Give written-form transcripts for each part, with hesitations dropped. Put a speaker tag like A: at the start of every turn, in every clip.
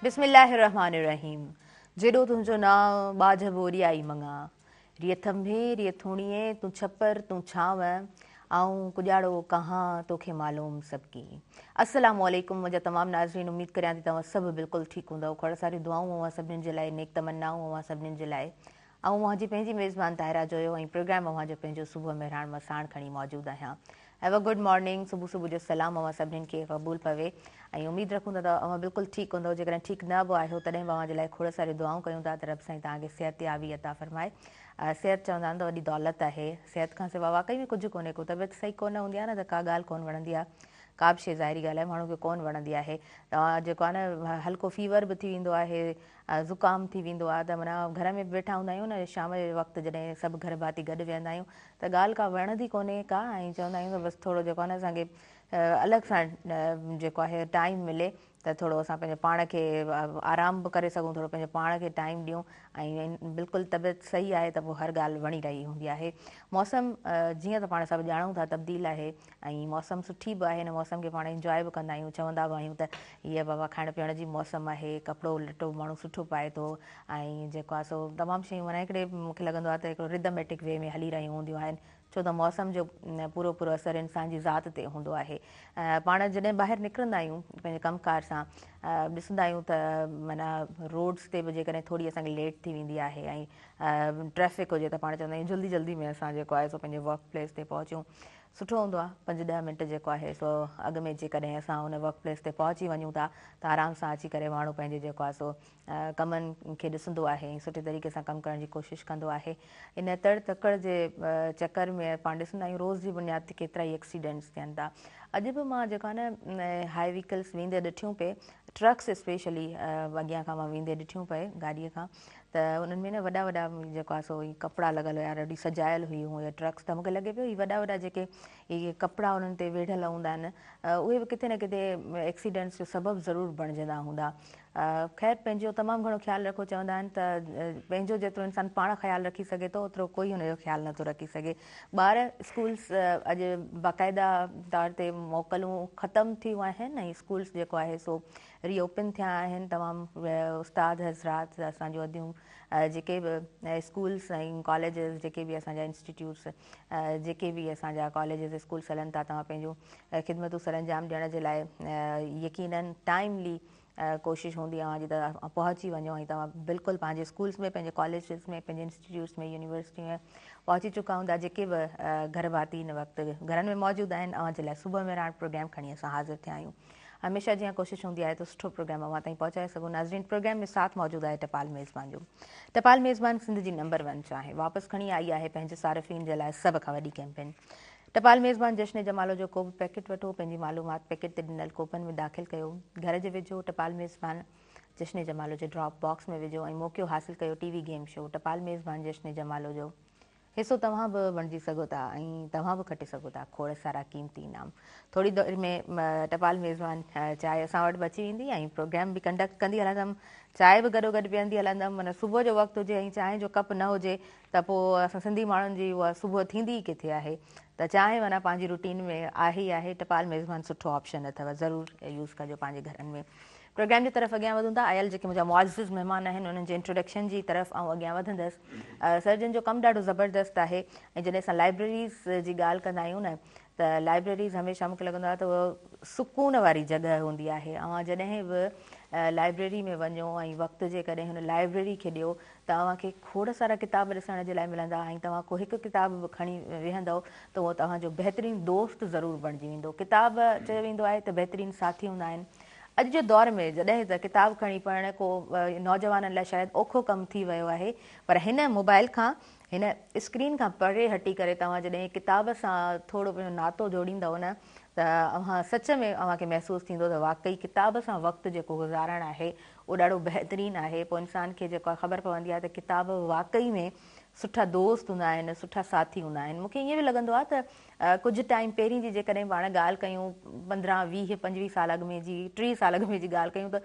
A: بسم الله الرحمٰن الرحيم جيڏو تنهنجو نانء ٻاجهه به اوڏيائي مڱان ريء ٿنڀي ريء ٿوڻيي تون ڇپر تون ڇانو آئون ڪڄاڙو ڪهان توکي معلوم سڀڪي السلام عليڪم منهنجا تمام ناظرين اميد ڪريان ٿي توهان سڀ بلڪل ٺيڪ هوندؤ کوڙ ساريون دعائون اوهان سڀنين جي لاء نيڪ تمنائون اوهان سڀنين جي لاء آئون اوهان جي پنهنجي ميزبان طاهره جويو ۽ پروگرام اوهان جو پنهنجو صبح مهراڻ مان ساڻ کڻي موجود آهيان. Have a good morning صبح صبح جو سلام اوهان سڀنين کي قبول پوي ۽ اميد رکون ٿا ته اوهان بلڪل ٺيڪ هوندؤ جيڪڏهن ٺيڪ نه به آهيو تڏهن به اوهان جي لاء کوڙ ساريون دعائون ڪيون ٿا ته رب سائين توهان کي صحت يابي عطا فرمائي صحت چوندا آهن ته وڏي دولت آهي صحت کان سوا واقعي ۾ ڪجهه ڪونهي ڪو طبيعت صحيح ڪونه هوندي آهي نه ته ڪا ڳالهه ڪونه وڻندي آهي ڪا به شيء ظاهري ڳالهه آهي ماڻهو کي ڪونه وڻندي آهي توهان جيڪو آهي نه هلڪو فيور به ٿي ويندو آهي زڪام ٿي ويندو آهي ته معنيٰ گهر ۾ به ويٺا هوندا آهيون نه شام جي وقت جڏهن سڀ گهر ڀاتي گڏ ويهندا آهيون ته ڳالهه ڪا وڻندي ڪونهي ڪا ۽ چوندا آهيون ته بس ٿورو جيڪو آهي نه اسان کي الڳ سان جيڪو آهي ٽائيم ملي ته ٿورو اسان پنهنجي پاڻ کي آرام به ڪري سگهون ٿورو پنهنجي پاڻ کي ٽائيم ڏيون ۽ بلڪل طبيعت صحيح آهي ته پوء هر ڳالهه وڻي رهي هوندي آهي موسم جيئن ته پاڻ سڀ ڄاڻون ٿا تبديل آهي ۽ موسم سٺي به آهي ان موسم کي پاڻ انجواء به ڪندا آهيون چوندا به آهيون ته هيء بابا کائڻ پيئڻ جي موسم آهي ڪپڙو لٽو ماڻهو سٺو پائي ٿو ۽ جيڪو آهي سو تمام شيون معنيٰ هڪڙي مون کي لڳندو آهي ته هڪڙو ردميٽڪ وي ۾ هلي رهيون هونديون آهن ڇو ته موسم جو پورو پورو اثر انسان جي ذات تي هوندو آهي پاڻ جڏهن ٻاهر نڪرندا آهيون پنهنجي ڪم ڪار سان ڏسندا آهيون ته معنيٰ روڊس تي به جيڪڏهن ٿوري اسان کي ليٽ ٿي ويندي آهي ۽ ٽريفڪ هجي ته پاڻ چوندا آهيون جلدي جلدي ۾ اسان جيڪو آهي سو پنهنجي ورڪ پليس تي پهچون سٺو هوندو آهي پنج ڏهه منٽ جيڪو آهي سو اڳ ۾ جيڪڏهن اسان ان ورڪ پليس تي پهچي وڃون ٿا ته آرام سان اچي ڪري ماڻهو پنهنجي جيڪو آهي سو ڪمن کي ڏسندو آهي ۽ سٺي طريقي سان ڪم ڪرڻ جي ڪوشش ڪندو آهي ان تڙ تڪڙ جي چڪر ۾ پاڻ ڏسندا آهيون روز جي بنياد تي ڪيترا ئي ايڪسيڊنٽس ٿين ٿا اڄ به مان جيڪو آهي نه هاء ويڪلس ويندي ڏٺيون پئي ٽرڪس اسپيشلي اڳيان کان مان ويندي ڏٺيون پئي گاڏي کان ته انهن ۾ نه وڏا وڏا جيڪو آهي سو ڪپڙا لڳل هيا ڏاڍي سجايل هئي اهي ٽرڪس ته مونکي لڳي پيو هي وڏا وڏا جيڪي اهي ڪپڙا انهن تي ويڙهيل هوندا آهن اهي به ڪٿي نه ڪٿي ايڪسيڊنٽس جو سبب ضرور بڻجندا هوندا خير پنهنجو تمام گهڻو خيال رکو چوندا آهن ته پنهنجو جيترو انسان پاڻ خيال رکي سگهي ٿو اوترو ڪوئي هن جو خيال نٿو رکي سگهي ٻار اسڪولس اڄ باقاعده طور تي موڪلون ختم ٿيون آهن ۽ اسڪولس جيڪو آهي سو ري اوپن ٿيا آهن تمام استاد حضرات اسان جون اديون جيڪي به اسڪولس ۽ ڪاليجز جيڪي به اسان جا انسٽيٽيوٽس جيڪي به اسان جا ڪاليجز اسڪولس هلن ٿا توهان پنهنجون خدمتون سرانجام ڏيڻ جي لاء يقينن ٽائملي ڪوشش هوندي اوهان جي ته پهچي وڃو ۽ توهان بلڪل پنهنجي اسڪولس ۾ پنهنجي ڪاليجز ۾ پنهنجي انسٽيٽيوٽس ۾ يونيورسٽي ۾ پهچي چڪا هوندا جيڪي به گهر ڀاتي هن وقت گهرن ۾ موجود آهن اوهان جي لاء صبح مهراڻ پروگرام کڻي اسان حاضر ٿيا آهيون هميشه جيان ڪوشش هوندي آهي ته سٺو پروگرام اوهان تائين پهچائي سگهون ناظرين پروگرام ۾ ساٿ موجود آهي ٽپال ميزبان جو ٽپال ميزبان سنڌ جي نمبر ون چانهه واپس کڻي آئي آهي پنهنجي صارفين جي لاء سڀ کان وڏي ڪيمپين ٽپال ميزبان جشن جمالو جو ڪو به پيڪيٽ وٺو پنهنجي معلومات پيڪيٽ تي ڏنل ڪوپن ۾ داخل ڪيو گهر جي ويجهو ٽپال ميزبان جشن جمالو جي ڊراپ باڪس ۾ وجهو ۽ موقعو حاصل ڪيو ٽي وي گيم شو ٽپال ميزبان جشن جمالو جو حصو توهان به بڻجي سگهو ٿا ۽ توهان به کٽي سگهو ٿا کوڙ سارا قيمتي انعام. ٿوري دير ۾ ٽپال ميزبان چانهه اسان وٽ به اچي ويندي ۽ پروگرام به ڪنڊڪٽ ڪندي هلندم. چانهه به گڏوگڏ پيئندي هلندم. معنيٰ صبح جو وقت هجي ۽ چانهه جو ڪپ نه هجي ته پوء اسان سنڌي ماڻهن جي اها صبح ٿيندي ئي ڪٿي آهي ته چانهه معنيٰ پنهنجي روٽين ۾ آهي ئي آهي. ٽپال ميزبان سٺو آپشن اٿو ضرور يوز ڪجو پنهنجي گهرن ۾. پروگرام جي طرف اڳيان وڌون ٿا. آيل جيڪي منهنجا معزز مهمان آهن انهن جي انٽروڊڪشن جي طرف آئون اڳيان وڌندس. سر جن جو ڪم ڏاڍو زبردست آهي ۽ جڏهن اسان لائبريريز جي ڳالهه ڪندا آهيون نه ته لائبريريز هميشه مونکي لڳندو آهي ته اهو سڪون واري جڳهه هوندي آهي. اوهان جڏهن به لائبريري ۾ وڃو ۽ وقت جيڪڏهن هن لائبريري کي ڏيو ته اوهان کي کوڙ سارا ڪتاب ڏسڻ جي لاء ملندا ۽ توهان ڪو هڪ ڪتاب به کڻي ويهندؤ ته اهو توهان جو بهترين دوست ضرور بڻجي ويندو. ڪتاب چيو ويندو آهي ته بهترين ساٿي هوندا آهن. اڄ جي دور ۾ جڏهن ته ڪتاب کڻي پڙهڻ ڪو نوجوانن لاء شايد اوکو ڪم ٿي ويو آهي پر هن موبائل کان هن اسڪرين کان پري هٽي ڪري توهان جڏهن ڪتاب سان ٿورو پنهنجو ناتو جوڙيندؤ نه ته اوهان سچ ۾ اوهان کي محسوس ٿيندو ته واقعي ڪتاب سان وقت جيڪو گذارڻ آهي اهو ڏاڍو بهترين آهي پوء انسان کي جيڪو آهي خبر پوندي آهي ته ڪتاب واقعي ۾ سٺا دوست هوندا آهن، سٺا ساٿي هوندا آهن. مون کي ائين به لڳندو آهي ته ڪجهه ٽائيم پهرين جي جيڪڏهن پاڻ ڳالهه ڪيون 15، 20، 25 سال اڳ ۾ جي، 30 سال اڳ ۾ جي ڳالهه ڪيون ته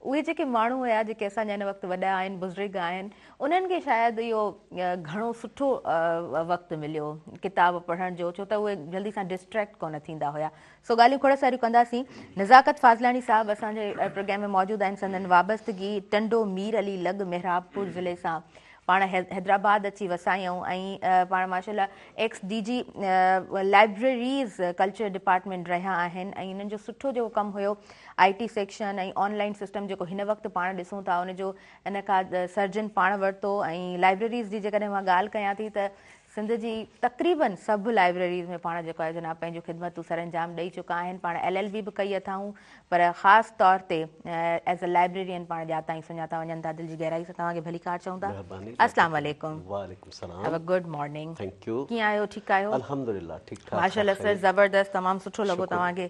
A: اهي جيڪي ماڻهو هيا جيڪي اسان جا هن وقت وڏا آهن، بزرگ آهن، انهن کي شايد اهو گهڻو سٺو وقت مليو ڪتاب پڙهڻ جو ڇو ته اهي جلدي سان ڊسٽريڪٽ ڪونه ٿيندا هيا. سو ڳالهيون کوڙ ساريون ڪنداسين. نزاڪت فاضلاڻي صاحب اسان جي پروگرام ۾ موجود آهن سندن وابستگي ٽنڊو مير علي لڳ محرابپور ضلعي سان پاڻ حيدرآباد اچي وسايائون ۽ پاڻ ماشاء الله ex D G libraries culture department رهيا آهن ۽ انهن جو سٺو جيڪو ڪم هيو I T section ۽ online system جيڪو هن وقت پاڻ ڏسون ٿا ان جو ان کان سرجن پاڻ ورتو ۽ لائبريريز جي جيڪڏهن مان ڳالهه ڪيان ٿي ته سنڌ جي تقريبن سڀ لائبريريز ۾ پاڻ جيڪو آهي جناب پنهنجون خدمتون سرانجام ڏئي چڪا آهن پاڻ ايل ايل بي به ڪئي اٿائون پر خاص طور تي ايز اي لائبريرين پاڻ ڄاتا ۽ سڃاتا وڃن ٿا دل جي گهرائي سان توهان کي ڀليڪار چئون ٿا السلام عليڪم.
B: وعليڪم السلام.
A: Have a good morning.
B: Thank you.
A: ڪيئن آهيو ٺيڪ آهيو؟
B: الحمدلله ٺيڪ ٺاڪ.
A: ماشاءالله سر زبردست تمام سٺو لڳو توهان کي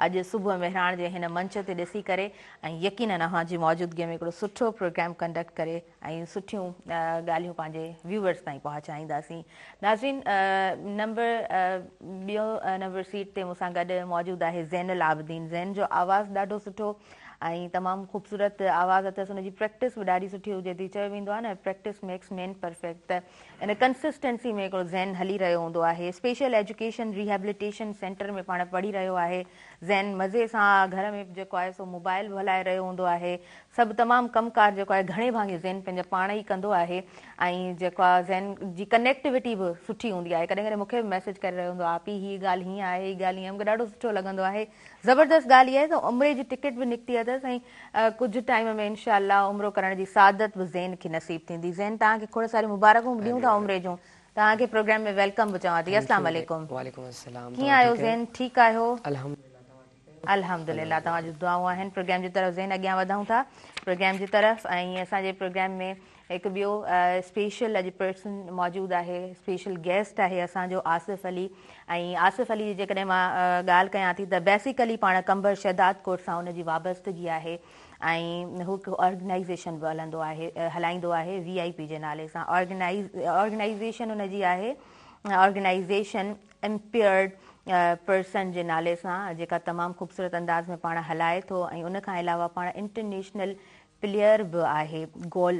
A: اڄ صبح مهراڻ جي هن منچ تي ڏسي ڪري ۽ يقينن اوهان جي موجودگي ۾ هڪڙو سٺو پروگرام ڪنڊڪٽ ڪري ۽ سٺيون ڳالهيون پنهنجي ويوورز تائين پهچائينداسين. ناظرين نمبر ٻيو نمبر سيٽ تي مون سان گڏ موجود آهي زين العابدين. زين جو آواز ڏاڍو سٺو ۽ تمام خوبصورت آواز اٿس ان جي پريڪٽس به ڏاڍي سٺي هجي ٿي چيو ويندو آهي نه پريڪٽس ميڪس مين پرفيڪٽ ته ان ڪنسسٽنسي ۾ هڪڙو زين هلي رهيو هوندو آهي. اسپيشل ايجوڪيشن ريهيبليٽيشن سينٽر ۾ پاڻ پڙهي رهيو آهي. زين مزي سان گهر ۾ جيڪو آهي سو موبائل به هلائي رهيو هوندو آهي. سڀ تمام ڪم ڪار جيڪو آهي گهڻي ڀاڱي زين پنهنجا پاڻ ئي ڪندو آهي ۽ جيڪو آهي زين جي ڪنيڪٽيوٽي به سٺي هوندي آهي ڪڏهن ڪڏهن مون کي به ميسيج ڪري رهيو هوندو آهي آپي هي ڳالهه هيئن آهي هي ڳالهه هيئن آهي مون کي ڏاڍو سٺو لڳندو آهي زبردست ڳالهه اها آهي ته عمري جي ٽڪيٽ به نڪتي اٿس ۽ ڪجهه ٽائيم ۾ انشاء الله عمرو ڪرڻ جي سعادت به زين کي نصيب ٿيندي زين توهان کي کوڙ ساريون مبارڪون به ڏيون ٿا عمري جون توهان کي پروگرام ۾ welcome به چوان ٿي السلام عليڪم.
C: وعليڪم السلام
A: ڪيئن آهيو زين ٺيڪ آهيو؟
C: الحمدلله توهان ٺيڪ آهيو؟
A: الحمدلله توهان جون دعائون آهن پروگرام جي طرف زين اڳيان وڌون ٿا پروگرام جي طرف ۽ اسان جي پروگرام ۾ هڪ ٻيو اسپيشل اڄ پرسن موجود آهي اسپيشل گيسٽ آهي اسان جو آصف علي ۽ آصف علي جي جيڪڏهن مان ڳالهه ڪيان ٿي ته بيسيڪلي پاڻ قمبر شهداد ڪوٽ سان ان جي وابستگي آهي ۽ هو هڪ آرگنائيزيشن به هلندو آهي هلائيندو آهي وي آء پي جي نالي سان آرگنائيزيشن ان جي آهي آرگنائيزيشن امپيئرڊ پرسن جي نالي سان جيڪا تمام خوبصورت انداز ۾ پاڻ هلائي ٿو ۽ ان کان علاوه پاڻ انٽرنيشنل پليئر به آهي گول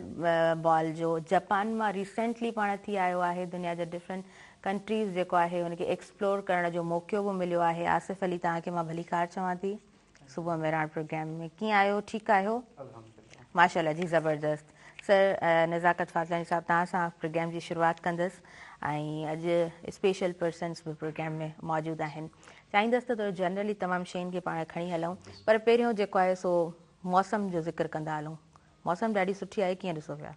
A: بال جو جپان مان ريسينٽلي پاڻ ٿي آيو آهي دنيا جا ڊفرنٽ ڪنٽريز جيڪو آهي ان کي ايڪسپلور ڪرڻ جو موقعو به مليو آهي آصف علي توهان کي مان ڀليڪار چوان ٿي صبح مهراڻ پروگرام ۾ ڪيئن آهيو ٺيڪ آهيو ماشاءالله جي زبردست سر نزاڪت فاضلاڻي صاحب توهان سان پروگرام جي شروعات ڪندس ۽ اڄ اسپيشل پرسنس به پروگرام ۾ موجود آهن چاهيندس ته ٿورو جنرلي تمام شين کي پاڻ کڻي هلون پر پهريون جيڪو آهي سو موسم جو ذڪر ڪندا هلون موسم ڏاڍي سٺي آهي ڪيئن ڏسو پيا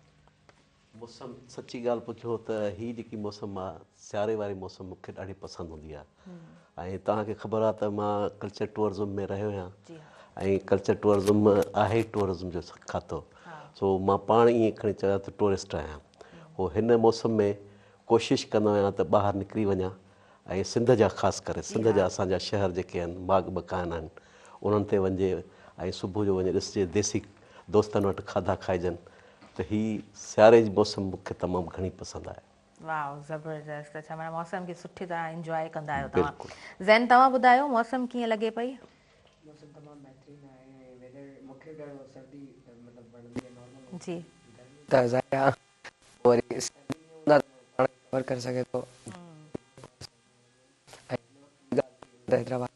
B: موسم سچي ڳالهه پڇو ته هي جيڪي موسم آ سياري واري موسم مون کي ڏاڍي پسند هوندي آ ۽ توهان کي خبر آ ته مان ڪلچر ٽوئرزم ۾ رهيو آهيان ۽ ڪلچر ٽوئرزم آهي ٽوئرزم جو کاتو سو مان پاڻ ائين کڻي چوان ته ٽوئرسٽ آهيان هو هن موسم ۾ ڪوشش ڪندو آهيان ته ٻاهر نڪري وڃان ۽ سنڌ جا خاص ڪري سنڌ جا اسان جا شهر جيڪي آهن ماڳ مڪان آهن انهن تي وڃجي ۽ صبح جو وڃي ڏسجي ديسي دوستن وٽ کاڌا کائجن ته هي سياري جي موسم مون کي تمام گهڻي پسند آهي.
A: واو زبردست اڇا معنيٰ موسم کي سٺي طرح انجواء ڪندا آهيو توهان.
B: بلڪل.
A: زين توهان ٻڌايو موسم ڪيئن لڳي پئي؟
C: موسم تمام بهترين آهي ۽ ويدر مون کي به ڏاڍو سردي مطلب وڻندي آهي نارمل موسم
A: جي.
C: گرمي ته ظاهر آهي پوء وري سردي ۾ هوندا ته پاڻ کي ڪور ڪري سگهي ٿو ۽ هن وقت جي ڳالهه ٿي ته حيدرآباد ۾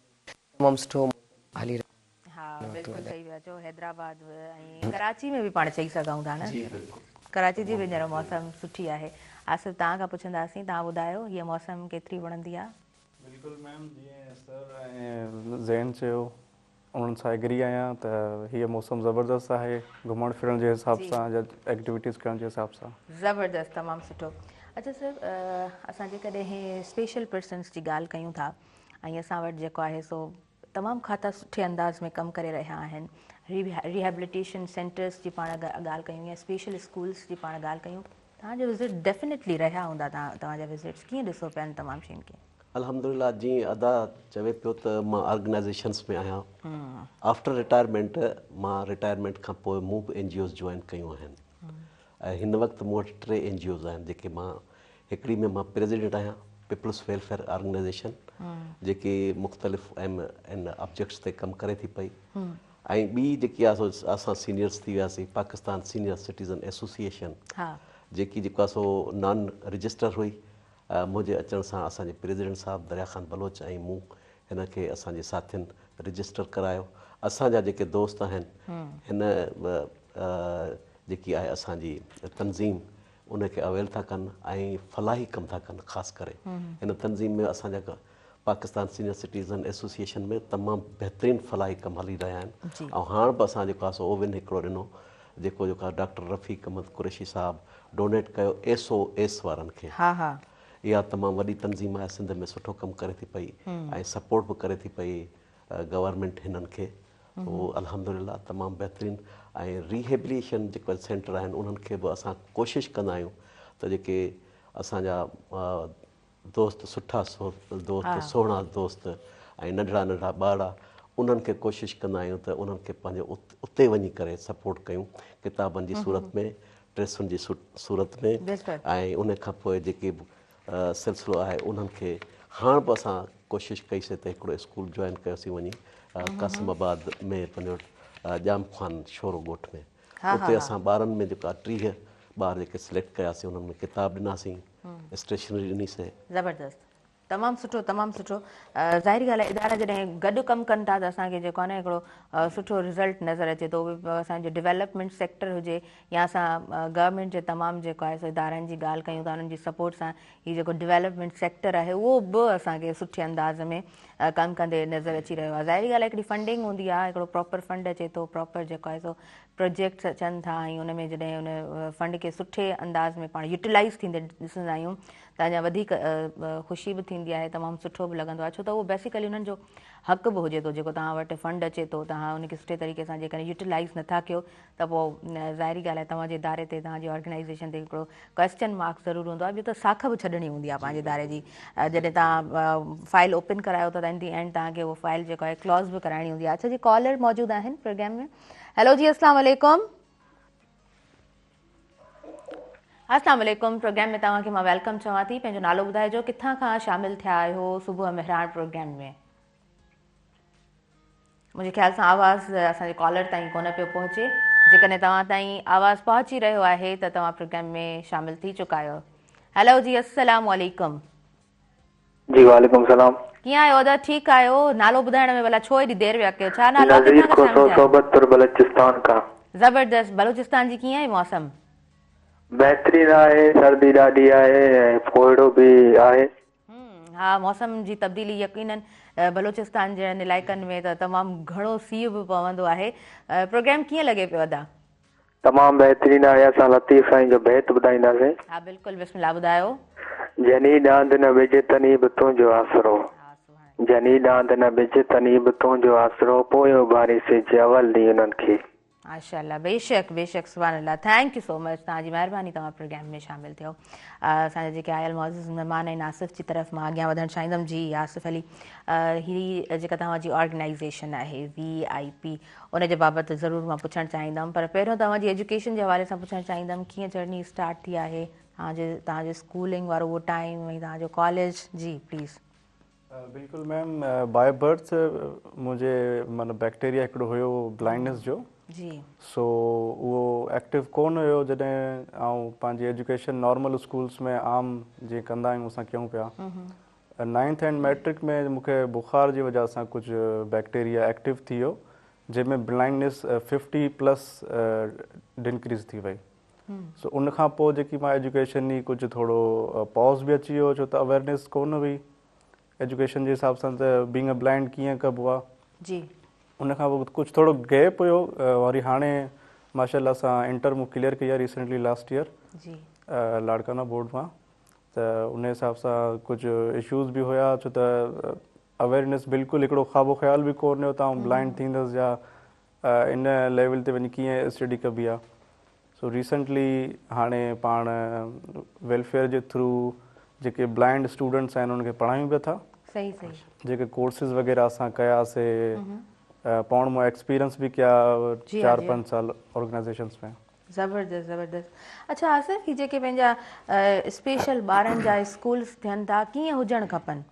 C: تمام سٺو موسم هلي رهيو آهي.
A: ها بلڪل صحيح پيا چئو حيدرآباد ۽ ڪراچي ۾ به پاڻ چئي سگهون ٿا نه
B: جي بلڪل
A: ڪراچي جي به هينئر موسم سٺي آهي آصف توهان کان پڇنداسين توهان ٻڌايو هيء موسم ڪيتري وڻندي آهي.
D: بلڪل ميم جيئن سر ۽ زين چيو انهن سان ايگري آهيان ته هيء موسم زبردست آهي گهمڻ ڦرڻ جي حساب سان يا ايڪٽيوٽيز ڪرڻ جي حساب سان.
A: زبردست تمام سٺو اڇا سر اسان جيڪڏهن اسپيشل پرسنس جي ڳالهه ڪيون ٿا ۽ اسان وٽ جيڪو آهي سو تمام کاتا سٺي انداز ۾ ڪم ڪري رهيا آهن ريهيبليٽيشن سينٽرس جي پاڻ ڳالهه ڪيون يا اسپيشل اسڪولس جي پاڻ ڳالهه ڪيون توهان جا وزٽ ڊيفينيٽلي رهيا هوندا توهان جا وزٽس ڪيئن ڏسو پيا ان تمام شين کي.
B: الحمدلله جيئن ادا چوي پيو ته مان آرگنائيزيشنس ۾ آهيان آفٽر رٽائرمينٽ مان رٽائرمينٽ کان پوء مون به اين جي اوز جوائن ڪيون آهن. ۽ هن وقت مون وٽ ٽي اين جي اوز آهن جيڪي مان هڪڙي ۾ مان پريزيڊنٽ آهيان پيپلز ويلفيئر آرگنائيزيشن جيڪي مختلف ايم اين آبجيڪٽس تي ڪم ڪري ٿي پئي ۽ ٻي جيڪي آهي سو اسان سينيئرس ٿي وياسين پاڪستان سينيئر سٽيزن ايسوسيئيشن جيڪي جيڪو آهي سو نان رجسٽر هئي منهنجي اچڻ سان اسان جي پريزيڊنٽ صاحب دريا خان بلوچ ۽ مون هن کي اسان جي ساٿين رجسٽر ڪرايو اسان جا جيڪي دوست آهن هن جيڪي آهي اسان جي تنظيم ان کي اويل ٿا ڪن ۽ فلاحي ڪم ٿا ڪن خاص ڪري هن تنظيم ۾ اسان جا پاڪستان سينيئر سٽيزن ايسوسيئيشن ۾ تمام بهترين فلاحي ڪم هلي رهيا آهن ۽ هاڻ به اسان جيڪو آهي سو اوون هڪڙو ڏنو جيڪو جيڪو آهي ڊاڪٽر رفيق احمد قريشي صاحب ڊونيٽ ڪيو ايس او ايس وارن کي اها تمام وڏي تنظيم آهي سنڌ ۾ سٺو ڪم ڪري ٿي پئي ۽ سپورٽ به ڪري ٿي پئي گورنمينٽ هنن کي سو الحمدلله تمام بهترين ۽ ريهيبليشن جيڪو سينٽر آهن انهن کي به اسان ڪوشش ڪندا آهيون ته جيڪي اسان جا دوست سٺا دوست سهڻا دوست ۽ ننڍڙا ننڍڙا ٻارڙا انهن کي ڪوشش ڪندا آهيون ته انهن کي پنهنجو اتي وڃي ڪري سپورٽ ڪيون ڪتابن جي صورت ۾ ڊريسن جي صورت ۾ ۽ ان کان پوء جيڪي به سلسلو آهي انهن کي هاڻ به اسان ڪوشش ڪئي سي ته هڪڙو اسڪول جوائن ڪيوسين وڃي قاسم آباد ۾ پنهنجو ڄام خان شورو ڳوٺ ۾ اتي اسان ٻارن ۾ جيڪا 30 ٻار جيڪي سليڪٽ ڪياسين انهن ۾ ڪتاب ڏناسين اسٽيشنري ڏني سي.
A: زبردست تمام سٺو تمام سٺو ظاهري ڳالهه آهي ادارا جڏهن گڏ ڪم ڪن ٿا ته اسان کي جيڪو آهي نه هڪڙو سٺو رزلٽ نظر اچي ٿو اهو اسان جو ڊيولپمينٽ سيڪٽر هجي يا اسان گورنمينٽ جي تمام جيڪو آهي سو ادارن جي ڳالهه ڪيون ٿا انهن جي سپورٽ سان هي جيڪو ڊيولپمينٽ سيڪٽر آهي اهو به اسان کي سٺي انداز ۾ ڪم ڪندي نظر اچي رهيو آهي ظاهري ڳالهه آهي هڪڙي فنڊنگ هوندي آهي هڪڙو پراپر فنڊ اچي ٿو پراپر جيڪو آهي سو پروجيڪٽس اچن ٿا ۽ ان ۾ جڏهن ان فنڊ کي سٺي انداز ۾ پاڻ يوٽيلائز ٿيندي ڏسندا آهيون ته اڃا وڌيڪ خوشي به ٿيندي آهي تمام سٺو به لڳندو آهي ڇو ته اهو بيسيڪلي انهن جو حق به هجي ٿو جيڪو توهان وٽ فنڊ اچي ٿو توهان ان کي سٺي طريقي سان جيڪڏهن يوٽيلائز نٿا ڪيو ته پوء ظاهري ڳالهه آهي توهان جي اداري تي توهان جي آرگنائيزيشن تي هڪڙو ڪويسچن مارڪ ضرور هوندو آهي ٻيو ته ساک به ڇڏڻي هوندي آهي پنهنجي اداري جي جڏهن توهان فائل اوپن ڪرايو ٿا ته ان the and توهان کي اهو فائل جيڪو آهي ڪلوز به ڪرائڻي هوندي آهي اڇا جي ڪالر موجود آهن پروگرام ۾ هيلو جي السلام عليڪم السلام عليڪم پروگرام ۾ توهان کي مان welcome چوان ٿي پنهنجو نالو ٻڌائجو ڪٿان کان شامل ٿيا آهيو صبح مهراڻ پروگرام ۾ منهنجي خيال سان آواز اسان جي ڪالر تائين ڪونه پيو پهچي جيڪڏهن توهان تائين آواز پهچي رهيو آهي ته توهان پروگرام ۾ شامل ٿي چڪا آهيو هيلو جي السلام عليڪم.
E: جي وعليڪم السلام.
A: ڪيئن آهيو ادا ٺيڪ آهيو نالو ٻڌائڻ ۾ ڀلا ڇو ايڏي دير ويا ڪيو ڇا نالو آهي
E: نذير کوسو صحبت پور بلوچستان کان.
A: زبردست بلوچستان جي ڪيئن آهي موسم.
E: بهترين آهي سردي ڏاڍي آهي ۽ ڪوهيڙو به آهي.
A: ها موسم جي تبديلي يقينن بلوچستان جهڙن علائقن ۾ ته تمام گهڻو سيء به پوندو آهي پروگرام ڪيئن لڳي پيو ادا.
E: تمام بهترين آهي اسان لطيف سائين جو بيت ٻڌائينداسين.
A: ها بلڪل بسم الله ٻڌايو.
E: جني ڏاند نه وجهه تني به تنهنجو آسرو جني ڏاند نه وجهه تني به تنهنجو آسرو پوء اڀاري سج اول ڏينهن انهن کي.
A: ماشاءالله بيشڪ بيشڪ سبحان الله thank you سو مچ توهان جي مهرباني توهان پروگرام ۾ شامل ٿيو اسان جا جيڪي آيل معزز مهمان آهن آصف جي طرف مان اڳيان وڌڻ چاهيندم جي آصف علي هي جيڪا توهان جي آرگنائيزيشن آهي وي آئي پي ان جي بابت ضرور مان پڇڻ چاهيندم پر پهريون توهان جي ايجوڪيشن جي حوالي سان پڇڻ چاهيندم ڪيئن جرني اسٽارٽ ٿي آهي توهان جي توهان جو اسڪولنگ وارو اهو ٽائيم ۽ توهان جو ڪاليج جي پليز.
D: بلڪل ميم باء برٿ منهنجي معنيٰ بيڪٽيريا هڪڙو هيو بلائنڊنس جو
A: جي
D: سو اهو ايڪٽو ڪونه هيو جڏهن آئون پنهنجي ايجوڪيشن نارمل اسڪولس ۾ عام جيئن ڪندا آهيون اسان ڪيون پيا نائنٿ اينڊ ميٽرڪ ۾ مونکي بخار جي وجه سان ڪجهه بيڪٽيريا ايڪٽو ٿي ويو جنهن ۾ بلائنڊنس 50 پلس ڊنڪريز ٿي وئي سو ان کان پوء جيڪي مان ايجوڪيشن ئي ڪجهه ٿورو پاز به اچي ويو ڇو ته اويرنيس ڪونه هئي ايجوڪيشن جي حساب سان ته بينگ ا بلائنڊ ڪيئن ڪبو آ
A: جي
D: ان کان پوء ڪجهه ٿورو گيپ هيو وري هاڻي ماشاء الله سان انٽر مون ڪليئر ڪئي آ ريسنٽلي لاسٽ ايئر
A: جي
D: لاڙڪانا بورڊ مان ته ان حساب سان ڪجهه اشوز به هيا ڇو ته اويرنيس بلڪل هڪڙو خواب و خيال به ڪونه هيو ته آئون بلائنڊ ٿيندس يا ان ليول تي وڃي ڪيئن اسٽڊي ڪبي آ سو ريسنٽلي هاڻي پاڻ ويلفيئر جي ٿرو جيڪي بلائنڊ اسٽوڊنٽس آهن انهن کي پڙهايون به ٿا
A: صحيح صحيح
D: جيڪي ڪورسز وغيره اسان ڪيا سي پاڻ مون ايڪسپيرينس به ڪيا 4 5 سال آرگنائيزيشنس ۾
A: زبردست زبردست اڇا آصف هي جيڪي پنهنجا اسپيشل ٻارن جا اسڪولس ٿين ٿا ڪيئن هجڻ کپن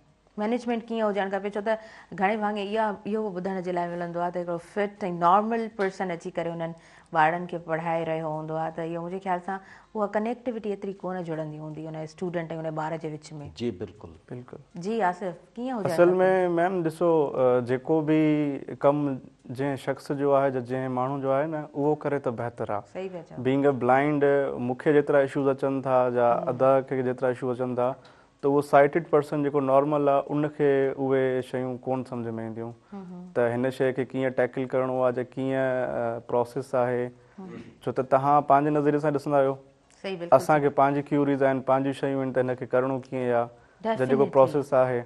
A: مينيجمينٽ ڪيئن هجڻ کپي ڇو ته گهڻي ڀاڱي اها اهو به ٻڌڻ جي لاء ملندو آهي ته هڪڙو فٽ ۽ نارمل پرسن اچي ڪري انهن ٻارڙن کي پڙهائي رهيو هوندو آهي ته اهو منهنجي خيال سان اها ڪنيڪٽيوٽي ايتري ڪونه جڙندي هوندي ان اسٽوڊنٽ ۽ ان ٻار جي وچ ۾.
B: جي بلڪل.
D: بلڪل.
A: جي آصف ڪيئن هجڻ
D: اصل
A: کپي.
D: ۾ ميم ڏسو جيڪو به ڪم جنهن شخص جو آهي يا جنهن ماڻهو جو آهي نه اهو ڪري ته بهتر آهي.
A: صحيح پيا چئو.
D: بينگ ا بلائنڊ مون کي جيترا اشوز اچن ٿا يا ادا کي جيترا اشو اچن ٿا ته اهو سائيٽڊ پرسن جيڪو نارمل آ ان کي اهي شيون ڪون سمجهه ۾ اينديون ته هن شيء کي ڪيئن ٽيڪل ڪرڻو آ جا ڪيئن پروسيس آهي ڇو ته توهان پنهنجي نظريي سان ڏسندا آهيو اسان کي پنهنجي ڪيوريز آهن پنهنجون شيون آهن ته هن کي ڪرڻو ڪيئن آ جا جيڪو پروسيس آهي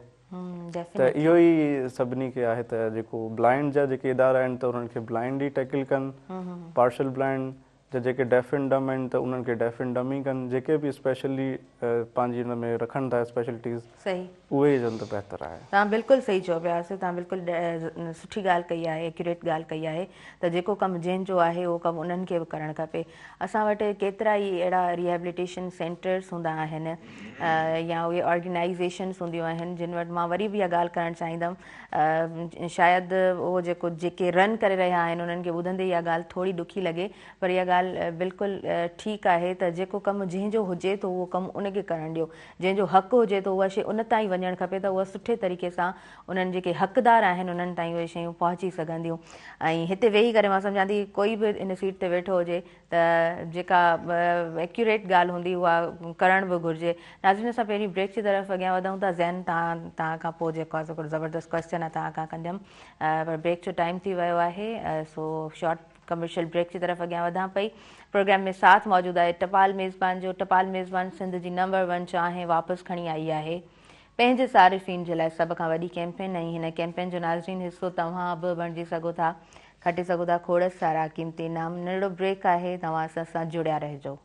D: ته اهو ئي سڀني کي آهي ته جيڪو بلائنڊ جا جيڪي ادارا آهن ته انهن کي بلائنڊ ئي ٽيڪل ڪن پارشل بلائنڊ جا جيڪي ڊيف اينڊ ڊم آهن ته انهن کي ڊيف اينڊ ڊم ئي ڪن جيڪي به اسپيشلي پنهنجي ان ۾ رکن ٿا اسپيشلٽيز اهي ئي هجن ته بهتر آهي.
A: توهان بلڪل صحيح چئو پيا آصف توهان بلڪل سٺي ڳالهه ڪئي آهي ايڪيوريٽ ڳالهه ڪئي آهي ته جيڪو ڪم جنهن جو آهي اهو ڪم انهن کي به ڪرڻ کپي اسان وٽ ڪيترا ئي اهڙا ريهيبليٽيشن سينٽرس هوندا آهن يا اهي آرگنائيزيشنس هونديون آهن جن وٽ مان وري به اها ڳالهه ڪرڻ چاهيندم شايد اهو جيڪو جيڪي رن ڪري رهيا آهن انهن کي ٻڌندي اها ڳالهه ٿوري ڏکي لڳي پر اها ڳالهه بلڪل ٺيڪ آهي ته جيڪو ڪم جنهن جو هجي ٿو اهو ڪم ان کي ڪرڻ ڏيو جنهن جو حق هجي ٿو اها شيء ان تائين وڃڻ کپي ته اها سٺي طريقي سان انهن جيڪي حقدار آهن انهن تائين اهي شيون پهچي سگهنديون ۽ هتي ويهي ڪري مان سمجهان ٿي ڪوئي به ان سيٽ تي ويٺو هجي ته جيڪا ايڪيوريٽ ڳالهه هوندي اها ڪرڻ به گهرجي. ناظرين اسان پهرين بريڪ جي طرف اڳيان وڌون ٿا زين توهان توهان کان پوء جيڪو آهي سو هڪڙو زبردست ڪويسچن آهي توهان کان ڪنديم پر بريڪ جو ٽائيم ٿي ويو آهي سو شارٽ ڪمرشل بريڪ جي طرف اڳيان وڌان پئي پروگرام ۾ ساٿ موجود آهي ٽپال ميزبان جو ٽپال ميزبان سنڌ جي نمبر ون چانهه واپس کڻي آئي آهي پنهنجي صارفين جي لاء سڀ کان وڏي ڪيمپين ۽ هن ڪيمپين جو ناظرين حصو توهان به بڻجي سگهو ٿا کٽي سگهو ٿا کوڙ سارا قيمتي انعام ننڍڙو بريڪ آهي توهان اسان سان جڙيا رهجو.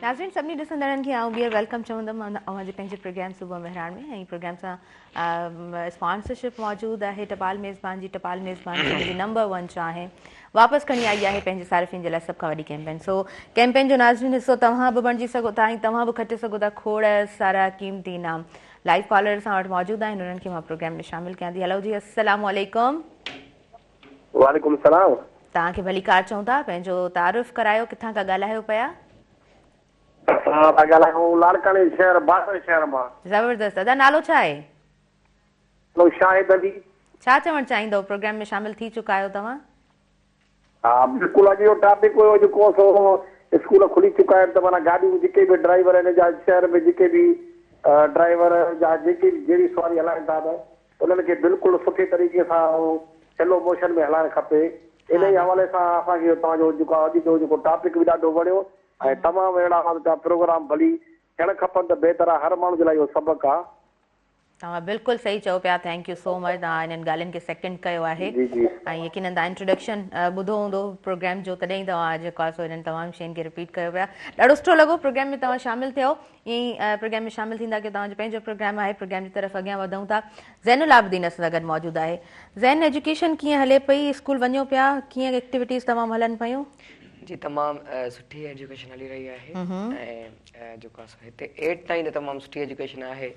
A: ناظرين سڀني ڏسندڙن کي آئون ٻيهر welcome چوندم اوهان جي پنهنجي پروگرام صبح مهراڻ ۾ ۽ پروگرام سان اسپانسرشپ موجود آهي ٽپال ميزبان جي ٽپال ميزبان سنڌ جي نمبر ون چانهه واپس کڻي آئي آهي پنهنجي صارفين جي لاء سڀ کان وڏي ڪيمپين سو ڪيمپين جو ناظرين حصو توهان به بڻجي سگهو ٿا ۽ توهان به کٽي سگهو ٿا کوڙ سارا قيمتي انعام لائيو ڪالر اسان وٽ موجود آهن انهن کي مان پروگرام ۾ شامل ڪيان ٿي هلو جي السلام عليڪم.
F: وعليڪم السلام.
A: توهان کي ڀليڪار چئون ٿا پنهنجو تعارف ڪرايو ڪٿان کان ڳالهايو پيا.
F: اسان ٿا ڳالهايون لاڙڪاڻي شهر بارڊر شهر مان.
A: زبردست ادا نالو ڇا آهي؟
F: نالو شاهد علي.
A: ڇا چوڻ چاهيندؤ پروگرام ۾ شامل ٿي چڪا آهيو توهان.
F: ها بلڪل اڄ جو ٽاپڪ هيو جيڪو سو اسڪول کلي چڪا آهن ته معنيٰ گاڏيون جيڪي به ڊرائيور آهن جا شهر ۾ جيڪي به ڊرائيور جا جيڪي به جهڙي سواري هلائن ٿا ته انهن کي بلڪل سٺي طريقي سان ۽ سلو موشن ۾ هلائڻ کپي انهي حوالي سان اسان کي توهان جو جيڪو اڄ جو جيڪو ٽاپڪ به ڏاڍو وڻيو ۽ تمام اهڙا پروگرام ڀلي ٿيڻ کپن ته بهتر آ هر ماڻهو جي لاء اهو سبق آ.
A: توهان بلڪل صحيح چئو پيا thank you سو مچ توهان انهن ڳالهين کي سيڪنڊ ڪيو آهي
F: جي جي.
A: ۽ يقينن توهان انٽروڊڪشن ٻڌو هوندو پروگرام جو تڏهن ئي توهان جيڪو آهي سو انهن تمام شين کي رپيٽ ڪيو پيا ڏاڍو سٺو لڳو پروگرام ۾ توهان شامل ٿيو ائين ئي پروگرام ۾ شامل ٿيندا ڪيو توهان جو پنهنجو پروگرام آهي پروگرام جي طرف اڳيان وڌون ٿا زين العابدين اسان سان گڏ موجود آهي زين ايجوڪيشن ڪيئن هلي پئي اسڪول وڃو پيا ڪيئن ايڪٽيوٽيز تمام هلن پيون.
C: جي تمام سٺي ايجوڪيشن هلي رهي آهي ۽ جيڪو آهي سو هتي ايٽ تائين ته تمام سٺي ايجوڪيشن آهي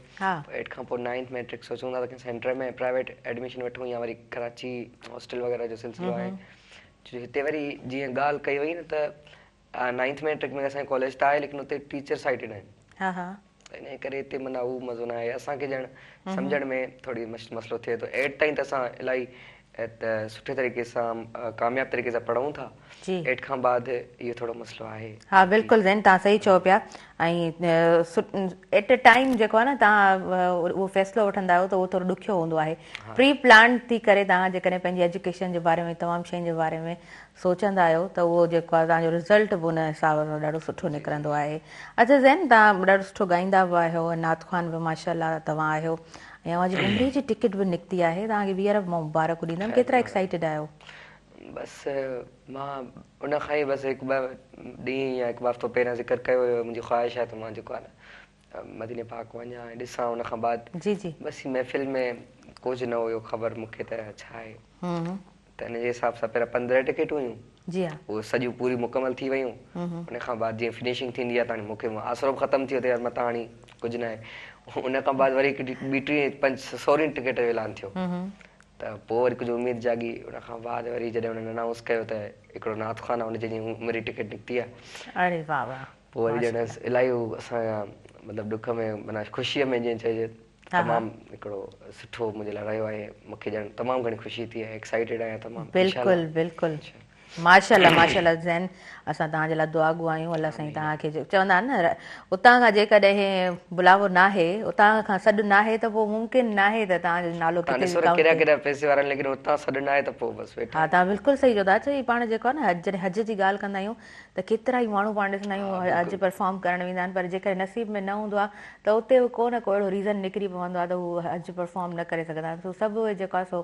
C: ايٽ کان پوء نائنٿ ميٽرڪ سوچون ٿا ته ڪنهن سينٽر ۾ پرائيويٽ ايڊميشن وٺون يا وري ڪراچي هاسٽل وغيره جو سلسلو آهي ڇو جو هتي وري جيئن ڳالهه ڪئي وئي نه ته نائنٿ ميٽرڪ ۾ اسان جي ڪاليج ته آهي ليڪن اتي ٽيچر سائيٽيڊ آهن ته انهيء ڪري هتي معنيٰ اهو مزو ناهي. اسان کي ڄڻ سمجهڻ ۾ ٿوري مسئلو ٿئي ٿو. ايٽ تائين ته اسان الاهي ته سٺي طريقي سان ڪامياب طريقي سان پڙهون ٿا. ايٽ کان بعد اهو ٿورو مسئلو آهي.
A: ها بلڪل زين توهان صحيح چئو پيا ۽ ايٽ اي ٽائيم جيڪو آهي نه توهان اهو فيصلو وٺندا آهيو ته اهو ٿورو ڏکيو هوندو آهي. پري پلان ٿي ڪري توهان جيڪڏهن پنهنجي ايجوڪيشن جي باري ۾ تمام شين جي باري ۾ سوچندا آهيو ته اهو جيڪو آهي توهان جو رزلٽ به ان حساب سان ڏاڍو سٺو نڪرندو آهي. اڇا زين توهان ڏاڍو سٺو ڳائيندا به آهيو ۽ نعت خوان به ماشاء الله توهان آهيو ۽ اوهان جي عمري جي ٽڪيٽ به نڪتي آهي توهان کي ٻيهر به مان مبارڪون ڏيندم ڪيترا ايڪسائيٽيڊ آهيو؟
C: بس مان ان کان ئي بس هڪ ٻه ڏينهن يا هڪ ٻه هفتو پهريان ذڪر ڪيو هيو منهنجي خواهش آهي ته مان جيڪو آهي نه مديني پاڪ وڃان ۽ ڏسان ان کان بعد
A: جي جي.
C: بس هي محفل ۾ ڪجهه نه هيو خبر مون کي ته ڇا آهي ته ان جي حساب سان پهريان 15 ٽڪيٽون هيون
A: جي ها.
C: اهي سڄيون پوري مڪمل ٿي ويون ان کان بعد جيئن فنشنگ ٿيندي آهي ته هاڻي مون کي آسرو به ختم ٿي ويو ته يار متان هاڻي ڪجهه نه آهي ان کان بعد وري هڪ ٻي ٽين پنج 16 ٽڪيٽ جو اعلان ٿيو ته پوء وري ڪجهه اميد جاڳي ان کان بعد وري جڏهن انهن انائونس ڪيو ته هڪڙو نعت خوان آهي ان جي عمري ٽڪيٽ نڪتي آهي
A: اڙي واه واه.
C: پوء وري ڄڻ الاهي هو اسان جا مطلب ڏک ۾ معنيٰ خوشيء ۾ جيئن چئجي تمام هڪڙو سٺو منهنجي لاء رهيو آهي مون کي ڄڻ تمام گهڻي خوشي ٿي آهي ايڪسائيٽيڊ آهيان تمام
A: بلڪل بلڪل ماشاءالله ماشاءالله زين اسان توهان جي لاء دعاگو آهيون الله سائين توهان کي چوندا آهن نه اتان کان جيڪڏهن بلاوو ناهي اتان کان سڏ ناهي ته پوء ممڪن ناهي ته توهان جو نالو
C: ڪٿي به ڪائونٽ ڪهڙا ڪهڙا پئسي وارا آهن ليڪن اتان سڏ ناهي ته پوء بس ويٺا
A: ها توهان بلڪل صحيح چئو ٿا اڇا هي پاڻ جيڪو آهي نه جڏهن حج جي ڳالهه ڪندا آهيون ته ڪيترا ئي ماڻهو پاڻ ڏسندا آهيون حج پرفارم ڪرڻ ويندا آهن پر جيڪڏهن نصيب ۾ نه هوندو آهي ته اتي به ڪو نه ڪو اهڙو ريزن نڪري پوندو آهي ته هو حج پرفارم نه ڪري سگهندا آهن سو سڀ اهي جيڪو آهي سو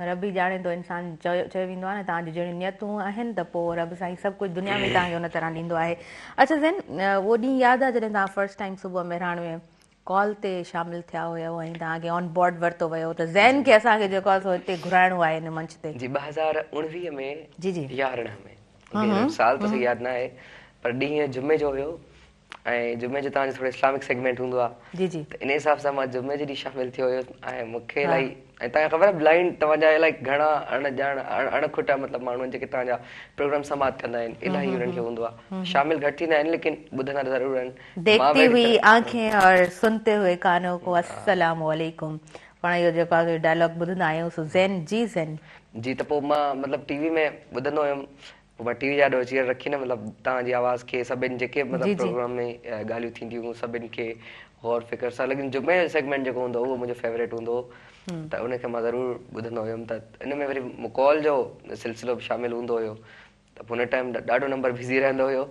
A: رب ئي ڄاڻي ٿو انسان چيو ويندو آهي نه توهان جون جهڙيون نيتون آهن ته پوء رب سائين سڀ ڪجهه دنيا ۾ توهان کي ان طرح ڏيندو آهي اڇا زين اهو ڏينهن ياد آهي جڏهن توهان فرسٽ ٽائيم صبح مهراڻ ۾ ڪال تي شامل ٿيا هيو ۽ توهان کي آن بورڊ ورتو ويو ته زين کي اسان کي جيڪو آهي سو هتي گهرائڻو آهي هن منچ تي.
C: جي 2019 ۾
A: جي جي
C: يا 18 ۾ سال ته صحيح ياد نه آهي پر ڏينهن جمعي جو هيو ۽ جمعي جو توهان جو ٿورو اسلامڪ سيگمينٽ هوندو آهي
A: جي جي
C: ته ان حساب سان مان جمعي جي ڏينهن شامل ٿيو هيس ۽ مون کي الاهي ۽ توهان کي خبر آهي بلائنڊ توهان جا الاهي گهڻا اڻ ڄاڻ اڻ کٽا مطلب ماڻهو آهن جيڪي توهان جا پروگرام سماعت ڪندا آهن الاهي انهن کي هوندو آهي شامل گهٽ ٿيندا آهن ليڪن ٻڌندا ضرور آهن
A: ديکتي هوئي آنکين اور سنتي هوئي ڪانون ڪو السلام عليڪم پاڻ اهو جيڪو آهي ڊائلاگ ٻڌندا آهيون سو زين جي زين.
C: جي ته پوء مان مطلب ٽي وي ۾ ٻڌندو هيم پوء مان ٽي وي جي آڏو چيئر رکي نه مطلب توهان جي آواز کي سڀن جيڪي به مطلب پروگرام ۾ ڳالهيون ٿينديون هيون سڀن کي غور فڪر سان ليڪن جمعي جو سيگمينٽ جيڪو هوندو هو اهو منهنجو فيوريٽ هوندو هو ته ان کي مان ضرور ٻڌندو هيم ته ان ۾ وري ڪال جو سلسلو به شامل هوندو هيو ته پوء ان ٽائيم ڏاڍو نمبر بزي رهندو هيو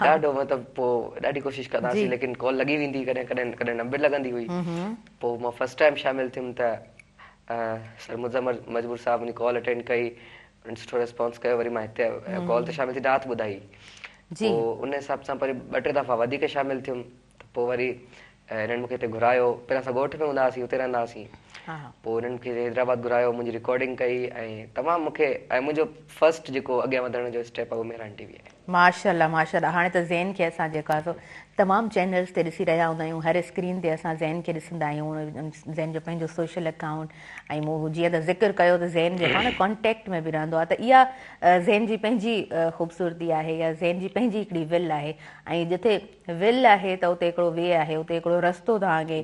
C: ڏاڍو مطلب پوء ڏاڍي ڪوشش ڪندا هئاسين ليڪن ڪال لڳي ويندي هئي ڪڏهن ڪڏهن ڪڏهن نه به لڳندي هئي پوء مان فرسٽ ٽائيم شامل ٿيم ته سر مظمر مجبور صاحب منهنجي ڪال اٽينڊ ڪئي انهن سٺو ريسپانس ڪيو وري مان هتي ڪال تي شامل ٿي نعت ٻڌائي پوء ان حساب سان وري ٻه ٽي دفعا وڌيڪ شامل ٿيم ته پوء وري هنن مون کي هتي گهرايو. پهريان اسان ڳوٺ ۾ هوندا هئاسين، اتي رهندا هئاسين. پوء هنن مون کي حيدرآباد گهرايو، منهنجي رڪارڊنگ ڪئي ۽ تمام مون کي ۽ منهنجو فرسٽ جيڪو اڳيان وڌڻ جو اسٽيپ آهي اهو مهراڻ ٽي وي آهي.
A: ماشاءالله ماشاءالله هاڻي ته زين کي اسان جيڪو آهي سو تمام چينلز تي ڏسي رهيا هوندا آهيون هر اسڪرين تي اسان زين کي ڏسندا آهيون زين جو پنهنجو سوشل اڪائونٽ ۽ مون جيئن ته ذڪر ڪيو ته زين جيڪو آهي نه ڪانٽيڪٽ ۾ به رهندو آهي ته اها زين جي پنهنجي خوبصورتي آهي يا زين جي پنهنجي هڪڙي ول آهي ۽ جتي ول آهي ته اتي هڪڙو وي آهي اتي هڪڙو رستو توهان کي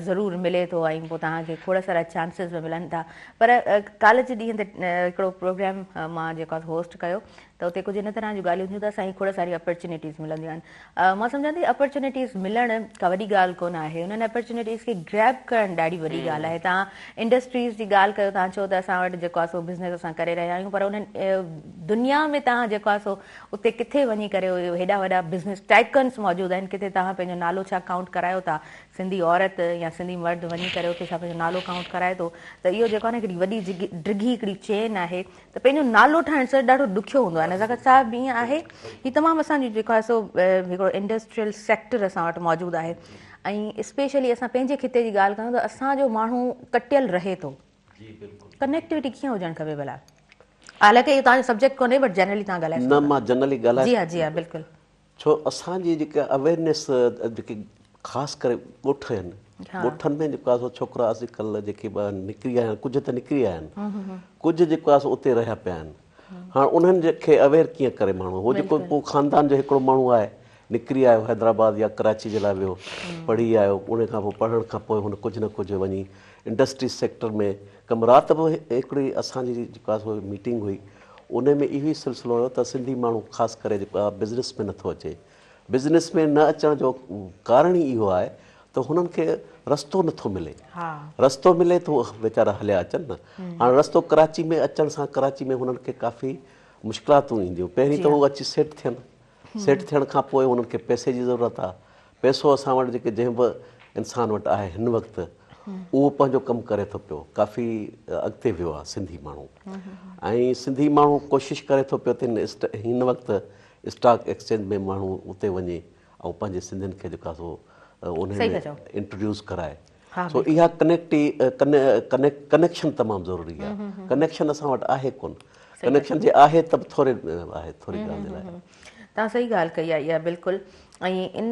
A: ضرور ملي ٿو ۽ پوء توهان کي کوڙ سارا چانسز به ملن ٿا پر ڪالهه جي ڏينهن تي هڪڙو پروگرام مان جيڪو آهي هوسٽ ڪيو ته اتي ڪجهه ان طرح جون ڳالهيون ٿيون ته اسان کي کوڙ ساريون اپرچونيٽيز ملنديون آهن مان سمجهان ٿي اپرچونيٽيز ملڻ ڪا وڏي ڳالهه ڪونه آهي انهن اپرچونيٽيز کي گريب ڪرڻ ڏاڍي وڏي ڳالهه آهي توهان انڊسٽريز جي ڳالهه ڪيو توهان چئو ته اسان وٽ جيڪو آهي سو بزنس اسان ڪري رهيا آهيون پر انهن دنيا ۾ توهان جيڪو آهي سو اتي ڪٿي وڃي ڪري اهي هيڏا وڏا بزنس ٽائيڪنس موجود آهن ڪٿي توهان پنهنجو نالو ڇا ڪائونٽ ڪرايو ٿا سنڌي عورت يا سنڌي مرد وڃي ڪري اتي ڇا پنهنجو نالو ڪائونٽ ڪرائي ٿو ته اهو جيڪو آهي نه هڪڙي وڏي ڊگهي هڪڙي چين آهي ته پنهنجو نالو ٺاهڻ سر ڏاڍو ڏکيو هوندو آهي نزاڪت صاحب به ائين آهي هي تمام اسان جو جيڪو آهي سو هڪڙو انڊسٽريل سيڪٽر اسان وٽ موجود آهي ۽ اسپيشلي اسان پنهنجي خطي جي ڳالهه ڪيون ته اسان جو ماڻهو ڪٽيل رهي ٿو ڪنيڪٽيوٽي ڪيئن هجڻ کپي ڀلا؟ حالانڪه اهو توهان جو سبجيڪٽ ڪونهي بٽ جنرلي توهان ڳالهائي
B: نه
A: سگهو ٿا.
B: مان جنرلي ڳالهائي
A: جي ها جي ها بلڪل.
B: ڇو اسان جي جيڪا اويرنيس جيڪي خاص ڪري ڳوٺ آهن ڳوٺن ۾ جيڪو آهي سو ڇوڪرا اڄ ڪلهه جيڪي به نڪري آيا آهن ڪجهه ته نڪري آيا آهن ڪجهه جيڪو آهي سو اتي رهيا پيا آهن هاڻ انهن کي اوير ڪيئن ڪري ماڻهو هو جيڪو ڪو خاندان جو هڪڙو ماڻهو آهي نڪري آيو حيدرآباد يا ڪراچي جي لاء ويو پڙهي آيو ان کان پوء پڙهڻ کان پوء هن ڪجهه نه ڪجهه وڃي انڊسٽري سيڪٽر ۾ ڪم رات به هڪڙي اسان جي جيڪا سو ميٽنگ هئي ان ۾ اهو ئي سلسلو هيو ته سنڌي ماڻهو خاص ڪري جيڪو آهي بزنس ۾ نٿو اچي بزنس ۾ نه اچڻ جو ڪارڻ ئي اهو آهي ته هنن کي رستو نٿو ملي رستو ملي ته ويچارا هليا اچن نه هاڻ رستو ڪراچي ۾ اچڻ سان ڪراچي ۾ هنن کي ڪافي مشڪلاتون اينديون پهرين ته هو اچي سيٽ ٿين سيٽ ٿيڻ کان پوء انهن کي پئسي جي ضرورت آهي. پئسو اسان وٽ جيڪي جنهن به انسان وٽ آهي هن وقت اهو پنهنجو ڪم ڪري ٿو پيو ڪافي اڳتي ويو آهي سنڌي ماڻهو ۽ سنڌي ماڻهو ڪوشش ڪري ٿو پيو ته هن وقت اسٽاڪ ايڪسچينج ۾ ماڻهو اتي وڃي ۽ پنهنجي سنڌين کي جيڪو آهي سو انهي ۾ انٽروڊيوس ڪرائي سو اها ڪنيڪٽي ڪنيڪشن تمام ضروري آهي ڪنيڪشن اسان وٽ آهي ڪونه ڪنيڪشن جي آهي ته به ٿوري آهي ٿوري ڳالهه جي لاء.
A: توهان صحيح ڳالهه ڪئي آهي اها بلڪل ۽ ان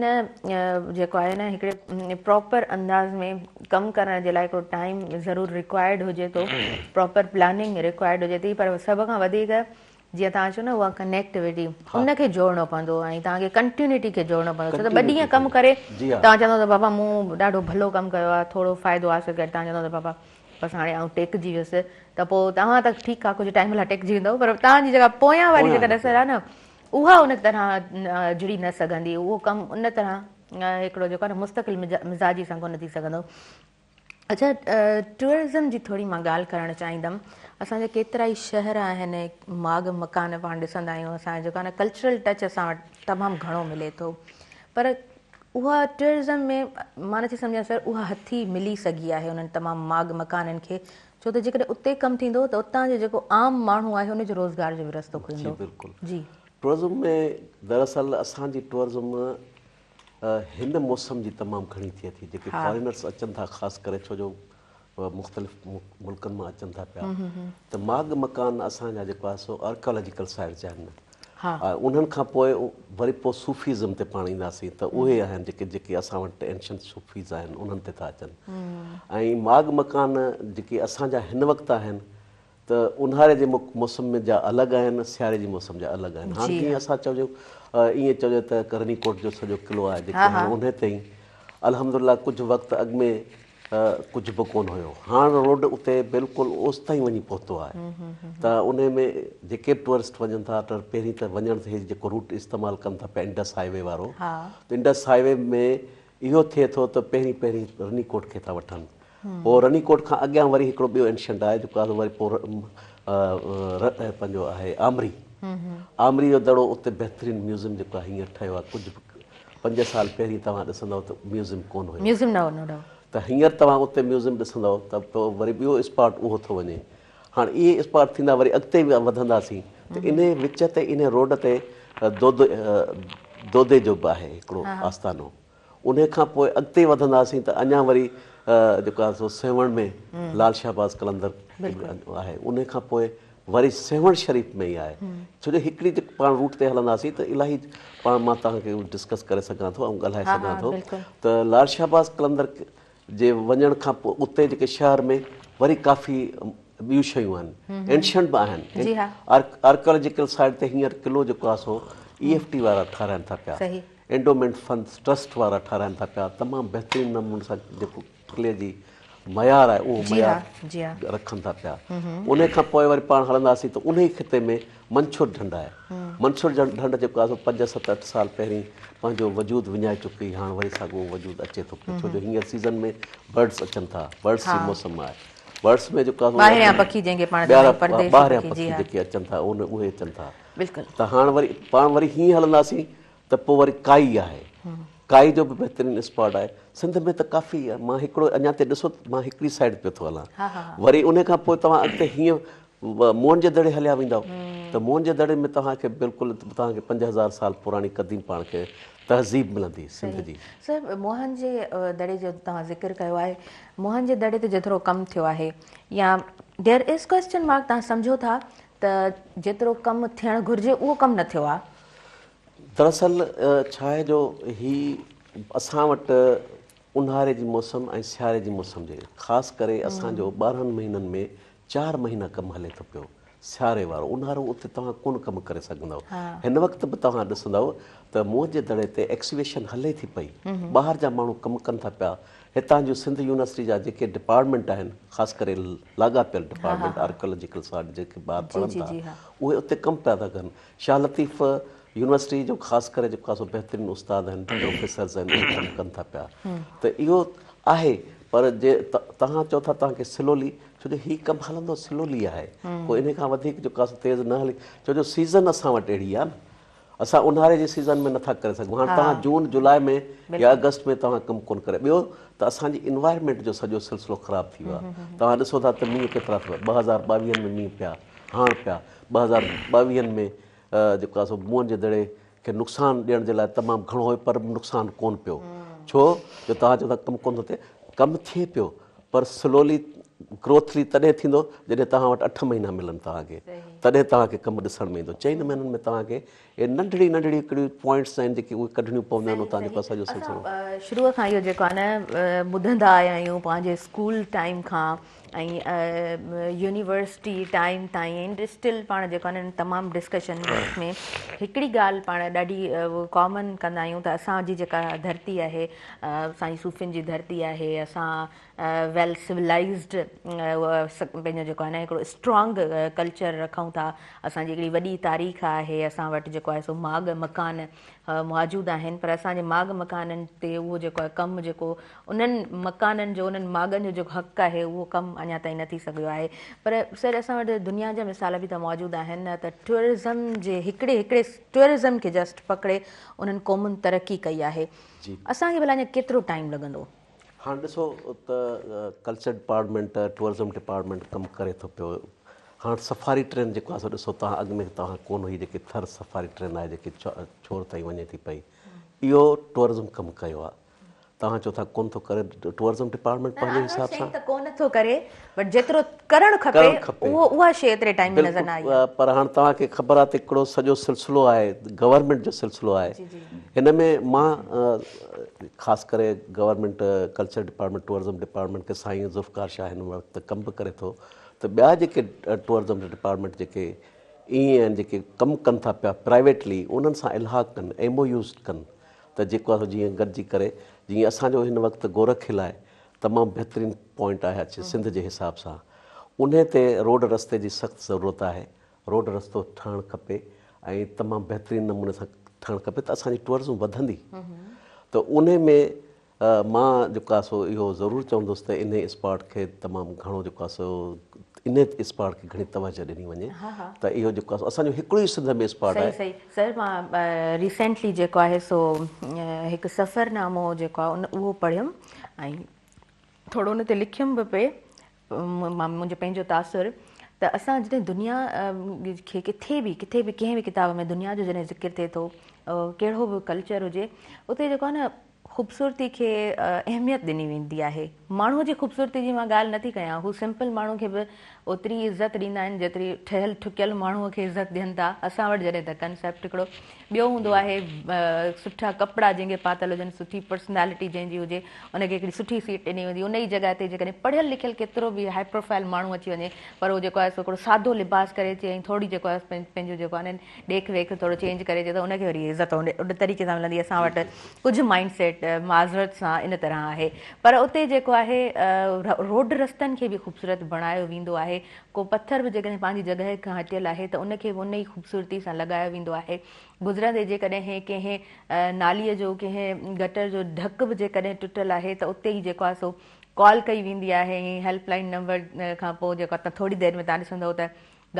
A: جيڪو آهي نه هڪڙي پراپر انداز ۾ ڪم ڪرڻ جي لاء هڪڙو ٽائيم ضرور رڪوائرڊ هجي ٿو پراپر پلاننگ رڪوائرڊ هجي ٿي پر سڀ کان وڌيڪ جيئن توهان چئو نه اها ڪنيڪٽوٽي ان کي جوڙڻو پوندو ۽ توهان کي ڪنٽينيوٽي کي جوڙڻو پوندو ڇو ته ٻه ڏينهن ڪم ڪري توهان چوندو ته بابا مون ڏاڍو ڀلو ڪم ڪيو آهي ٿورو فائدو حاصل ڪري توهان چوندو ته بابا بس هاڻي آئون ٽيڪجي ويس ته پوء توهان ته ٺيڪ آهي ڪجهه ٽائيم لاء ٽيڪجي ويندو پر توهان جي جيڪا پويان واري جيڪا نسل آهي نه اها ان طرح جڙي نه سگهندي اهو ڪم ان طرح هڪڙو جيڪو آهي نه مستقل مزاجي سان ڪونه ٿي سگهندو. اڇا ٽوئرزم جي ٿوري مان ڳالهه ڪرڻ چاهيندم اسان جا ڪيترا ئي شهر آهن ماڳ مڪان پاڻ ڏسندا آهيون اسان جو جيڪو آهي نه ڪلچرل ٽچ اسان وٽ تمام گهڻو ملي ٿو پر اها ٽوئرزم ۾ مان نٿي سمجهان سر اها هٿي ملي سگهي آهي انهن تمام ماڳ مڪانن کي ڇو ته جيڪڏهن اتي ڪم ٿيندو ته اتان جو جيڪو عام ماڻهو آهي ان جو روزگار جو به رستو کلندو.
B: جي بلڪل
A: جي
B: ٽوئرزم ۾ دراصل اسان جي ٽوئرزم هن موسم جي تمام گهڻي ٿئي ٿي جيڪي فارينرس اچن ٿا خاص ڪري ڇو جو مختلف ملڪن مان اچن ٿا پيا ته ماڳ مڪان اسان جا جيڪو آهي سو آرڪيالاجيڪل سائيٽس آهن انهن کان پوء وري پوء صوفيزم تي پاڻ اينداسين ته اهي آهن جيڪي جيڪي اسان وٽ اينشنٽ صوفيز آهن انهن تي ٿا اچن ۽ ماڳ مڪان جيڪي اسان جا هن وقت آهن ته اونهاري جي موسم ۾ جا الڳ آهن سياري جي موسم جا الڳ آهن هاڻ جيئن اسان چئجو ائين چئجو ته ڪرني ڪوٽ جو سڄو قلعو آهي جيڪو هاڻ انهي تي ئي الحمدلله ڪجهه وقت اڳ ۾ ڪجهه به ڪونه هيو هاڻ روڊ اتي بلڪل اوستائين وڃي پهتو آهي ته انهي ۾ جيڪي به ٽوئرسٽ وڃن ٿا ته پهرين ته وڃڻ هي جيڪو روٽ استعمال ڪن ٿا پيا انڊس هاء وي وارو ته انڊس هاء وي ۾ اهو ٿئي ٿو ته پهرين پهرين رني ڪوٽ کي ٿا وٺن پوء رني ڪوٽ کان اڳيان وري هڪڙو ٻيو اينشنٽ آهي جيڪو آهي وري پوء پنهنجو آهي آمري آمري جو دڙو اتي بهترين ميوزيم جيڪو آهي هينئر ٺهيو آهي ڪجهه 5 سال پهرين توهان ڏسندؤ ته ميوزيم ڪونه هيو
A: ميوزيم نه هو
B: ته هينئر توهان اتي ميوزيم ڏسندؤ ته پوء وري ٻيو اسپاٽ اهو ٿو وڃي هاڻ اهي اسپاٽ ٿيندا وري اڳتي به وڌنداسين ته انهي وچ تي انهي روڊ تي دودي جو به آهي هڪڙو آستانو انهي کان پوء اڳتي وڌنداسين ته اڃا وري جيڪو آهي سو سيوهڻ ۾ لال شهباز قلندر آهي انهي کان پوء وري سيوهڻ شريف ۾ ئي آهي ڇو جو هڪڙي جيڪو پاڻ روٽ تي هلنداسين ته الاهي پاڻ مان توهان کي ڊسڪس ڪري سگهان ٿو ۽ ڳالهائي سگهان ٿو ته لال شهباز قلندر جي وڃڻ کان پوء اتي جيڪي شهر ۾ وري ڪافي ٻيون شيون آهن اينشنٽ به آهن آرڪيالاجيڪل سائيٽ تي هينئر قلعو جيڪو آهي سو اي ايف ٽي وارا ٺهرائن ٿا پيا اينڊومينٽ فنڊ ٽرسٽ وارا ٺهرائن ٿا پيا تمام بهترين نموني سان جيڪو قلعي جي معيار آهي اهو معيار رکن ٿا پيا انهي کان پوء وري پاڻ هلنداسين ته انهي خطي ۾ منڇر ڍنڍ آهي. منڇر ڍنڍ جيڪو آهي سو 5، 7، 8 سال پهرين پنهنجو وجود وڃائي چڪي هئي هاڻ وري ساڳو وجود اچي ٿو پيو ڇو جو هينئر سيزن ۾ برڊس اچن ٿا برڊس جي موسم آهي برڊس ۾ جيڪو آهي
A: ٻاهريان پکي جنهن کي پاڻ چوندا آهيون پرديسي
B: ٻاهريان پکي جيڪي اچن ٿا اهي اچن ٿا
A: بلڪل
B: ته هاڻ وري پاڻ وري هيئن هلنداسين ته پوء وري ڪائي آهي ڪائي جو به بهترين اسپاٽ آهي سنڌ ۾ ته ڪافي مان هڪڙو اڃا تي ڏسو مان هڪڙي سائيڊ پيو ٿو هلان وري ان کان پوء توهان اڳتي هيئن موهن جي دڙي هليا ويندؤ ته موهن جي دڙي ۾ توهان کي بلڪل توهان کي 5000 سال پراڻي قديم پاڻ کي تهذيب ملندي سنڌ جي.
A: سر موهن جي دڙي جو توهان ذڪر ڪيو آهي موهن جي دڙي تي جيترو ڪم ٿيو آهي يا دير از ڪويسچن مارڪ توهان سمجهو ٿا ته جيترو ڪم ٿيڻ گهرجي اهو ڪم نه ٿيو آهي.
B: دراصل ڇا آهي جو هي اسان وٽ اونهاري جي موسم ۽ سياري جي موسم جي خاص ڪري اسان جو 12 مهينن ۾ 4 مهينا ڪم هلي ٿو پيو سياري وارو اونهارو اتي توهان ڪونه ڪم ڪري سگهندؤ هن وقت به توهان ڏسندؤ ته موهن جي دڙي تي ايڪسويشن هلي ٿي پئي ٻاهر جا ماڻهو ڪم ڪن ٿا پيا هتان جون سنڌ يونيورسٽي جا جيڪي ڊپارٽمينٽ آهن خاص ڪري لاڳاپيل ڊپارٽمينٽ آرڪيالاجيڪل سان جيڪي ٻار پڙهن ٿا اهي اتي ڪم پيا ٿا ڪن شاهه لطيف يونيورسٽي جو خاص ڪري جيڪو آهي سو بهترين استاد آهن پروفيسرز آهن اهي ڪم ڪن ٿا پيا ته اهو آهي پر جي توهان چئو ٿا توهان کي سلولي ڇو جو هي ڪم هلندو سلولي آهي ڪو انهي کان وڌيڪ جيڪو آهي سو تيز نه هلي ڇو جو سيزن اسان وٽ اهڙي آهي نه. اسان اونهاري جي سيزن ۾ نٿا ڪري سگهون. هاڻ توهان جون جولاء ۾ يا آگسٽ ۾ توهان ڪم ڪونه ڪري. ٻيو ته اسان جي انوائرمينٽ جو سڄو سلسلو خراب ٿي ويو آهي. توهان ڏسو ٿا ته مينهن ڪيترا ٿا پون. 2022 ۾ مينهن پيا، هاڻ پيا. 2022 ۾ جيڪو آهي سو موئن جي دڙي کي نقصان ڏيڻ جي لاء تمام گهڻو هيو پر نقصان ڪونه پيو. ڇو جو توهان چئو ٿا ڪم ڪونه ٿو ٿئي. ڪم ٿئي پيو پر سلولي گروٿلي تڏهن ٿيندو جڏهن توهان وٽ اٺ مهينا ملن توهان کي تڏهن توهان کي ڪم ڏسڻ ۾ ايندو. چئن مهينن ۾ توهان کي اهي ننڍڙي ننڍڙي هڪڙيون پوائنٽس آهن جيڪي اهي ڪڍڻيون پونديون آهن اتان جيڪو سڄو سلسلو.
A: اسان شروع کان اهو جيڪو آهي نه ٻڌندا آيا آهيون پنهنجي اسڪول ٽائيم کان ۽ يونيورسٽي ٽائيم تائين اينڊ اسٽل پاڻ جيڪو آهي نه تمام ڊسڪشن ۾ هڪڙي ڳالهه پاڻ ڏاڍي ڪامن ڪندا آهيون ته اسان جي جيڪا ڌرتي آهي اسان جي صوفين جي ڌرتي آهي اسان ويل سولائيزڊ پنهنجو جيڪو آهي نه هڪڙو اسٽرانگ ڪلچر رکون ٿا اسان جي هڪڙي وڏي تاريخ آهي اسان وٽ جيڪو آهي سو ماڳ مڪان موجود آهن پر اسان جي ماڳ مڪانن تي اهو جيڪو آهي ڪم جيڪو انهن مڪانن جو انهن ماڳن جو جيڪو حق آهي اهو ڪم اڃا تائين نه ٿي سگهيو آهي پر سر اسان وٽ دنيا جا مثال به ته موجود آهن نه ته ٽوئرزم جي هڪڙي هڪڙي ٽوئرزم کي جسٽ پڪڙي انهن قومن ترقي ڪئي آهي اسان کي ڀلا اڃا ڪيترو ٽائيم لڳندو؟
B: هاڻ ڏسو ته ڪلچر ڊپارٽمينٽ ٽوئرزم ڊپارٽمينٽ ڪم ڪري ٿو پيو هاڻ سفاري ٽرين جيڪو آهي سو ڏسو توهان اڳ ۾ توهان ڪونه هئي جيڪي ٿر سفاري ٽرين آهي جيڪي ڇور تائين وڃي ٿي پئي اهو ٽوئرزم ڪم ڪيو آهي توهان چئو ٿا ڪونه ٿو ڪري ٽوئرزم ڊپارٽمينٽ پنهنجي حساب سان
A: ته ڪونه ٿو ڪري بٽ جيترو ڪرڻ کپي اهو اها شي ايتري ٽائيم ۾ نظر نه آئي
B: بلڪل پر هاڻ توهان کي خبر آهي ته هڪڙو سڄو سلسلو آهي گورنمينٽ جو سلسلو آهي هن ۾ مان خاص ڪري government culture department tourism department کي سائين ذوالفقار شاهه هن وقت ڪم به ڪري ٿو ته ٻيا جيڪي ٽوئرزم جا ڊپارٽمينٽ جيڪي ائين آهن جيڪي ڪم ڪن ٿا پيا پرائيويٽلي انهن سان الحاق ڪن ايم او يوز ڪن ته جيڪو آهي سو جيئن گڏجي ڪري جيئن اسان جو هن وقت گورک هل آهي تمام بهترين پوائنٽ آهي اچ سنڌ جي حساب سان انهي تي روڊ رستي جي سخت ضرورت آهي روڊ رستو ٺهڻ کپي ۽ تمام بهترين نموني سان ٺهڻ کپي ته اسان جي ٽوئرزم وڌندي ته انهي ۾ مان جيڪو آهي سو اهو ضرور چوندس ته انهي اسپاٽ کي تمام گهڻو جيڪو آهي سو انهي اسپاٽ کي گهڻي توجه ڏني وڃي ته اهو جيڪو آهي سو اسان جو هڪڙو ئي سنڌ ۾ اسپاٽ آهي.
A: صحيح صحيح سر مان ريسينٽلي جيڪو آهي سو هڪ سفرنامو جيڪو آهي اهو پڙهيم ۽ ٿورو ان تي لکيم به پئي مان منهنجو پنهنجو تاثر ته اسان جڏهن دنيا کي ڪٿي به ڪٿي به ڪنهن به ڪتاب ۾ دنيا جو جڏهن ذڪر ٿئي ٿو ڪهڙو به ڪلچر هجي اتي جيڪو آهي نه خوبصورتي کي اهميت ڏني ويندي آهي ماڻهو جي خوبصورتي جي مان ڳالهه نٿي ڪيان هو سمپل ماڻهو کي به اوتري عزت ڏيندا آهن جيتري ٺهيل ٺڪيل ماڻهو کي عزت ڏين ٿا اسان وٽ جڏهن ته ڪنسيپٽ هڪڙو ٻيو هوندو آهي سٺا ڪپڙا جنهن کي پاتل هجن سٺي پرسنالٽي جنهن جي هجي ان کي هڪڙي سٺي سيٽ ڏني ويندي ان ئي جڳهه تي جيڪڏهن پڙهيل لکيل ڪيترو به هائي پروفائل ماڻهو اچي وڃي پر هو جيڪو آهي سو هڪڙو سادو لباس ڪري اچي ۽ ٿوري جيڪو آهي پنهنجو جيڪو آهي ڏيک ويک ٿورو چينج ڪري اچي ته ان کي وري عزت ان طريقي سان ملندي اسان وٽ ڪجهه مائنڊ سيٽ معذرت سان ان طرح آهي پر اتي جيڪو آهي روڊ رستن کي به خوبصورت بڻايو ويندو آهي ڪو پٿر به جيڪڏهن پنهنجي جڳهه کان هٽيل آهي ته ان کي به ان ئي خوبصورتي سان لڳايو ويندو آهي. گذرندي جيڪڏهن ڪنهن ناليء جو ڪنهن گٽر جو ڍڪ به جيڪڏهن ٽٽل آهي ته اتي ئي جيڪو آهي سو ڪال ڪئي ويندي آهي ۽ هيلپ لائين نمبر کان پوء جيڪو آهي ٿوري دير ۾ توهان ڏسندؤ ته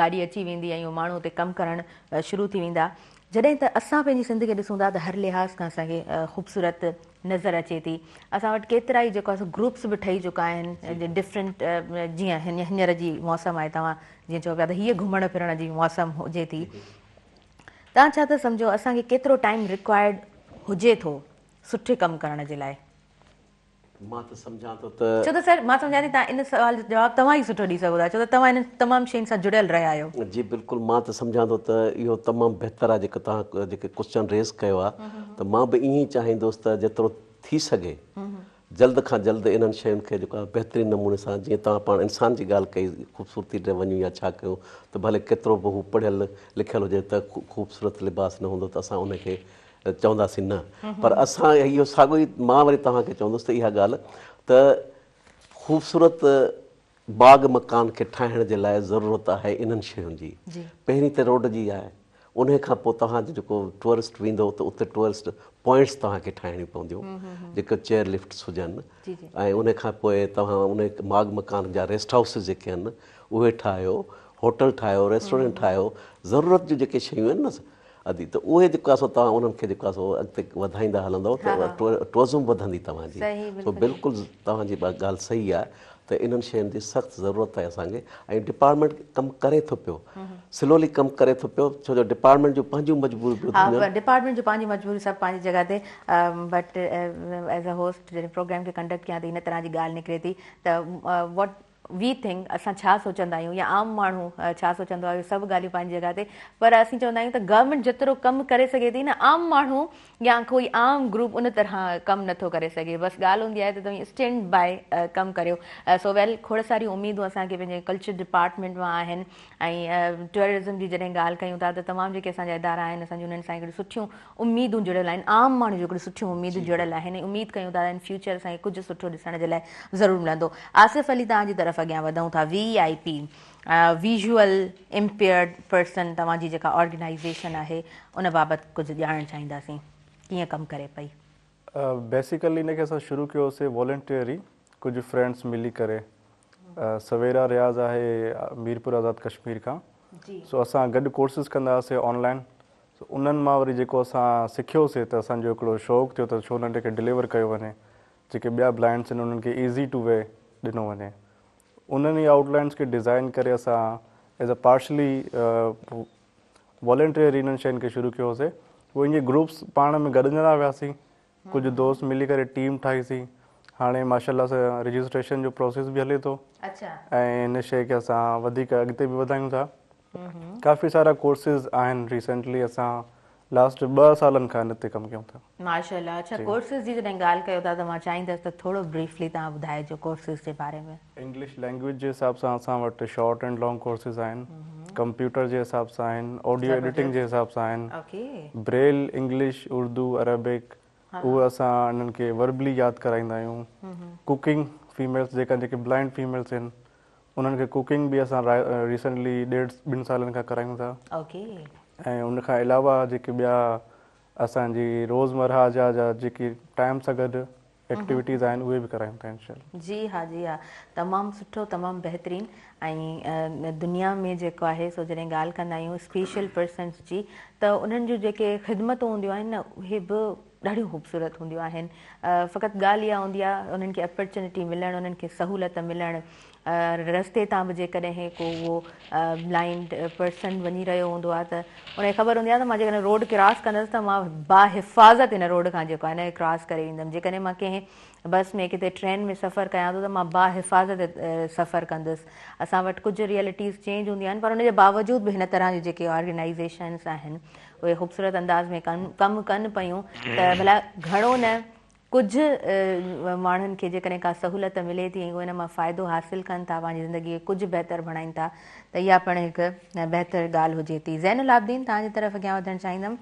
A: گاڏي اچي ويندي ۽ اهو ماڻهو اتي ڪم ڪرڻ شروع ٿي ويندا. جڏهن ته اسان پنهنجي سنڌ کي ڏسون ٿا ته هر لحاظ کان اسان کي خوبصورت نظر اچي ٿي. اسان وٽ ڪيترائي جيڪو آهي سو گروپس به ٺهي چڪا آهن ڊفرنٽ جيئن هينئر جي موسم آهي توهان جيئن چئو پيا ته هيء گهمڻ ڦرڻ جي موسم هجي ٿي توهان ڇا ٿا سمجهو اسان کي ڪيترو ٽائيم رڪوائرڊ هجي ٿو سٺي ڪم ڪرڻ جي لاء؟
B: مان ته سمجهان ٿو ته.
A: ڇو ته سر مان سمجهان ٿي توهان ان سوال جو جواب توهان ئي سٺو ڏئي سگهو ٿا ڇو ته توهان انهن تمام شين سان جڙيل رهيا آهيو.
B: جي بلڪل مان ته سمجهان ٿو ته اهو تمام بهتر آهي جيڪو توهان جيڪي ڪوسچن ريز ڪيو آهي ته مان به ائين ئي چاهيندس ته جيترو ٿي سگهي جلد کان جلد انهن شين کي جيڪو آهي بهترين نموني سان جيئن توهان پاڻ انسان جي ڳالهه ڪئي خوبصورتي ڏي وڃون يا ڇا ڪيون ته ڀلي ڪيترو به هو پڙهيل لکيل هجي ته خوبصورت لباس نه هوندو ته اسان ان کي چونداسين نه پر اسان اهو ساڳيو ئي مان وري توهان کي چوندس ته اها ڳالهه ته خوبصورت باغ مڪان کي ٺاهڻ جي لاء ضرورت آهي انهن شين جي پهرين ته روڊ جي آهي انهي کان پوء توهان جو جيڪو ٽوئرسٽ ويندو ته اتي ٽوئرسٽ پوائنٽس توهان کي ٺاهڻيون پونديون جيڪي چيئر لفٽس هجن ۽ انهي کان پوء توهان انهي ماڳ مڪان جا ريسٽ هائوسز جيڪي آهن اهي ٺاهيو هوٽل ٺاهيو ريسٽورنٽ ٺاهيو ضرورت جون جيڪي شيون آهن نه ادي ته اهي جيڪو آهي سو توهان انهن کي جيڪو آهي سو اڳتي وڌائيندا هلندؤ ته ٽوئرزم وڌندي توهان جي سو بلڪل توهان جي ڳالهه صحيح آهي ته انهن شين جي سخت ضرورت آهي اسان کي ۽ ڊپارٽمينٽ ڪم ڪري ٿو پيو سلولي ڪم ڪري ٿو پيو ڇو جو ڊپارٽمينٽ جون پنهنجون مجبوريون به
A: ها ڊپارٽمينٽ جون پنهنجون مجبوريون سڀ پنهنجي جڳهه تي بٽ ايز ا هوسٽ جڏهن پروگرام کي ڪنڊڪٽ ڪيان ٿي هن طرح جي ڳالهه نڪري ٿي ته what we think اسان ڇا سوچندا آهيون يا عام ماڻهو ڇا سوچندو آهي اهي سڀ ڳالهيون پنهنجي جڳهه تي پر اسين چوندا آهيون ته گورنمينٽ جيترو ڪم ڪري سگهي ٿي نه عام ماڻهو يا ڪوئي عام گروپ ان طرح ڪم نٿو ڪري سگهي بس ڳالهه هوندي آهي ته توهين اسٽينڊ باء ڪم ڪريو سو ويل کوڙ ساريون اميدون اسان کي پنهنجي ڪلچر ڊپارٽمينٽ مان آهن ۽ ٽوئرزم جي جڏهن ڳالهه ڪيون ٿا ته تمام جيڪي اسان جا ادارا آهن اسان جون انهن سان هڪڙيون سٺيون اميدون جڙيل آهن عام ماڻهو جون هڪڙيون سٺيون اميدون جڙيل آهن ۽ اميد ڪيون ٿا ته ان فيوچر اسان کي ڪجهه سٺو ڏسڻ جي لاء ضرور ملندو آصف علي توهان جي طرف اڳيان وڌون ٿا V I P visual impaired person توهان جي جيڪا آرگنائيزيشن آهي ان بابت ڪجهه ڄاڻڻ چاهينداسين ڪيئن ڪم ڪري پئي.
D: بيسيڪلي ان کي اسان شروع ڪيو سي والنٽيئري ڪجهه فرينڊس ملي ڪري سويرا رياض آهي ميرپور آزاد ڪشمير کان سو اسان گڏ ڪورسز ڪندا هئاسي آن لائن سو انهن مان وري جيڪو اسان سکيوسي ته اسان جو هڪڙو شوق ٿيو ته ڇو نه ان کي ڊليور ڪيو وڃي جيڪي ٻيا بلائنڊس آهن انهن کي ايزي ٽو وي ڏنو وڃي انهن ئي آئوٽ لائنس کي ڊزائن ڪري اسان ايز ا پارشلي والنٽيئري انهن شين کي شروع ڪيوسي پوء ائين گروپس پاڻ ۾ گڏجندا وياسين ڪجهه دوست ملي ڪري ٽيم ٺاهيسين هاڻي ماشاء الله سان رجسٽريشن جو پروسيس به هلي ٿو ۽ ان شي کي اسان وڌيڪ اڳتي به وڌايون ٿا ڪافي سارا ڪورسز آهن ريسينٽلي اسان لاسٽ 2 سالن کان ان تي ڪم ڪيون ٿا.
A: ماشاء الله اڇا ڪورسز جي جڏهن ڳالهه ڪيو ٿا ته مان چاهيندس ته ٿورو بريفلي توهان ٻڌائجو ڪورسز جي باري ۾.
D: انگلش لينگويج جي حساب سان اسان وٽ شارٽ اينڊ لانگ ڪورسز آهن ڪمپيوٽر جي حساب سان آهن آڊيو ايڊيٽنگ جي حساب سان آهن بريل انگلش اردو عربڪ اهي اسان انهن کي وربلي ياد ڪرائيندا آهيون ڪوڪنگ فيميلز جيڪا جيڪي بلائنڊ فيميلز آهن انهن کي ڪوڪنگ به اسان ريسنٽلي ڏيڍ ٻن سالن کان ڪرايون ٿا ۽ ان کان علاوه جيڪي ٻيا اسان جي روزمرهه جا جا جيڪي ٽائيم سان گڏ ايڪٽيوٽيز آهن اهي به ڪرايون ٿا انشاء الله.
A: جي ها جي ها تمام سٺو تمام بهترين ۽ دنيا ۾ جيڪو آهي سو جڏهن ڳالهه ڪندا آهيون اسپيشل پرسنس جي ته انهن جون جيڪي خدمتون هونديون آهن نه اهي به ڏاڍيون خوبصورت هونديون آهن فقط ڳالهه اها هوندي آهي انهن کي اپرچونٽي ملڻ انهن کي سهولت ملڻ رستي تان به جيڪڏهن ڪو اهو بلائنڊ پرسن وڃي رهيو هوندو آهي ته ان کي خبر هوندي آهي ته مان جيڪڏهن روڊ ڪراس ڪندس ته مان باحفاظت هن روڊ کان جيڪو آهي نه ڪراس ڪري ويندم جيڪڏهن مان ڪنهن بس ۾ ڪٿي ٽرين ۾ سفر ڪيان ٿو ته مان باحفاظت سفر ڪندس اسان وٽ ڪجهه ريئلٽيز چينج هونديون آهن پر ان جي باوجود به هن طرح جون جيڪي آرگنائيزيشنس آهن اهي خوبصورت انداز ۾ ڪم ڪم ڪن پيون ته ڀلا گهڻو نه ڪجهه ماڻهن کي جيڪڏهن ڪا سهولت ملي ٿي ۽ اهي ان مان فائدو حاصل ڪن ٿا پنهنجي زندگي کي ڪجهه بهتر بڻائين ٿا ته اها پڻ هڪ بهتر ڳالهه هجي ٿي. زين العابدين توهان جي طرف اڳيان وڌڻ چاهيندم.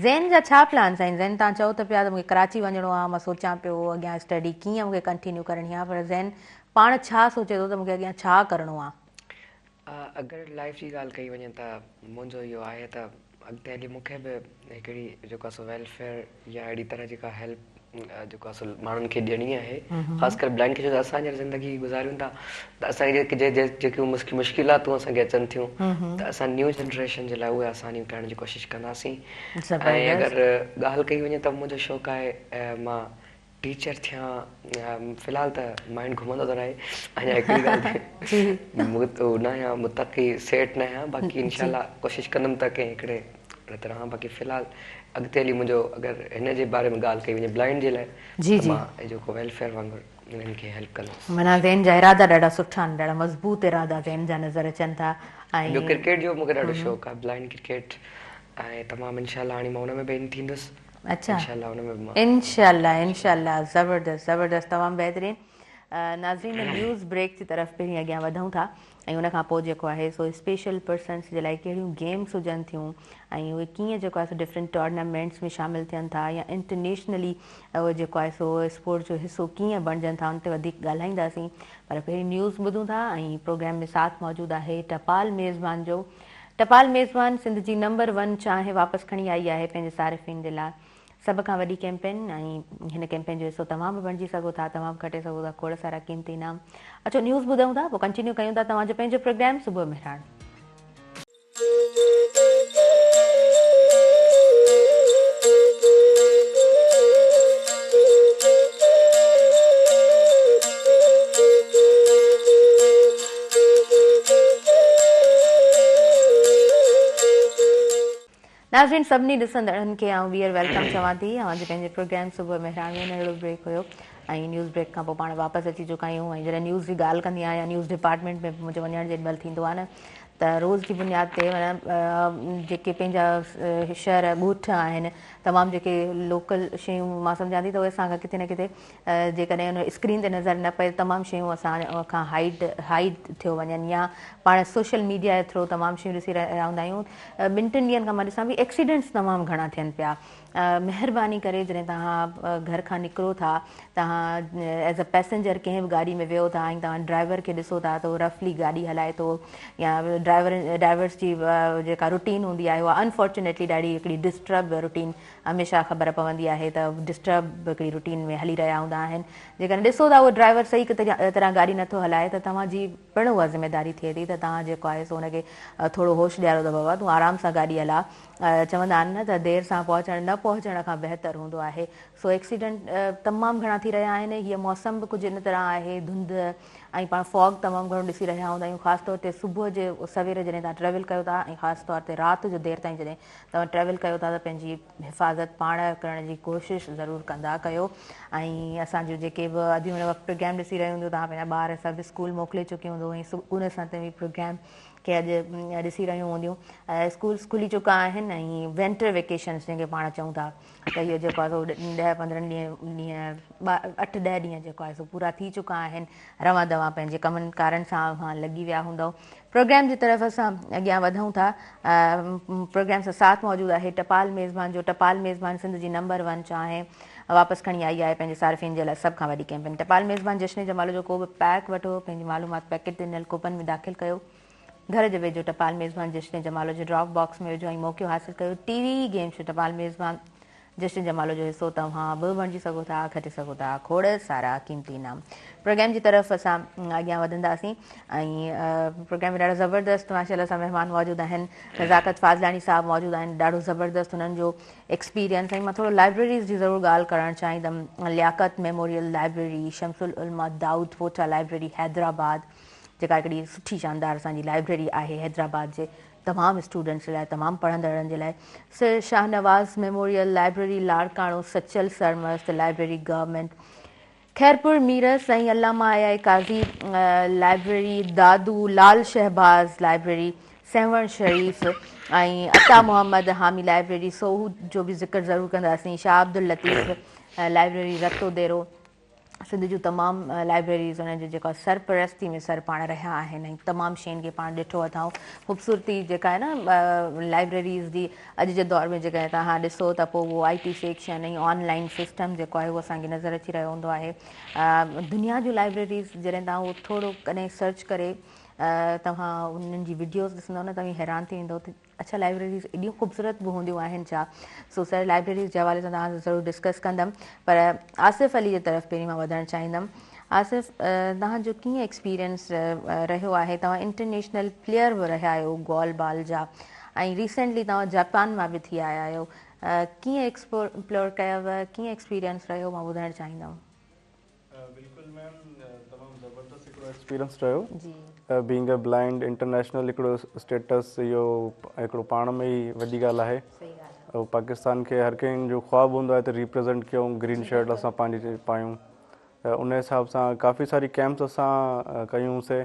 A: زين جا ڇا پلانس آهن؟ زين توهان چئو ته پيا ته مون کي ڪراچي وڃڻو آهي مان سوچان پيو اڳيان اسٽڊي ڪيئن مون کي ڪنٽينيو ڪرڻي آهي پر زين پاڻ ڇا سوچي ٿو ته مون کي اڳيان ڇا ڪرڻو آهي؟
C: اگر لائيف جي ڳالهه ڪئي وڃي ته منهنجو اهو آهي ته اڳتي هلي مون کي به هڪڙي جيڪو آهي سو ويلفيئر يا اهڙي طرح جي ڪا هيلپ جيڪو آهي سو ماڻهن کي ڏيڻي آهي خاص ڪري بلائنڊ کي ڇو ته اسان هينئر زندگي گذاريون ٿا ته اسان کي جيڪي جيڪيون مشڪلاتون اسان کي اچن ٿيون ته اسان نيو جنريشن جي لاء اهي آسانيون ڪرڻ جي ڪوشش ڪنداسين ۽ اگر ڳالهه ڪئي وڃي ته منهنجو شوق آهي مان ٽيچر ٿيان في الحال ته مائنڊ گهمندو ٿو رهي اڃا هڪڙي ڳالهه تي نه آهيان متقي سيٽ نه آهيان باقي انشاء الله ڪوشش ڪندم ته ڪنهن هڪڙي رت رهان باقي في الحال اڳتي هلي منهنجو اگر هن جي باري ۾ ڳالهه ڪئي وڃي بلائنڊ جي لاء ته مان جيڪو ويلفيئر وانگر انهن کي هيلپ ڪندس.
A: معنيٰ زين جا ارادا ڏاڍا سٺا آهن ڏاڍا مضبوط ارادا زين جا نظر اچن ٿا ۽
C: ٻيو ڪرڪيٽ جو مون کي ڏاڍو شوق آهي بلائنڊ ڪرڪيٽ ۽ تمام انشاء الله هاڻي مان ان ۾ به ان ٿيندس.
A: اڇا انشاء الله انشاء الله زبردست زبردست تمام بهترين ناظرين نيوز بريڪ جي طرف پهرين اڳيان وڌون ٿا ۽ ان کان پوء جيڪو آهي سو اسپيشل پرسنس جي لاء ڪهڙيون گيمس هجن ٿيون ۽ اهي ڪيئن جيڪو آهي سو ڊفرنٽ ٽورنامينٽس ۾ شامل ٿين ٿا يا انٽرنيشنلي اهي جيڪو آهي سو اسپورٽ جو حصو ڪيئن بڻجن ٿا ان تي وڌيڪ ڳالهائينداسين پر پهرين نيوز ٻڌون ٿا ۽ پروگرام ۾ ساٿ موجود آهي ٽپال ميزبان جو ٽپال ميزبان سنڌ جي نمبر ون چانهه واپس کڻي آئي آهي پنهنجي صارفين جي لاء سڀ کان وڏي ڪيمپين ۽ هن ڪيمپين جو حصو توهان به بڻجي سگهو ٿا توهان به کٽي سگهو ٿا کوڙ سارا قيمتي انعام اچو نيوز ٻڌون ٿا پوء ڪنٽينيو ڪيون ٿا توهان جو پنهنجو پروگرام صبح مهراڻ. ناظرين سڀني ڏسندڙن کي آئون ٻيهر welcome چوان ٿي اوهان جي پنهنجي پروگرام صبح مهراڻ ۾ ننڍڙو بريڪ هيو ۽ نيوز بريڪ کان پوء پاڻ واپس اچي چڪا آهيون ۽ جڏهن نيوز جي ڳالهه ڪندي آهيان نيوز ڊپارٽمينٽ ۾ منهنجو وڃڻ جيڏي مهل ٿيندو آهي نه ته روز جي بنياد تي معنيٰ جيڪي پنهنجا شهر ڳوٺ آهن تمام جيڪي لوڪل شيون مان سمجهان ٿي ته اهي اسان کان ڪٿي نه ڪٿي جيڪڏهن ان اسڪرين تي نظر نه پئي تمام شيون اسان کان هائيڊ هائيڊ ٿيو وڃن يا پاڻ سوشل ميڊيا جي ٿرو تمام شيون ڏسي رهيا هوندا آهيون. ٻن ٽن ڏينهن کان مان ڏسان پئي ايڪسيڊنٽس تمام گهڻا ٿين پيا. مهرباني ڪري جڏهن توهان گهر کان نڪرو ٿا توهان ايز ا پئسينجر ڪنهن به گاڏي ۾ ويهو ٿا ۽ توهان ڊرائيور کي ڏسو ٿا ته هو رفلي گاڏي هلائي ٿو يا ڊرائيور ڊرائيورس جي جيڪا روٽين هوندي آهي اها انفارچونيٽلي ڏاڍي هڪڙي ڊسٽرب روٽين هميشه خبر پوندي آهي ته ڊسٽرب هڪڙي روٽين ۾ هلي رهيا هوندا آهن. جيڪڏهن ڏسو ٿا اهو ڊرائيور صحيح طرح گاڏي نٿو هلائي ته توهان جي پڻ اها ذميداري ٿئي ٿي ته توهان جيڪو آهي سو ان کي ٿورو هوش ڏيارو ته بابا تون آرام سان گاڏي هلاء. چوندا آهن نه ته دير سان پهچڻ نه پهچڻ کان بهتر هوندو آهي. سو ايڪسيڊنٽ تمام گهڻا ٿي رهيا آهن. هيء موسم به ڪجهه ان طرح آهي ڌنڌ ۽ پاڻ فاگ تمام گهڻو ڏسي رهيا هوندا آهيون خاص طور تي صبح جي سوير جڏهن توهان ٽريول ڪيو ٿا ۽ خاص طور تي رات جو دير تائين جڏهن توهان ٽريول ڪيو ٿا ته پنهنجي حفاظت پاڻ ڪرڻ جي ڪوشش ضرور ڪندا ڪيو ۽ اسان جون جيڪي به اديون هن وقت پروگرام ڏسي رهيون هونديون توهان پنهنجا ٻار سڀ اسڪول موڪلي چڪيون هوندو ۽ سڪون سان توهين پروگرام کي اڄ ڏسي رهيون هونديون اسڪولس کلي چڪا آهن ۽ ونٽر ويڪيشنس جنهن کي پاڻ چئون ٿا ته اهو جيڪو آهي سو ڏهه پندرهن ڏينهن اٺ ڏهه ڏينهن جيڪو آهي سو پورا ٿي چڪا آهن روان دوان پنهنجي ڪمن ڪارن سان اوهان لڳي ويا هوندؤ پروگرام جي طرف اسان اڳيان وڌون ٿا. پروگرام سان ساٿ موجود آهي ٽپال ميزبان جو. ٽپال ميزبان سنڌ جي نمبر ون چانهه واپس کڻي آئي آهي پنهنجي صارفين جي لاء سڀ کان وڏي ڪيمپين. ٽپال ميزبان جشن جمالو جو ڪو به پيڪ وٺو پنهنجي معلومات پيڪيٽ تي ڏنل ڪوپن ۾ داخل ڪيو. گهر جي ويجهو ٽپال ميزبان جشن جمالو جي ڊراپ باڪس ۾ وجهو ۽ موقعو حاصل ڪيو ٽي وي گيم شو ٽپال ميزبان جشن جمالو جو حصو توهان به بڻجي سگهو ٿا، کٽي سگهو ٿا کوڙ سارا قيمتي انعام. پروگرام جي طرف اسان اڳيان وڌنداسين ۽ پروگرام ۾ ڏاڍا زبردست ماشاء الله سان مهمان موجود آهن. نزاڪت فاضلاڻي صاحب موجود آهن ڏاڍو زبردست هنن جو ايڪسپيرينس ۽ مان ٿورو لائبريريز جي ضرور ڳالهه ڪرڻ چاهيندم لياقت ميموريل لائبريري، شمس العلماء دائود پوٽا لائبريري حيدرآباد جيڪا هڪڙي سٺي شاندار اسان جي لائبريري آهي حيدرآباد جي تمام اسٽوڊنٽس جي لاء تمام پڙهندڙن جي لاء Sir Shahnawaz memorial library Larkana Sachal Sarmast library government Khairpur Mirs ۽ Allama I I Qazi library Dadu Lal Shahbaz library Sehwan Sharif ۽ Ata Muhammad Hami library Soho جو به ذڪر ضرور ڪنداسين شاهه عبداللطيف لائبريري رتو ديرو سنڌ جون تمام لائبريريز انهن جو جيڪو سرپرستي ۾ سر پاڻ رهيا آهن ۽ تمام شين کي پاڻ ڏٺو اٿائون خوبصورتي جيڪا آهي نه لائبريريز جي اڄ جي دور ۾ جيڪڏهن توهان ڏسو ته پوء اهو I T section ۽ on line system جيڪو آهي اهو اسان کي نظر اچي رهيو هوندو آهي دنيا جون لائبريريز جڏهن توهان اهو ٿورو ڪڏهن سرچ ڪري توهان انهن جي وڊيوز ڏسندو نه توهين حيران ٿي ويندو اڇا لائبريريز ايڏيون خوبصورت به هونديون آهن ڇا؟ سو سر لائبريريز جي حوالي سان توهان سان ضرور ڊسڪس ڪندم پر آصف علي جي طرف پهرين مان وڌڻ چاهيندم آصف توهان جو ڪيئن ايڪسپيرينس رهيو آهي توهان انٽرنيشنل پليئر به رهيا آهيو گول بال جا ۽ ريسينٽلي توهان جاپان مان به ٿي آيا آهيو ڪيئن ايڪسپلور ڪيو ڪيئن ايڪسپيرينس رهيو مان ٻڌڻ چاهيندم.
D: بلڪل ميم تمام زبردست هڪڙو ايڪسپيرينس رهيو بينگ ا بلائنڊ انٽرنيشنل هڪڙو اسٽيٽس اهو هڪڙو پاڻ ۾ ئي وڏي ڳالهه آهي پاڪستان کي هر ڪنهن جو خواب هوندو آهي ته ريپريزنٽ ڪيون گرين شرٽ اسان پنهنجي پايون ته ان حساب سان ڪافي ساري ڪيمپس اسان ڪيون سي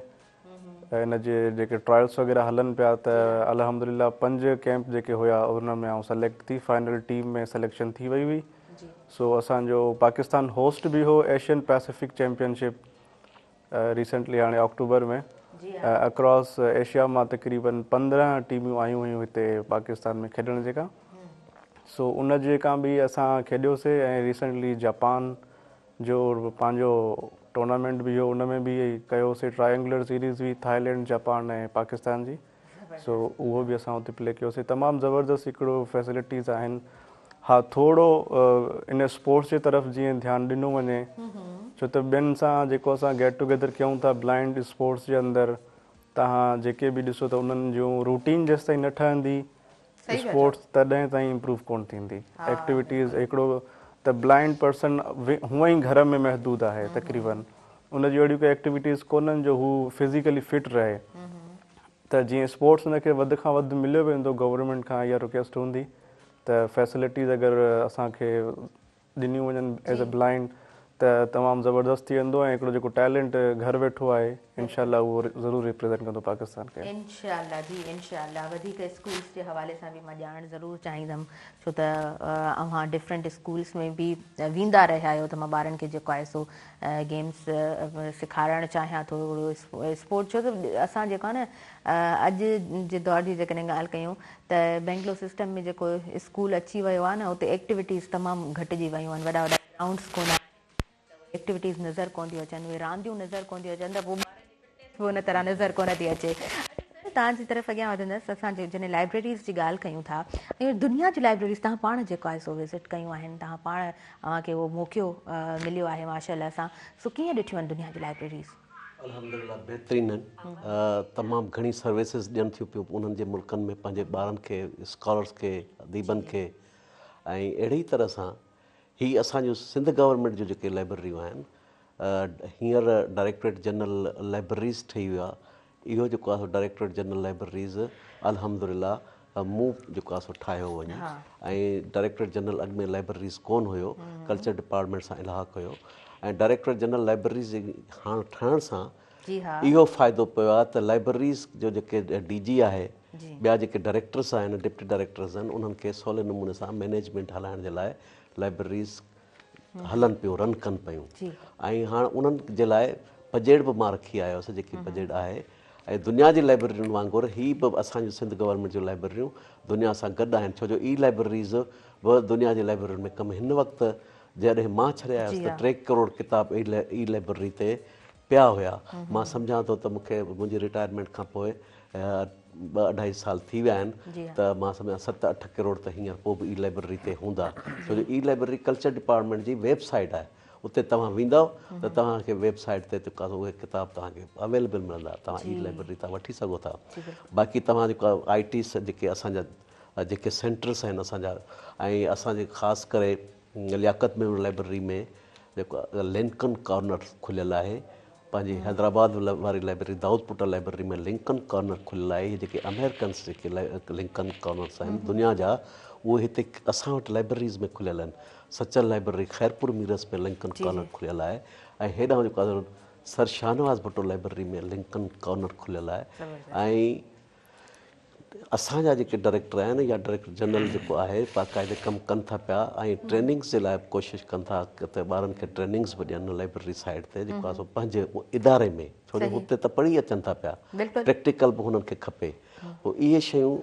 D: ان جي جيڪي ٽرائلس وغيره هلن پيا ته الحمدلله پنج ڪيمپ جيڪي هيا ان ۾ آئون سليڪٽ ٿي فائنل ٽيم ۾ سليڪشن ٿي وئي هئي سو اسان جو پاڪستان هوسٽ به هو Asian Pacific champion ship recently هاڻي آڪٽوبر ۾ اڪراس ايشيا مان تقريبن 15 ٽيمون آيون هيون هتي پاڪستان ۾ کيڏڻ جيڪا سو ان جي کان به اسان کيڏيوسي ۽ ريسنٽلي جاپان جو پنهنجو ٽورنامينٽ به هو ان ۾ به ڪيوسي ٽرائنگولر سيريز هئي ٿائلينڊ جاپان ۽ پاڪستان جي سو اهو به اسان اتي پلي ڪيوسي تمام زبردست هڪڙو فيسلٽيز آهن ها ٿورو ان اسپورٽس جي طرف جيئن ڌيان ڏنو وڃي ڇو ته ٻين سان جيڪو اسان گيٽ ٽوگيدر ڪيون ٿا بلائنڊ اسپورٽس جي اندر توهان جيڪي به ڏسو ته انهن جون روٽين جيستائين نه ٺهندي اسپورٽس تڏهن تائين امپروو ڪونه ٿيندي ايڪٽيوٽيز هڪڙو ته بلائنڊ پرسن هونئن ئي گهر ۾ محدود آهي تقريبن ان جون اهڙيون ڪي ايڪٽيوٽيز ڪونهن جو هو فزيڪلي فٽ رهي. ته جيئن اسپورٽس ان کي وڌ کان وڌ مليو ويندو گورنمينٽ کان اها رڪويسٽ هوندي ته فيسلٽيز اگر اسان کي ڏنيون وڃن ايز اي بلائنڊ ته تمام زبردست ٿي ويندو ۽ هڪڙو جيڪو ٽيلنٽ گهر ويٺو آهي انشاء الله اهو ضرور ريپريزنٽ ڪندو پاڪستان کي.
A: انشاء الله جي انشاء الله وڌيڪ اسڪولس جي حوالي سان به مان ڄاڻڻ ضرور چاهيندم ڇو ته اوهان ڊفرنٽ اسڪولس ۾ به ويندا رهيا آهيو ته مان ٻارن کي جيڪو آهي سو گيمس سيکارڻ چاهيان ٿو هڪڙو اسپورٽ ڇو ته اسان جيڪو آهي نه اڄ جي دور جي جيڪڏهن ڳالهه ڪيون ته بينگلو سسٽم ۾ جيڪو اسڪول اچي ويو آهي نه اتي ايڪٽيوٽيز تمام گهٽجي ويون آهن وڏا وڏا گرائونڊس ڪونه آهن ته اهي ايڪٽيوٽيز نظر ڪونه ٿيون اچن اهي رانديون نظر ڪونه ٿيون اچن ته پوء ٻارن جي فٽنيس به ان طرح نظر ڪونه ٿي اچي. اچا سر توهان جي طرف اڳيان وڌندس اسان جڏهن لائبريريز جي ڳالهه ڪيون ٿا ۽ دنيا جون لائبريريز توهان پاڻ جيڪو آهي سو وزٽ ڪيون آهن توهان پاڻ اوهان کي اهو موقعو مليو آهي ماشاء الله سان سو ڪيئن ڏٺيون آهن دنيا جون لائبريريز؟
B: الحمدلله بهترين آهن تمام گهڻي سروسز ڏين ٿيون پيون انهن جي ملڪن ۾ پنهنجي ٻارن کي اسڪالرس کي اديبن کي ۽ اهڙي ئي طرح سان هي اسان جون سنڌ گورنمينٽ جون جيڪي لائبريريون آهن هينئر ڊائريڪٽوريٽ جنرل لائبريريز ٺهي ويو آهي اهو جيڪو آهي سو ڊائريڪٽوريٽ جنرل لائبرريز الحمدلله مون جيڪو آهي سو ٺاهيو وڃي ۽ ڊائريڪٽوريٽ جنرل اڳ ۾ لائبرريز ڪون هيو ڪلچر ڊپارٽمينٽ سان الحاق هيو ۽ ڊائريڪٽوريٽ جنرل لائبرريز جي هاڻ ٺهڻ سان اهو فائدو پيو آهي ته لائبرريز جو جيڪي ڊي جي آهي ٻيا جيڪي ڊائريڪٽرس آهن ڊپٽي ڊائريڪٽرس آهن انهن کي سولي نموني سان مئنيجمينٽ هلائڻ جي لاء لائبرريز هلن پيون رن ڪن پيون ۽ هاڻ انهن جي لاء بجيٽ به مان رکي آيو هوس جيڪي بجيٽ آهي ۽ دنيا جي لائبررين وانگر هي به اسان جون سنڌ گورنمينٽ جون لائبرريون دنيا سان گڏ آهن ڇو جو اي لائبرريز به دنيا جي لائبررين ۾ ڪم هن وقت جڏهن مان ڇڏي آيس ته 3 ڪروڙ ڪتاب اي لائبرري تي پيا هيا مان سمجهان ٿو ته مون کي منهنجي رٽائرمينٽ کان پوء ٻه اڍائي سال ٿي ويا آهن ته مان سمجهان 7 8 ڪروڙ ته هينئر پوء به اي لائبرري تي هوندا ڇو جو اي لائبرري ڪلچر ڊپارٽمينٽ جي ويب سائيٽ آهي اتي توهان ويندؤ ته توهان کي ويب سائيٽ تي جيڪو آهي اهي ڪتاب توهان کي اويليبل ملندا توهان اي لائبرري تان وٺي سگهو ٿا باقي توهان جيڪو آء ٽي جيڪي اسان جا جيڪي سينٽرس آهن اسان جا ۽ اسان جي خاص ڪري لياقت ميمڻ لائبرري ۾ جيڪو لنڪن ڪارنر کليل آهي پنهنجي حيدرآباد واري library Daud Pota library ۾ Lincoln corner کليل آهي اهي جيڪي امريڪنس جيڪي لنڪن ڪارنرس آهن دنيا جا اهي هتي اسان وٽ لائبرريز ۾ کليل آهن Sachal library Khairpur Mirs ۾ Lincoln corner کليل آهي ۽ هيڏانهن جيڪو آهي Sir Shahnawaz Bhutto library ۾ Lincoln corner کليل آهي ۽ اسان جا جيڪي ڊائريڪٽر آهن يا ڊائريڪٽر جنرل جيڪو آهي باقاعدي ڪم ڪن ٿا پيا ۽ ٽريننگز جي لاء به ڪوشش ڪن ٿا ته ٻارن کي ٽريننگز به ڏين لائبرري سائيڊ تي جيڪو آهي سو پنهنجي اداري ۾ ڇو جو هتي ته پڙهي اچن ٿا پيا پريڪٽيڪل به هنن کي کپي پوء اهي شيون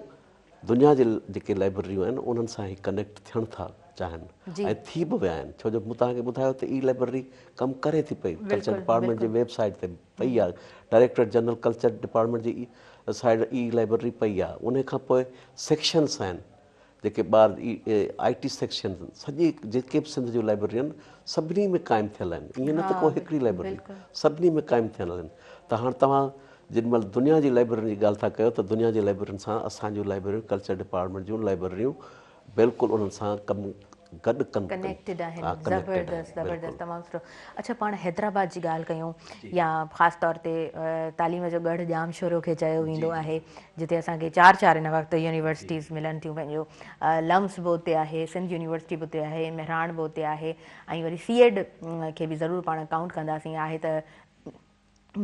B: دنيا جي جيڪي لائبرريون آهن انهن سان هي ڪنيڪٽ ٿيڻ ٿا چاهن ۽ ٿي به ويا آهن ڇو جو مون توهان کي ٻڌايو ته اي لائبرري ڪم ڪري ٿي پئي ڪلچر ڊپارٽمينٽ جي ويب سائيٽ تي پئي آهي ڊائريڪٽريٽ جنرل ڪلچر ڊپارٽمينٽ جي سائيڊ اي لائبرري پئي آهي انهي کان پوء سيڪشنس آهن جيڪي ٻار آء ٽي سيڪشن سڄي جيڪي به سنڌ جون لائبرريون آهن سڀني ۾ قائم ٿيل آهن ائين نه ته ڪو هڪڙي لائبرري سڀني ۾ قائم ٿيل آهن ته هاڻ توهان جيڏي مهل دنيا جي لائبررين جي ڳالهه ٿا ڪيو ته دنيا جي لائبررين سان اسان جون لائبرريون ڪلچر ڊپارٽمينٽ جون لائبرريون بلڪل انهن سان ڪم گڏ ڪن
A: ڪنيڪٽيڊ آهن زبردست زبردست تمام سٺو اڇا پاڻ حيدرآباد جي ڳالهه ڪيون يا خاص طور تي تعليم جو ڳڙهه ڄام شورو کي چيو ويندو آهي جتي اسان کي چار چار هن وقت يونيورسٽيز ملن ٿيون پنهنجو لمس به اتي آهي سنڌ يونيورسٽي به اتي آهي مهراڻ به اتي آهي ۽ وري سي ايڊ کي به ضرور پاڻ ڪائونٽ ڪنداسين آهي ته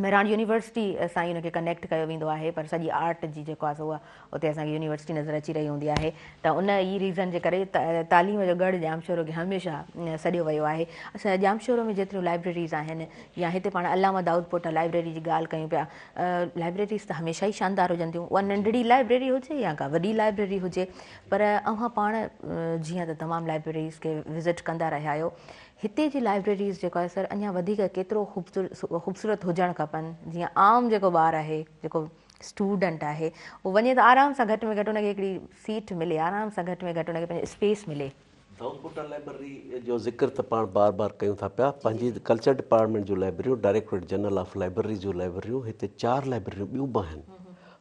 A: مهراڻ يونيورسٽي سان ئي ان کي ڪنيڪٽ ڪيو ويندو آهي پر سڄي آرٽ جي جيڪو آهي سو اها اتي اسان کي يونيورسٽي نظر اچي رهي هوندي آهي ته ان ئي ريزن جي ڪري تعليم جو ڳڙهه ڄامشورو کي هميشه سڏيو ويو آهي. اسان ڄامشورو ۾ جيتريون لائبريريز آهن يا هتي پاڻ علامه دائود پوٽا لائبريري جي ڳالهه ڪيون پيا لائبريريز ته هميشه ئي شاندار هجن ٿيون اها ننڍڙي لائبريري هجي يا ڪا وڏي لائبريري هجي پر اوهان پاڻ جيئن ته تمام لائبريريز کي وزٽ ڪندا رهيا آهيو هتي جي لائبريريز جيڪو آهي سر اڃا وڌيڪ ڪيترو خوبصورت هجڻ کپن جيئن عام جيڪو ٻار آهي جيڪو اسٽوڊنٽ آهي اهو وڃي ته آرام سان گهٽ ۾ گهٽ ان کي هڪڙي سيٽ ملي آرام سان گهٽ ۾ گهٽ ان کي پنهنجو اسپيس ملي.
B: دائودپوٽا لائبرري جو ذڪر ته پاڻ بار بار ڪيون ٿا پيا پنهنجي culture department June لائبرريون directorate general of libraries جون لائبرريون هتي چار لائبرريون ٻيون به آهن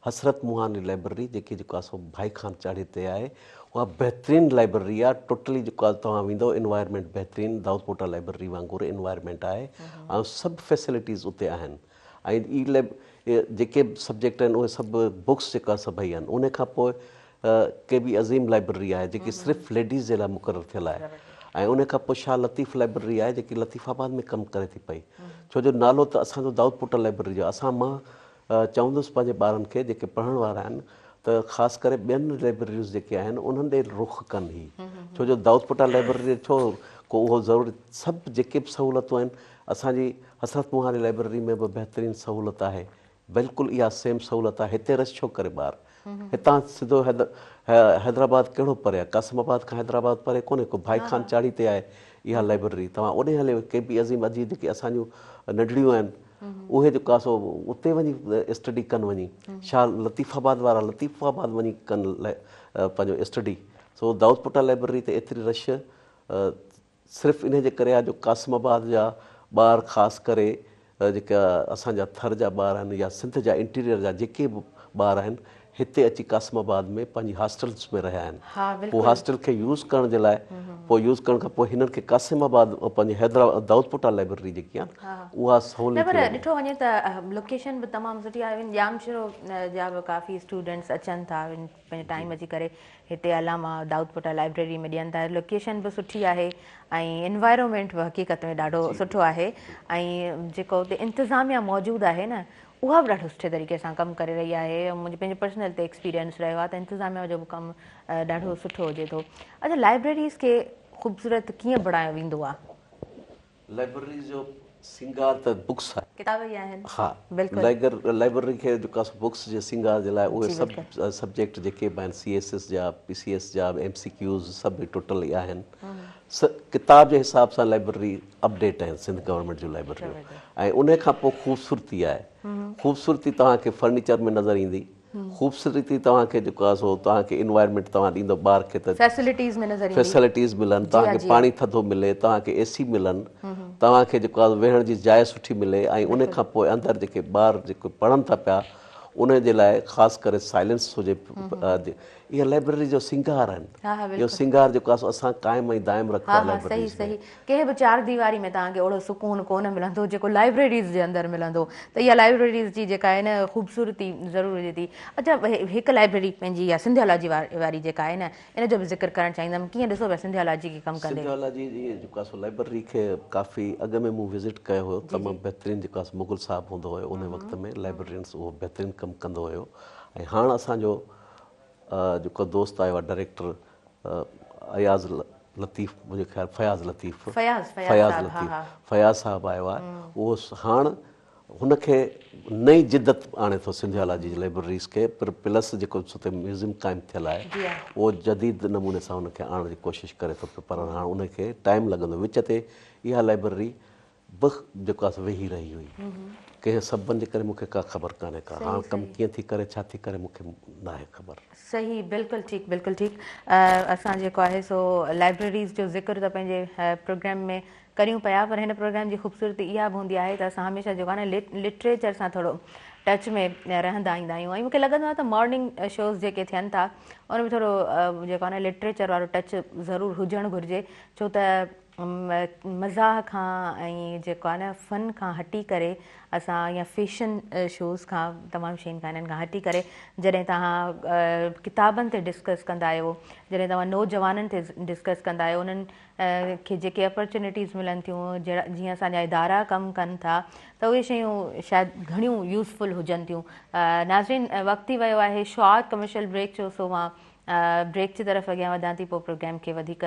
B: حسرت موهاني لائبرري جيڪي جيڪو آهي سو ڀائي خان چاڙهي تي آهي اها بهترين لائبرري آهي ٽوٽلي جيڪو آهي توهان ويندؤ انوائرمينٽ بهترين دائود پوٽا لائبرري وانگر انوائرمينٽ آهي ۽ سڀ فيسلٽيز اتي آهن ۽ اي لائب جيڪي به سبجيڪٽ آهن اهي سڀ بڪس جيڪا سڀئي آهن ان کان پوء ڪي بي عظيم لائبرري آهي جيڪي صرف ليڊيز جي لاء مقرر ٿيل آهي ۽ ان کان پوء شاهه لطيف لائبرري آهي جيڪي لطيف آباد ۾ ڪم ڪري ٿي پئي ڇو جو نالو ته اسان جو دائود پوٽا لائبرري جو آهي اسان مان چوندس پنهنجي ٻارن کي جيڪي پڙهڻ وارا آهن ته خاص ڪري ٻين لئبرريز جيڪي آهن انهن ڏي رخ ڪن هي ڇو جو دائود پوٽا لئبرري ڇو ڪو اهو ضروري سڀ جيڪي به سهولتون آهن اسان جي حسرت مهاري لئبرري ۾ به بهترين سهولت آهي بلڪل اها سيم سهولت آهي هتي رش ڇو ڪري ٻار هتان سڌو حيدرآباد ڪهڙو پري آهي قاسم آباد کان حيدرآباد پري ڪونهي ڪو ڀائي خان چاڙهي تي آهي اها لئبرري توهان اوڏي هلي ڪي بي عظيم اڄ جيڪي اسان جون ننڍڙيون آهن اهي جيڪو آهي سو اتي وڃي اسٽڊي ڪن وڃي شاهه لطيف آباد وارا لطيف آباد وڃي ڪن پنهنجو اسٽڊي سو دائود پوٽا لائبرري تي ايتري رش صرف انهي جي ڪري آهي جو قاسم آباد جا ٻار خاص ڪري جيڪا اسان جا ٿر جا ٻار آهن يا سنڌ جا انٽيريئر جا جيڪي به ٻار آهن هتي اچي قاسم آباد ۾ پنهنجي هاسٽلز ۾ رهيا آهن پوء هاسٽل کي يوز ڪرڻ جي لاء پوء يوز ڪرڻ کان پوء هنن کي قاسم آباد پنهنجي حيدرآباد دائود پوٽا لائبرري جيڪي آهي اها سولي
A: نه پر ڏٺو وڃي ته لوڪيشن به تمام سٺي آهي ايون ڄامشورو جا به ڪافي اسٽوڊنٽس اچن ٿا پنهنجو ٽائيم اچي ڪري هتي علامه دائود پوٽا لائبريري ۾ ڏين ٿا لوڪيشن به سٺي آهي ۽ انوائرومينٽ به حقيقت ۾ ڏاڍو سٺو آهي ۽ جيڪو اتي انتظاميا موجود آهي نه اها به ڏاڍو سٺي طريقي سان ڪم ڪري رهي آهي ۽ منهنجو پنهنجو پرسنل تي ايڪسپيرينس رهيو آهي ته انتظاميا جو به ڪم ڏاڍو سٺو هجي ٿو. اڇا لائبريريز کي خوبصورت ڪيئن بڻايو ويندو آهي؟
B: لائبريريز جو سينگار ته بڪس آهي.
A: ڪتاب ئي آهن.
B: ها
A: بلڪل.
B: لائبريري کي جيڪو آهي سو بڪس جي سينگار جي لاء اهي سڀ سبجيڪٽ جيڪي به آهن سي ايس ايس جا پي سي ايس جا ايم سي ڪيوز سڀ ٽوٽل ئي آهن. ڪتاب جي حساب سان لائبرري اپڊيٽ آهن سنڌ گورنمينٽ جون لائبرريون ۽ انهي کان پوء خوبصورتي آهي خوبصورتي توهان کي فرنيچر ۾ نظر ايندي خوبصورتي توهان کي جيڪو آهي سو توهان کي انوائرمينٽ توهان ڏيندو ٻار کي ته
A: فيسلٽيز ۾ نظر ايندي
B: فيسلٽيز ملن توهان کي پاڻي ٿڌو ملي توهان کي اي سي ملن توهان کي جيڪو آهي ويهڻ جي جاء سٺي ملي ۽ انهي کان پوء اندر جيڪي ٻار جيڪي پڙهن ٿا پيا انهي جي لاء خاص ڪري سائلنس هجي اها لائبريري جو سينگار آهن. اهو سينگار جيڪو آهي سو اسان قائم ۽ دائم رکيو آهي لائبريريز ۾.
A: صحيح صحيح ڪنهن به چار ديواري ۾ توهان کي اهڙو سڪون ڪونه ملندو جيڪو لائبريريز جي اندر ملندو ته اها لائبريريز جي جيڪا آهي نه خوبصورتي ضرور هجي ٿي. اڇا هڪ لائبريري پنهنجي اها سنڌيالاجي واري جيڪا آهي نه ان جو به ذڪر ڪرڻ چاهيندم ڪيئن ڏسو پيا سنڌيالاجي کي ڪم ڪندي.
B: سنڌيالاجي جي جيڪو آهي سو لائبريري کي ڪافي اڳ ۾ مون وزٽ ڪيو هيو تمام بهترين جيڪو آهي سو مغل صاحب هوندو هيو ان وقت ۾ لائبريرينس اهو بهترين ڪم ڪندو هيو ۽ هاڻ اسان جو جيڪو دوست آيو آهي ڊائريڪٽر اياز لطيف منهنجي خيال فياض لطيف
A: فياض فياض لطيف
B: فياض صاحب آيو آهي اهو هاڻ هن کي نئين جدت آڻي ٿو سنڌيالاجي جي لائبريريز کي پر پلس جيڪو اتي ميوزيم قائم ٿيل آهي اهو جديد نموني سان هن کي آڻڻ جي ڪوشش ڪري ٿو پيو پر هاڻ ان کي ٽائيم لڳندو وچ تي اها لائبريري به جيڪو آهي سو ويهي رهي هئي. ڪنهن سببن جي ڪري مون کي ڪا خبر ڪانهي ڪا هاڻ ڪم ڪيئن ٿي ڪري ڇا ٿي ڪري مون کي ناهي خبر.
A: صحيح بلڪل ٺيڪ بلڪل ٺيڪ اسان جيڪو آهي سو لائبريريز جو ذڪر ته پنهنجي پروگرام ۾ ڪريون پيا پر هن پروگرام جي خوبصورتي اها به هوندي آهي ته اسان هميشه جيڪو آهي نه لٽريچر سان ٿورو ٽچ ۾ رهندا ايندا آهيون ۽ مون کي لڳندو آهي ته مارننگ شوز جيڪي ٿين ٿا ان ۾ ٿورو جيڪو آهي نه لٽريچر وارو ٽچ ضرور هجڻ گهرجي ڇو ته مزاح کان ۽ جيڪو آهي نه فن کان هٽي ڪري اسان يا فيشن شوز کان تمام شين کان انهن کان هٽي ڪري جڏهن توهان ڪتابن تي ڊسڪس ڪندا آهيو جڏهن توهان نوجوانن تي ڊسڪس ڪندا آهيو انهن کي جيڪي اپرچونيٽيز ملن ٿيون جهڙا جيئن اسان جا ادارا ڪم ڪن ٿا ته اهي شيون شايد گهڻيون يوزفل هجن ٿيون ناظرين وقت ٿي ويو آهي شارٽ ڪمرشل بريڪ جو سو مان بريڪ جي طرف اڳيان وڌان ٿي پوء پروگرام کي وڌيڪ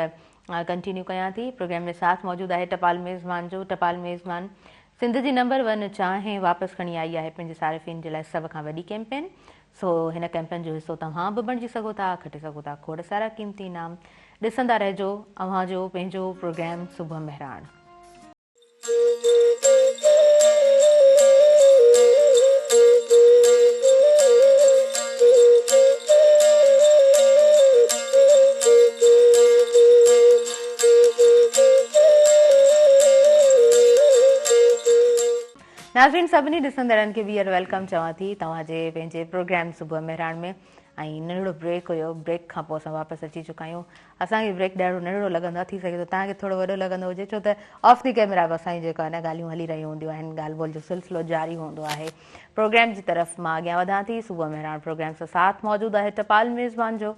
A: ڪنٽينيو ڪيان ٿي. پروگرام ۾ ساٿ موجود آهي ٽپال ميزبان جو. ٽپال ميزبان سنڌ جي نمبر ون چانهه واپس کڻي آئي آهي پنهنجي صارفين جي لاء سڀ کان وڏي ڪيمپين. سو هن ڪيمپين جو حصو توهان به بڻجي سگهو ٿا کٽي سگهو ٿا کوڙ سارا قيمتي انعام. ڏسندا رهجو اوهان جو پنهنجو پروگرام صبح مهراڻ. ناظرين سڀني ڏسندڙن کي ٻيهر welcome چوان ٿي توهان جي پنهنجي پروگرام صبح مهراڻ ۾. ۽ ننڍڙو بريڪ هيو بريڪ کان پوء اسان واپس اچي چڪا آهيون اسان کي بريڪ ڏاڍو ننڍڙو لڳندو آهي ٿي سگهي ٿو توهان کي ٿورو وڏو لڳندو هجي ڇو ته آف the camera به اسان جون جيڪو آهي نه ڳالهيون هلي رهيون هونديون آهن ڳالهه ٻولهه جو سلسلو جاري هوندو آهي پروگرام جي طرف مان اڳيان وڌان ٿي صبح مهراڻ پروگرام سان ساٿ موجود آهي ٽپال ميزبان جو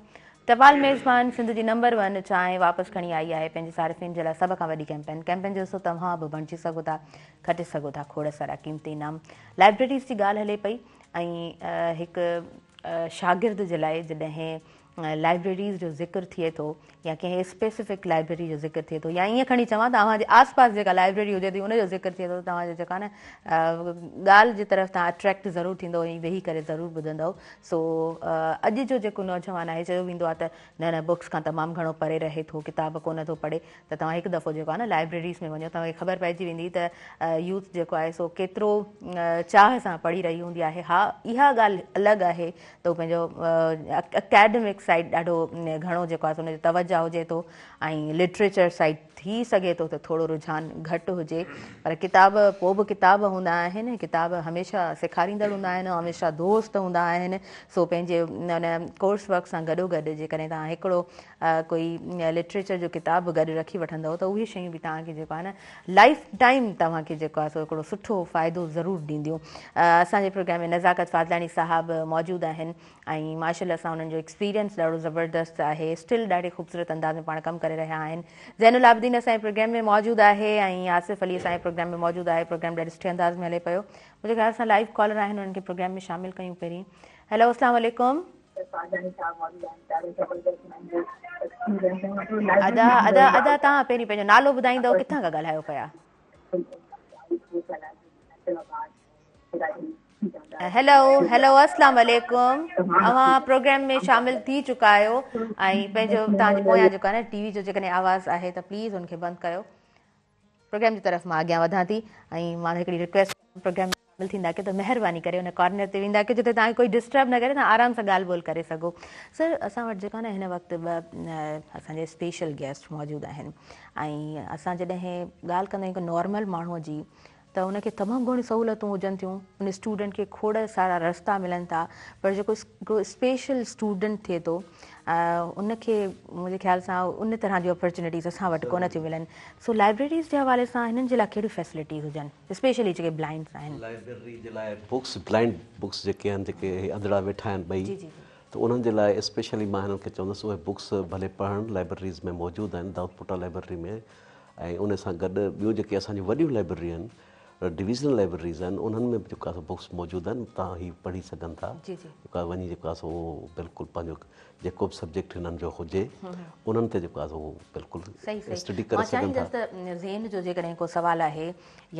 A: ٽپال ميزبان سنڌ جي نمبر ون چانهه واپس کڻي آئي آهي پنهنجي صارفين جي لاء سڀ کان وڏي ڪيمپين ڪيمپين جو حصو توهان به بڻجي سگهو ٿا کٽي سگهو ٿا کوڙ سارا قيمتي انعام لائبريريز جي ڳالهه هلي پئي ۽ هڪ شاگرد جي لاء جڏهن لائبريريز جو ذڪر ٿئي ٿو يا ڪنهن اسپيسفڪ لائبريري جو ذڪر ٿئي ٿو يا ائين کڻي چوان ته اوهان جي آس پاس جيڪا لائبريري هجي ٿي ان جو ذڪر ٿئي ٿو ته توهان جو جيڪا نه ڳالهه جي طرف توهان اٽريڪٽ ضرور ٿيندو ۽ ويهي ڪري ضرور ٻڌندؤ سو اڄ جو جيڪو نوجوان آهي چيو ويندو آهي ته نه نه بڪس کان تمام گهڻو پري رهي ٿو ڪتاب ڪونه ٿو پڙهي ته توهان هڪ دفعو جيڪو آهي نه لائبريريز ۾ وڃو توهان کي خبر پئجي ويندي ته يوٿ جيڪو آهي سو ڪيترو چاهه سان پڙهي رهي هوندي آهي ها اها ڳالهه الڳ آهي ته هو پنهنجو اڪيڊمڪ سائيڊ ڏاڍو گهڻو جيڪو آهي سو ان جو توجه هجي ٿو ۽ لٽريچر سائيڊ ٿي سگهي ٿو ته ٿورو رجحان گهٽ هجي پر ڪتاب پوء به ڪتاب هوندا آهن ڪتاب هميشه سيکاريندڙ هوندا آهن هميشه دوست هوندا آهن سو پنهنجي ان ڪورس ورڪ سان گڏو گڏ جيڪڏهن توهان هڪڙو ڪوئي لٽريچر جو ڪتاب به گڏ رکي وٺندؤ ته اهي شيون به توهان کي جيڪو آهي نه لائف ٽائيم توهان کي جيڪو آهي سو هڪڙو سٺو فائدو ضرور ڏينديون. اسان جي پروگرام ۾ نزاڪت فاضلاڻي صاحب موجود آهن ۽ ماشاء الله سان انهن جو ايڪسپيرينس ڏاڍو زبردست آهي اسٽل ڏاڍي خوبصورت انداز ۾ پاڻ ڪم ڪري رهيا آهن. زين العابدين اسان جي پروگرام ۾ موجود آهي ۽ آصف علي اسان جي پروگرام ۾ موجود آهي پروگرام ڏاڍي سٺي انداز ۾ هلي پيو منهنجي خيال سان لائيو ڪالر آهن انهن کي پروگرام ۾ شامل ڪيون پهرين هيلو اسلام عليڪم. ادا ادا ادا توهان پهرين پنهنجو نالو ٻڌائيندؤ ڪٿان کان ڳالهايو پيا. هيلو هيلو اسلام عليڪم اوهان پروگرام ۾ شامل ٿي چڪا آهيو ۽ پنهنجو توهان جي پويان جيڪو آهي نه ٽي وي جو جيڪڏهن آواز آهي ته پليز ان کي بند ڪيو پروگرام جي طرف مان اڳيان وڌان ٿي ۽ مان هڪڙي رڪويسٽ پروگرام ۾ شامل ٿيندا ڪيو ته مهرباني ڪري ان ڪارنر تي ويندا ڪيو جتي توهان کي ڪوئي ڊسٽرب نه ڪري توهان آرام سان ڳالهه ٻولهه ڪري سگهو سر اسان وٽ جيڪا نه هن وقت ٻه اسان جا اسپيشل گيسٽ موجود آهن ۽ اسان جڏهن ڳالهه ڪندا آهيون هڪ نارمل ماڻهو جي ته ان کي تمام گهڻيون سهولتون هجن ٿيون ان اسٽوڊنٽ کي کوڙ سارا رستا ملن ٿا پر جيڪو هڪڙو اسپيشل اسٽوڊنٽ ٿئي ٿو ان کي منهنجي خيال سان ان طرح جون اپرچونيٽيز اسان وٽ ڪونه ٿيون ملن سو لائبريريز جي حوالي سان هنن جي لاء ڪهڙيون فيسلٽيز هجن اسپيشلي جيڪي بلائنڊس آهن.
B: لائبريري جي لاء بڪس بلائنڊ بڪس جيڪي آهن جيڪي هي انڌڙا ويٺا آهن ٻئي ته انهن جي لاء اسپيشلي مان هنن کي چوندس اهي بڪس ڀلي پڙهن لائبريريز ۾ موجود آهن دائود پوٽا لائبريري ۾ ۽ ان سان گڏ ٻيون جيڪي اسان جون وڏيون لائبريري آهن ڊويزنل لائبريريز آهن انهن ۾ به جيڪو آهي سو بڪس موجود آهن تان هي پڙهي سگهن ٿا جيڪو آهي وڃي جيڪو آهي سو اهو بلڪل پنهنجو جيڪو به سبجيڪٽ هنن جو هجي انهن تي جيڪو آهي سو اهو بلڪل اسٽڊي ڪري سگهن ٿا.
A: مان چاهيندس ته زين جو جيڪڏهن ڪو سوال آهي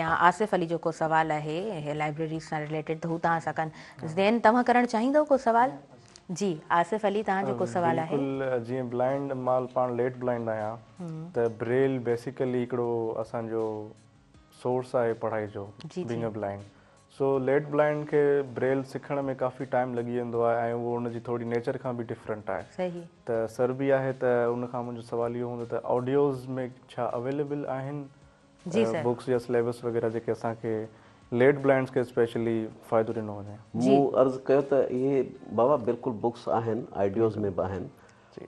A: يا آصف علي جو ڪو سوال آهي لائبريريز سان رليٽيڊ ته هو توهان سان ڪن. زين توهان ڪرڻ چاهيندؤ ڪو سوال؟ جي آصف علي توهان جو ڪو سوال آهي؟
D: بلڪل جيئن بلائنڊ مان پاڻ ليٽ بلائنڊ آهيان ته بريل بيسيڪلي هڪڙو اسان جو سورس آهي پڙهائي جو being a blind so late blind کي بريل سکڻ ۾ ڪافي ٽائيم لڳي ويندو آهي ۽ اهو ان جي ٿوري نيچر کان به ڊفرنٽ آهي ته سر به آهي ته ان کان منهنجو سوال اهو هوندو ته آڊيوز ۾ ڇا اويليبل آهن بڪس يا سليبس وغيره جيڪي اسان کي ليٽ بلائنڊس کي اسپيشلي فائدو ڏنو وڃي.
B: مون عرض ڪيو ته اهي بابا بلڪل بڪس آهن آڊيوز ۾ به آهن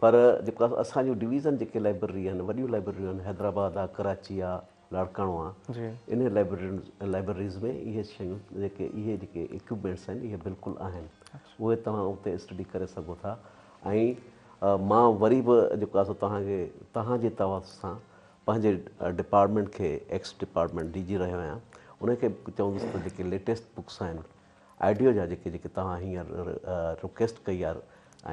B: پر جيڪو اسان جون ڊويزن جيڪي لائبرري آهن وڏيون لائبرريون آهن حيدرآباد آهي ڪراچي آهي لاڙڪاڻو آ انهي لائبررين لائبرريز ۾ اهي شيون جيڪي اهي جيڪي اڪوپمينٽس آهن اهي بلڪل آهن اهي توهان اتي اسٽڊي ڪري سگهو ٿا ۽ مان وري به جيڪو آ سو توهان کي توهان جي توسط سان پنهنجي ڊپارٽمينٽ کي ايڪس ڊپارٽمينٽ ڊي جي رهيو آهيان ان کي چوندس ته جيڪي ليٽيسٽ بڪس آهن آڊيو جا جيڪي جيڪي توهان هينئر رڪويسٽ ڪئي آ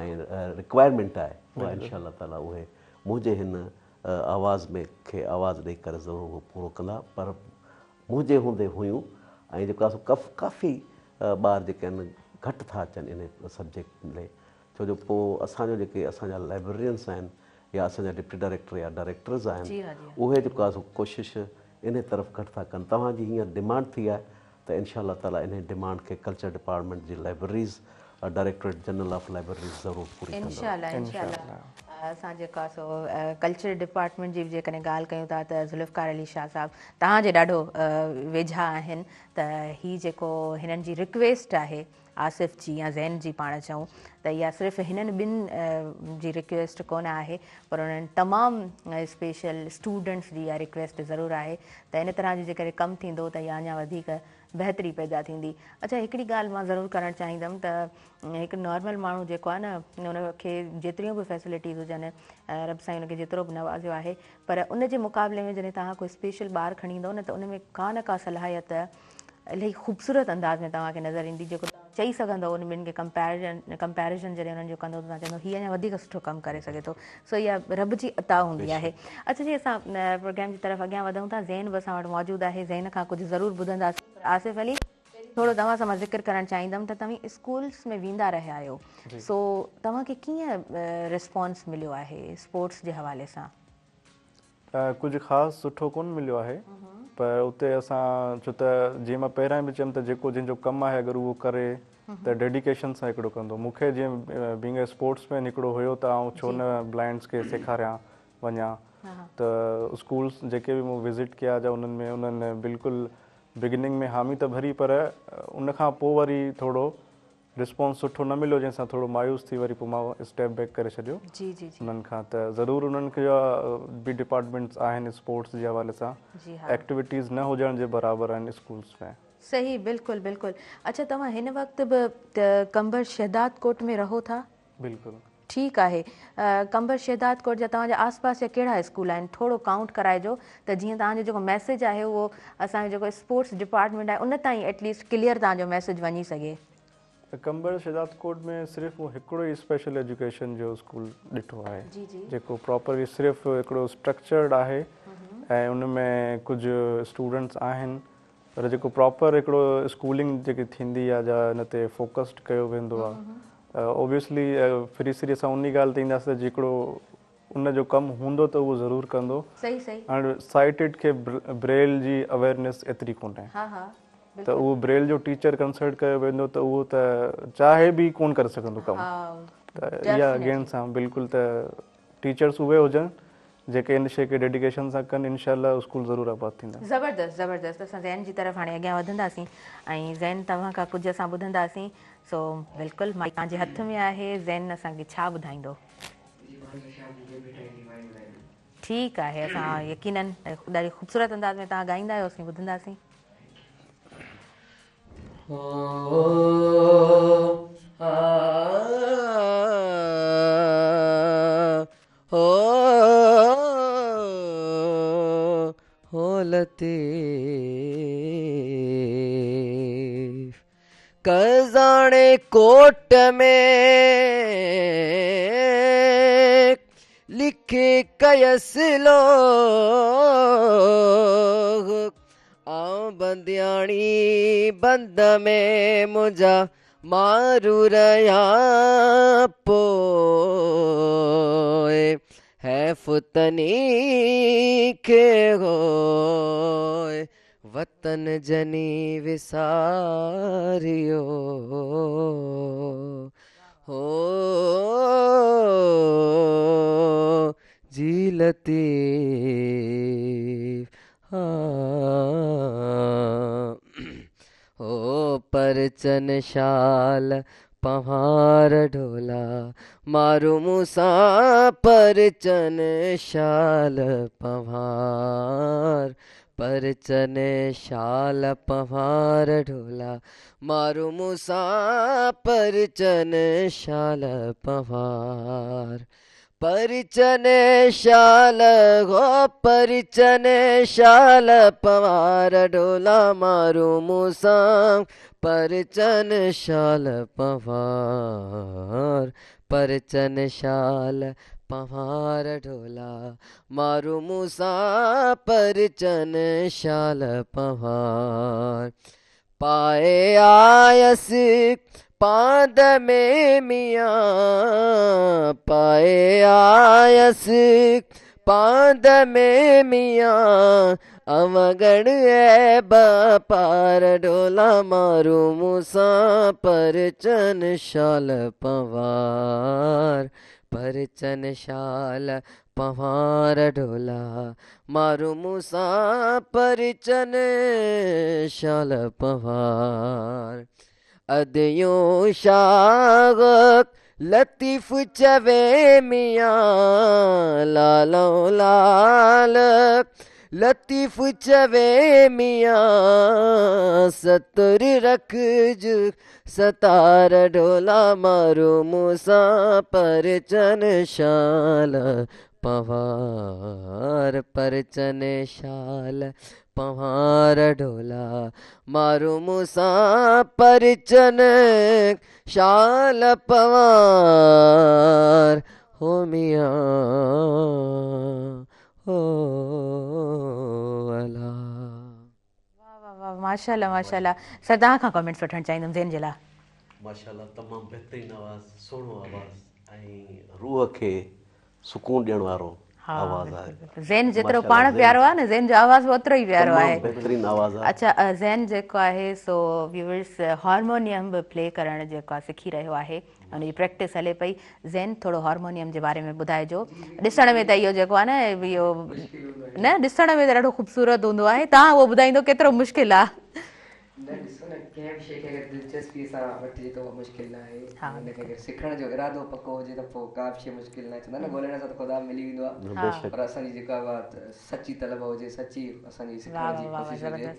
B: ۽ رڪوائرمينٽ آهي اها انشاء الله تعالي اهي منهنجي هن آواز ۾ کي آواز ڏئي ڪري ضرور اهو پورو ڪندا پر منهنجي هوندي هيون ۽ جيڪو آهي سو ڪف ڪافي ٻار جيڪي آهن گهٽ ٿا اچن انهي سبجيڪٽ ۾ ڇو جو پوء اسان جو جيڪي اسان جا لائبريرينس آهن يا اسان جا ڊپٽي ڊائريڪٽر يا ڊائريڪٽرز آهن اهي جيڪو آهي سو ڪوشش انهي طرف گهٽ ٿا ڪن توهان جي هينئر ڊمانڊ ٿي آهي ته انشاء الله تعالي انهي ڊمانڊ کي ڪلچر ڊپارٽمينٽ جي libraries directorate general of libraries ضرور پوري ڪندو.
A: انشاء الله انشاء الله اسان جيڪو آهي سو ڪلچر ڊپارٽمينٽ جي به جيڪڏهن ڳالهه ڪيون ٿا ته ذوالفقار علي شاهه صاحب توهان جي ڏاڍو ويجها آهن ته هي جيڪو هنن جي رڪويسٽ آهي آصف جي يا زين جي پاڻ چئون ته اها صرف هنن ٻن جي رڪويسٽ ڪونه آهي پر انهن تمام اسپيشل اسٽوڊنٽس جي اها رڪويسٽ ضرور آهي ته ان طرح جو جيڪڏهن ڪم ٿيندو ته اها اڃا وڌيڪ بهتري پيدا ٿيندي. اڇا هڪڙي ڳالهه مان ضرور ڪرڻ چاهيندم ته هڪ نارمل ماڻهو جيڪو آهي نه ان کي جيتريون به فيسلٽيز هجن رب سائين ان کي جيترو به نوازيو آهي پر ان جي مقابلي ۾ جڏهن توهان ڪو اسپيشل ٻار کڻي ايندو نه ته ان ۾ ڪا نه ڪا صلاحيت الاهي خوبصورت انداز ۾ توهان کي نظر ايندي جيڪو توهان چئي سگهندو ان ٻن کي ڪمپيرزن ڪمپيرزن جڏهن انهن جو ڪندو ته توهان چوندو هي اڃا وڌيڪ سٺو ڪم ڪري سگهي ٿو سو اها رب جي عطا هوندي آهي. اڇا جي اسان پروگرام جي طرف اڳيان وڌون ٿا زين به اسان وٽ موجود آهي زين کان ڪجهه ضرور ٻڌنداسين پر آصف علي پهرين ٿورو توهان سان مان ذڪر ڪرڻ چاهيندم ته توهين اسڪولس ۾ ويندا رهيا آهيو سو توهان کي ڪيئن رسپانس مليو آهي اسپورٽس جي حوالي سان؟
D: ڪجهه خاص سٺو ڪونه مليو آهي پر اتي اسان ڇو ته جيئن مان پهريان به چيم ته جيڪو جنهن جو ڪم آهي اگر اهو ڪري ته ڊيڊيڪيشن سان هڪڙو ڪندو مون کي جيئن بينگ اي اسپورٽس مين هڪڙو هيو ته آئون ڇو نه بلائنڊس کي سيکاريان وڃان ته اسڪولس جيڪي به مون وزٽ ڪيا جا انهن ۾ انهن بلڪل بگننگ ۾ حامي ته ڀري پر ان کان پوء وري ٿورو رسپانس سٺو نه مليو جنهن سان ٿورو مايوس ٿي وري پوء مان اسٽيپ بيڪ ڪري ڇڏيو
A: جي جي جي
D: انهن کان ته ضرور انهن کي جا به ڊپارٽمينٽس آهن اسپورٽس جي حوالي سان
A: جي ها
D: ايڪٽيوٽيز نه هجڻ جي برابر آهن اسڪولس ۾.
A: صحيح بلڪل بلڪل اڇا توهان هن وقت به قمبر شهداد ڪوٽ ۾ رهو ٿا؟
D: بلڪل.
A: ٺيڪ آهي قمبر شهداد ڪوٽ جا توهان جي آس پاس جا ڪهڙا اسڪول آهن ٿورو ڪائونٽ ڪرائجو ته جيئن توهان جو جيڪو ميسيج آهي اهو اسان جو جيڪو اسپورٽس ڊپارٽمينٽ آهي ان تائين ايٽليسٽ ڪليئر توهان جو ميسيج وڃي سگهي.
D: قمبر شهداد ڪوٽ ۾ صرف مون هڪڙو ئي اسپيشل ايجوڪيشن جو اسڪول ڏٺو آهي جيڪو پراپرلي صرف هڪڙو اسٽرڪچرڊ آهي ۽ ان ۾ ڪجهه اسٽوڊنٽس آهن پر جيڪو پراپر هڪڙو اسڪولنگ جيڪي ٿيندي آ جا ان تي فوڪسڊ ڪيو ويندو آ اوبويسلي ڦري سري اسان انهي ڳالهه تي اينداسين ته جيڪڙو ان جو ڪم هوندو ته اهو ضرور ڪندو
A: صحيح صحيح.
D: هاڻي سائيٽيڊ کي بريل جي اويرنيس ايتري ڪونهي
A: ها ها
D: ته
A: بلڪل.
D: اهو بريل جو ٽيچر ڪنسلٽ ڪيو ويندو ته اهو ته چاهي به ڪون ڪري سگهندو ڪم
A: ها
D: ته اها اگين
A: ڊيفينيٽلي.
D: سان بلڪل ته ٽيچرس اهي هجن جيڪي ان شيء کي ڊيڊيڪيشن سان ڪن انشاء الله اسڪول ضرور آباد ٿيندا.
A: زبردست زبردست اسان زين جي طرف هاڻي اڳيان وڌنداسين ۽ زين توهان کان ڪجهه اسان ٻڌنداسين سو بلڪل مائيڪ توهان جي هٿ ۾ آهي زين اسان کي ڇا ٻڌائيندو. ٺيڪ آهي اسان يقينن ڏاڍي خوبصورت انداز ۾ توهان ڳائيندا آهيو اسين ٻڌنداسين.
C: هو هو لطيف قرضاڻي ڪوٽ ۾ لکي ڪيس لوح آئون بندياڻي بند ۾ منهنجا مارو رهيا پوء حيف تني کي هوء وطن جني وساريو هو جي لطيف ها هو پرچن شال پنهوار ڍولا مارو مون سان پرچن شال پنهوار پرچن شال پنهوار ڍولا مارو مون سان پرچن شال پنهوار پرچن شال هو پرچن شال پنهوار ڍولا مارو مون سان پرچن شال پنهوار پرچن شال پنهوار ڍولا مارو مون سان پرچن شال پنهوار پائي آيس پاند ۾ ميان پائي آيس
G: پاند ۾ ميان اوگڻ عيب اپار ڍولا مارو مون سان پرچن شال پنهوار پرچن شال پنهوار ڍولا مارو مون سان پرچن شال پنهوار اديون شاهه لطيف چوي ميان لالئون لال لطيف چوي ميان ستر رکج ستار ڍولا مارو مون سان پرچن شال پنهوار پرچن شال پنهوار ڍولا مارو مون سان پرچن شال پنهوار هو ميان هو الا.
A: واه واه واه ماشاءالله ماشاءالله سر توهان کان ڪمينٽس وٺڻ چاهيندم زين جي لاء.
B: ماشاءالله تمام بهترين آواز سهڻو آواز ۽ روح کي سڪون ڏيڻ وارو آواز آهي.
A: زين جيترو پاڻ پيارو آهي نه زين جو آواز به اوترو ئي پيارو آهي.
B: تمام بهترين آواز آهي.
A: اڇا زين جيڪو آهي سو ويورس هارمونيم به پلي ڪرڻ جيڪو آهي سکي رهيو آهي ان جي پريڪٽس هلي پئي زين ٿورو هارمونيم جي باري ۾ ٻڌائجو ڏسڻ ۾ ته اهو جيڪو آهي نه اهو نه ڏسڻ ۾ ته ڏاڍو خوبصورت هوندو آهي توهان اهو ٻڌائيندو ڪيترو مشڪل آهي.
C: نه ڏسو نه ڪنهن به شيء کي اگر دلچسپيء سان وٺجي ته اها مشڪل نه آهي ۽ ان کي اگر سکڻ جو ارادو پڪو هجي ته پوء ڪا به شيء مشڪل نه آهي چوندا آهن نه ڳولڻ سان ته خدا به ملي ويندو آهي پر اسان جي جيڪا اها سچي طلب هجي سچي اسان جي سکڻ جي ڪوشش هجي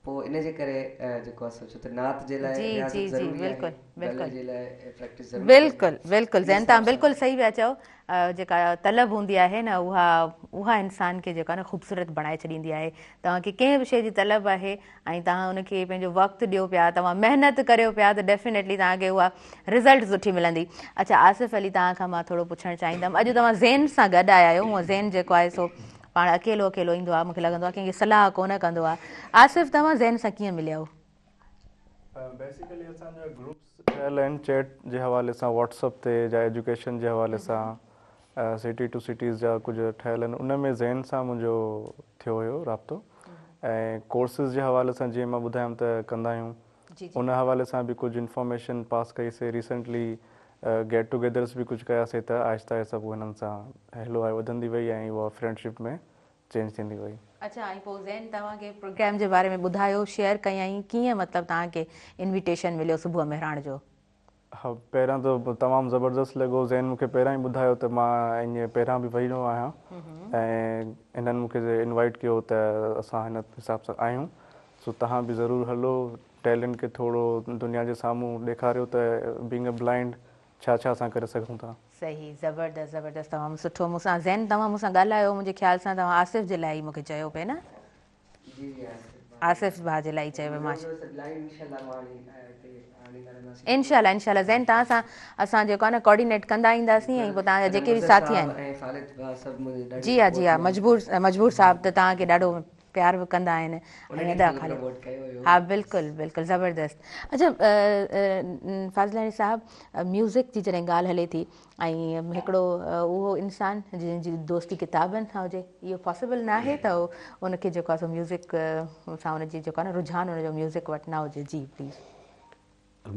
C: پوء ان جي ڪري جيڪو آهي سو ڇو ته نعت جي لاء رياضت ضروري آهي گلي جي لاء پريڪٽس ضروري آهي.
A: بلڪل بلڪل زين توهان بلڪل صحيح پيا چئو جيڪا طلب هوندي آهي نه اها اها انسان کي جيڪو آهي نه خوبصورت بڻائي ڇڏيندي آهي توهان کي ڪنهن به شيء جي طلب آهي ۽ توهان ان کي پنهنجو وقت ڏيو پيا توهان محنت ڪريو پيا ته ڊيفينيٽلي توهان کي اها رزلٽ سٺي ملندي اڇا آصف علي توهان کان مان ٿورو پڇڻ چاهيندم اڄ توهان زين سان گڏ آيا آهيو هونء زين جيڪو آهي سو پاڻ اڪيلو اڪيلو ايندو آهي مونکي لڳندو آهي ڪنهن کي صلاح ڪونه ڪندو آهي آصف توهان زين سان ڪيئن مليا آهيو؟
D: بيسيڪلي اسان جا گروپس ٺهيل آهن چيٽ جي حوالي سان واٽس اپ تي يا ايجوڪيشن جي حوالي سان سٽي ٽو سٽيز جا ڪجهه ٺهيل آهن ان ۾ زين سان منهنجو ٿيو هيو رابطو ۽ ڪورسز جي حوالي سان جيئن مان ٻڌايم ته ڪندا آهيون ان حوالي سان به ڪجهه انفارميشن پاس ڪئي سي ريسنٽلي گيٽ ٽوگيدرس به ڪجهه ڪيا سي ته آهستي آهستي پوء هنن سان هلو آيو وڌندي وئي ۽ اها فرينڊشپ ۾ چينج ٿيندي وئي.
A: اڇا ۽ پوء زين توهان کي پروگرام جي باري ۾ ٻڌايو شيئر ڪيائين ڪيئن مطلب توهان کي انويٽيشن مليو صبح مهراڻ جو.
D: ها پهريان ته تمام زبردست لڳو زين مون کي پهريان ئي ٻڌايو ته مان ائين پهريان به ويو آهيان ۽ هنن مون کي انوائيٽ ڪيو ته اسان هن حساب سان آهيون سو توهان به ضرور هلو ٽيلنٽ کي ٿورو دنيا جي سامهون ڏيکاريو ته بينگ ا بلائنڊ ڇا ڇا اسان ڪري سگهون ٿا.
A: صحيح زبردست زبردست تمام سٺو مون سان زين توهان مون سان ڳالهايو منهنجي خيال سان توهان آصف جي لاء ئي مون کي چيو پئي نه
C: جي جي
A: آصف ڀاء جي لاء ئي چيو پئي ماشا انشاء الله انشاء الله زين توهان سان اسان جيڪو آهي نه ڪوآرڊينيٽ ڪندا اينداسين ۽ پوء توهان جا جيڪي به ساٿي آهن جي ها جي ها مجبور مجبور صاحب ته توهان کي ڏاڍو پيار به ڪندا آهن ۽ ادا خالد ها بلڪل بلڪل زبردست اڇا فاضلاڻي صاحب ميوزڪ جي جڏهن ڳالهه هلي ٿي ۽ هڪڙو اهو انسان جنهن جي دوستي ڪتابن سان هجي اهو پاسيبل نه آهي ته ان کي جيڪو آهي سو ميوزڪ سان ان جي جيڪو آهي نه رجحان ان جو ميوزڪ وٽ نه هجي جي پليز.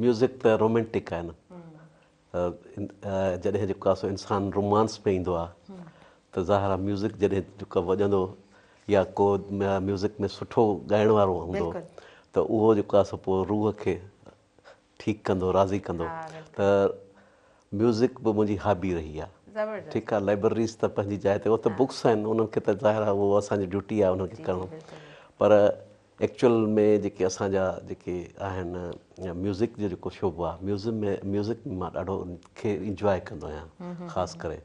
B: ميوزڪ ته رومينٽڪ آهي نه جڏهن جيڪو آهي سو انسان رومانس ۾ ايندو آهي ته ظاهر آهي ميوزڪ جڏهن جيڪو وڄندو يا ڪو ميوزڪ ۾ سٺو ڳائڻ وارو هوندو ته اهو جيڪو آهي سو پوء روح کي ٺيڪ ڪندو راضي ڪندو ته ميوزڪ به منهنجي هابي رهي آهي ٺيڪ آهي لائبرريز ته پنهنجي جاء تي اهو ته بڪس آهن انهن کي ته ظاهر آهي اهو اسان جي ڊيوٽي آهي انهن کي ڪرڻو پر ايڪچوئل ۾ جيڪي اسان جا جيڪي آهن ميوزڪ جو جيڪو شعبو آهي ميوزم ۾ ميوزڪ ۾ مان ڏاڍو ان کي انجواء ڪندو آهيان خاص ڪري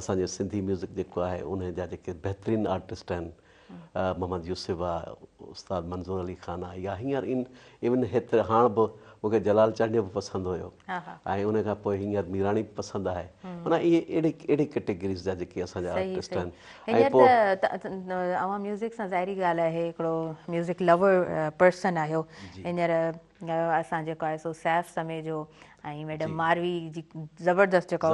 B: اسان جو سنڌي ميوزڪ جيڪو آهي ان جا جيڪي بهترين آرٽسٽ آهن محمد يوسف آهي استاد منظور علي خان آهي يا هينئر ان ايون هيتري هاڻ به مون کي جلال چانڊيو به پسند هيو ۽ ان کان پوء هينئر ميراڻي به پسند آهي معنيٰ اهي اهڙي اهڙي ڪيٽيگريز جا جيڪي اسان جا آرٽسٽ آهن
A: ۽ پوء هينئر ته اوهان ميوزڪ سان ظاهري ڳالهه آهي هڪڙو ميوزڪ لور پرسن آهيو هينئر اسان جيڪو آهي سو سيف سميجو ۽ ميڊم ماروي جي زبردست جيڪو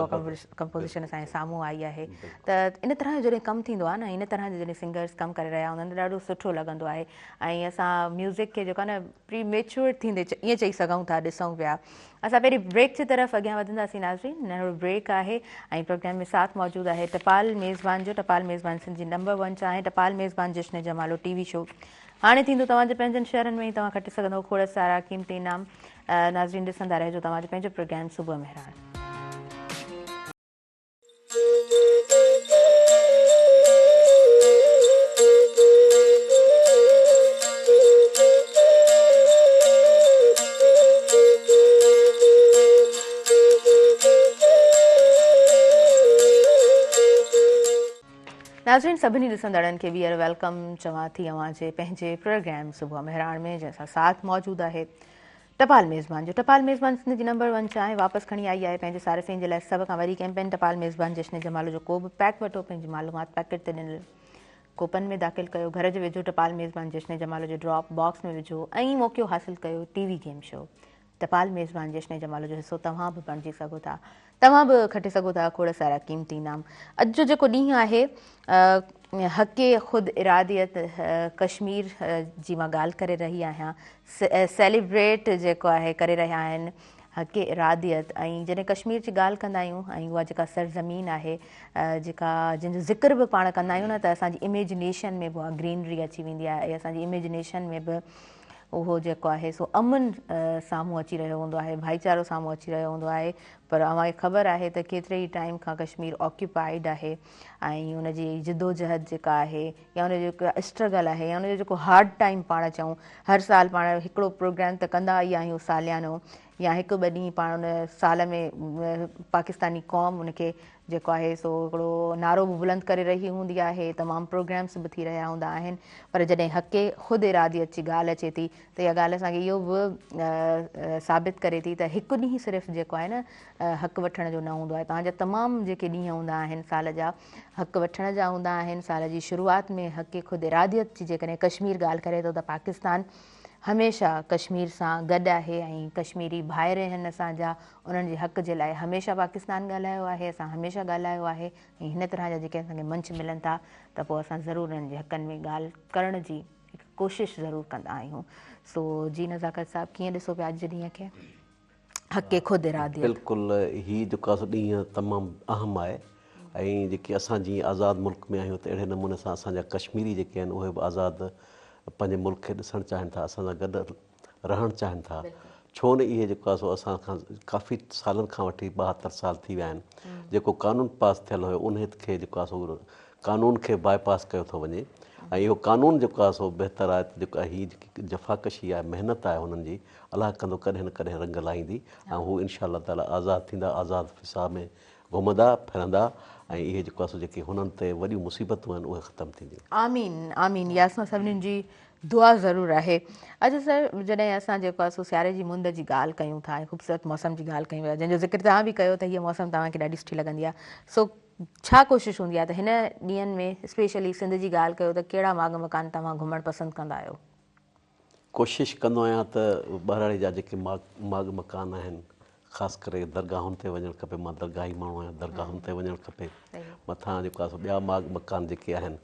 A: ڪمپوزيشن اسان جي سامهون آئي آهي ته ان طرح جو جڏهن ڪم ٿيندو آهي نه ان طرح جا جڏهن سنگرس ڪم ڪري رهيا هوندا آهن ته ڏاڍو سٺو لڳندو آهي ۽ اسان ميوزڪ کي جيڪو آهي نه پري ميچوئر ٿيندي ائين چئي سگهون ٿا ڏسون پيا. اسان پهرين بريڪ جي طرف اڳيان وڌنداسين ناظرين ننڍڙو بريڪ آهي ۽ پروگرام ۾ ساٿ موجود آهي ٽپال ميزبان جو ٽپال ميزبان سنڌ جي نمبر ون چانهه ٽپال ميزبان جشن جمالو ٽي وي شو هاڻي ٿيندو توهان جي پنهنجن شهرن ۾ ئي توهان کٽي سگهندو کوڙ سارا قيمتي انعام ناظرين ڏسندا رهجو توهان جو پنهنجو پروگرام صبح مهراڻ. ناظرين سڀني ڏسندڙن کي ٻيهر welcome چوان ٿي اوهان جي پنهنجي پروگرام صبح مهراڻ ۾ جنهن سان ساٿ موجود آهي ٽپال ميزبان جو ٽپال ميزبان سنڌ جي نمبر ون چانهه واپس کڻي آئي آهي پنهنجي صارفين جي لاء سڀ کان وڏي ڪيمپين ٽپال ميزبان جشن جمالو جو ڪو به پيڪ وٺو پنهنجي معلومات پيڪيٽ تي ڏنل ڪوپن ۾ داخل ڪيو گهر جي ويجهو ٽپال ميزبان جشن جمالو جي ڊراپ باڪس ۾ وجهو ۽ موقعو حاصل ڪيو ٽي وي گيم شو ٽپال ميزبان جشن جمالو جو حصو توهان به بڻجي سگهو ٿا. توهان به کٽي سگهو ٿا کوڙ سارا قيمتي انعام. اڄ جو جيڪو ڏينهن آهي حق خود اراديت ڪشمير جي مان ڳالهه ڪري رهي آهيان سيليبريٽ جيڪو آهي ڪري رهيا آهن حق اراديت ۽ جڏهن ڪشمير جي ڳالهه ڪندا آهيون ۽ اها جيڪا سرزمين آهي جيڪا جنهن جو ذڪر به پاڻ ڪندا آهيون نه ته اسان جي اميجنيشن ۾ به اها گرينري اچي ويندي آهي ۽ اسان جي اميجنيشن ۾ به اهو جيڪو آهي سو امن سامهون اچي رهيو هوندو آهي، ڀائيچارو سامهون اچي رهيو هوندو آهي پر اوهان کي خبر آهي ته ڪيتري ئي ٽائيم کان ڪشمير آڪيوپائيڊ آهي ۽ ان جي جدوجهد جيڪا آهي يا ان جو جيڪو اسٽرگل آهي يا ان جو جيڪو هارڊ ٽائيم پاڻ چئون هر سال پاڻ هڪڙو پروگرام ته ڪندا ئي آهيون ساليانو يا هڪ ٻه ڏينهن پاڻ ان سال ۾ پاڪستاني قوم ان کي جيڪو آهي سو هڪڙو نعرو به بلند ڪري رهي هوندي آهي، تمام پروگرامس به ٿي رهيا هوندا آهن پر جڏهن حق خود اراديت جي ڳالهه اچي ٿي ته اها ڳالهه اسان کي اهو به ثابت ڪري ٿي ته هڪ ڏينهن صرف جيڪو آهي نه حق وٺڻ جو نه هوندو آهي توهان جا تمام جيڪي ڏينهن هوندا آهن سال جا حق وٺڻ جا هوندا آهن سال جي شروعات ۾ حق خود اراديت جي جيڪڏهن ڪشمير ڳالهه ڪري ٿو ته پاڪستان هميشه ڪشمير سان گڏ آهي ۽ ڪشميري ڀائر آهن اسان جا انهن جي حق جي لاء هميشه پاڪستان ڳالهايو آهي اسان هميشه ڳالهايو آهي ۽ هن طرح جا جيڪي اسان کي منچ ملن ٿا ته پوء اسان ضرور انهن جي حقن ۾ ڳالهه ڪرڻ جي هڪ ڪوشش ضرور ڪندا آهيون سو جي نزاڪت صاحب ڪيئن ڏسو پيا اڄ جي ڏينهن کي حق خود اراديت.
B: بلڪل هي جيڪو آهي سو ڏينهن تمام اهم آهي ۽ جيڪي اسان جيئن آزاد ملڪ ۾ آهيون ته اهڙي نموني سان اسان جا ڪشميري جيڪي آهن اهي به آزاد پنهنجي ملڪ کي ڏسڻ چاهين ٿا اسان سان گڏ رهڻ چاهين ٿا ڇو نه اهي جيڪو آهي سو اسان کان ڪافي سالن کان وٺي 72 سال ٿي ويا آهن جيڪو قانون پاس ٿيل هيو انهي کي جيڪو آهي سو قانون کي باء پاس ڪيو ٿو وڃي ۽ اهو قانون جيڪو آهي سو بهتر آهي ته جيڪو هي جيڪي جفاڪشي آهي محنت آهي هنن جي الله ڪندو ڪڏهن نه ڪڏهن رنگ لائيندي ۽ هو انشاء الله تعالي آزاد ٿيندا آزاد فضا ۾ گهمندا ڦرندا ۽ اهي جيڪو آهي سو جيڪي هنن تي وڏيون مصيبتون آهن اهي ختم ٿينديون.
A: آمين آمين اها اسان سڀني جي دعا ضرور آهي. اچا سر جڏهن اسان جيڪو آهي سو سياري جي مند جي ڳالهه ڪيون ٿا ۽ خوبصورت موسم جي ڳالهه ڪيون ٿا جنهن جو ذڪر توهان به ڪيو ته هيء موسم توهان کي ڏاڍي سٺي لڳندي آهي سو ڇا ڪوشش هوندي آهي ته هن ڏينهن ۾ اسپيشلي سنڌ جي ڳالهه ڪيو ته ڪهڙا ماڳ مڪان توهان گهمڻ پسند ڪندا آهيو؟
B: ڪوشش ڪندو آهيان ته ٻهراڙي جا جيڪي ماڳ مڪان آهن خاص ڪري درگاهن تي وڃڻ کپي مان درگاهي ماڻهو آهيان درگاهن تي وڃڻ کپي مٿان جيڪو آهي سو ٻيا ماڳ مڪان جيڪي آهن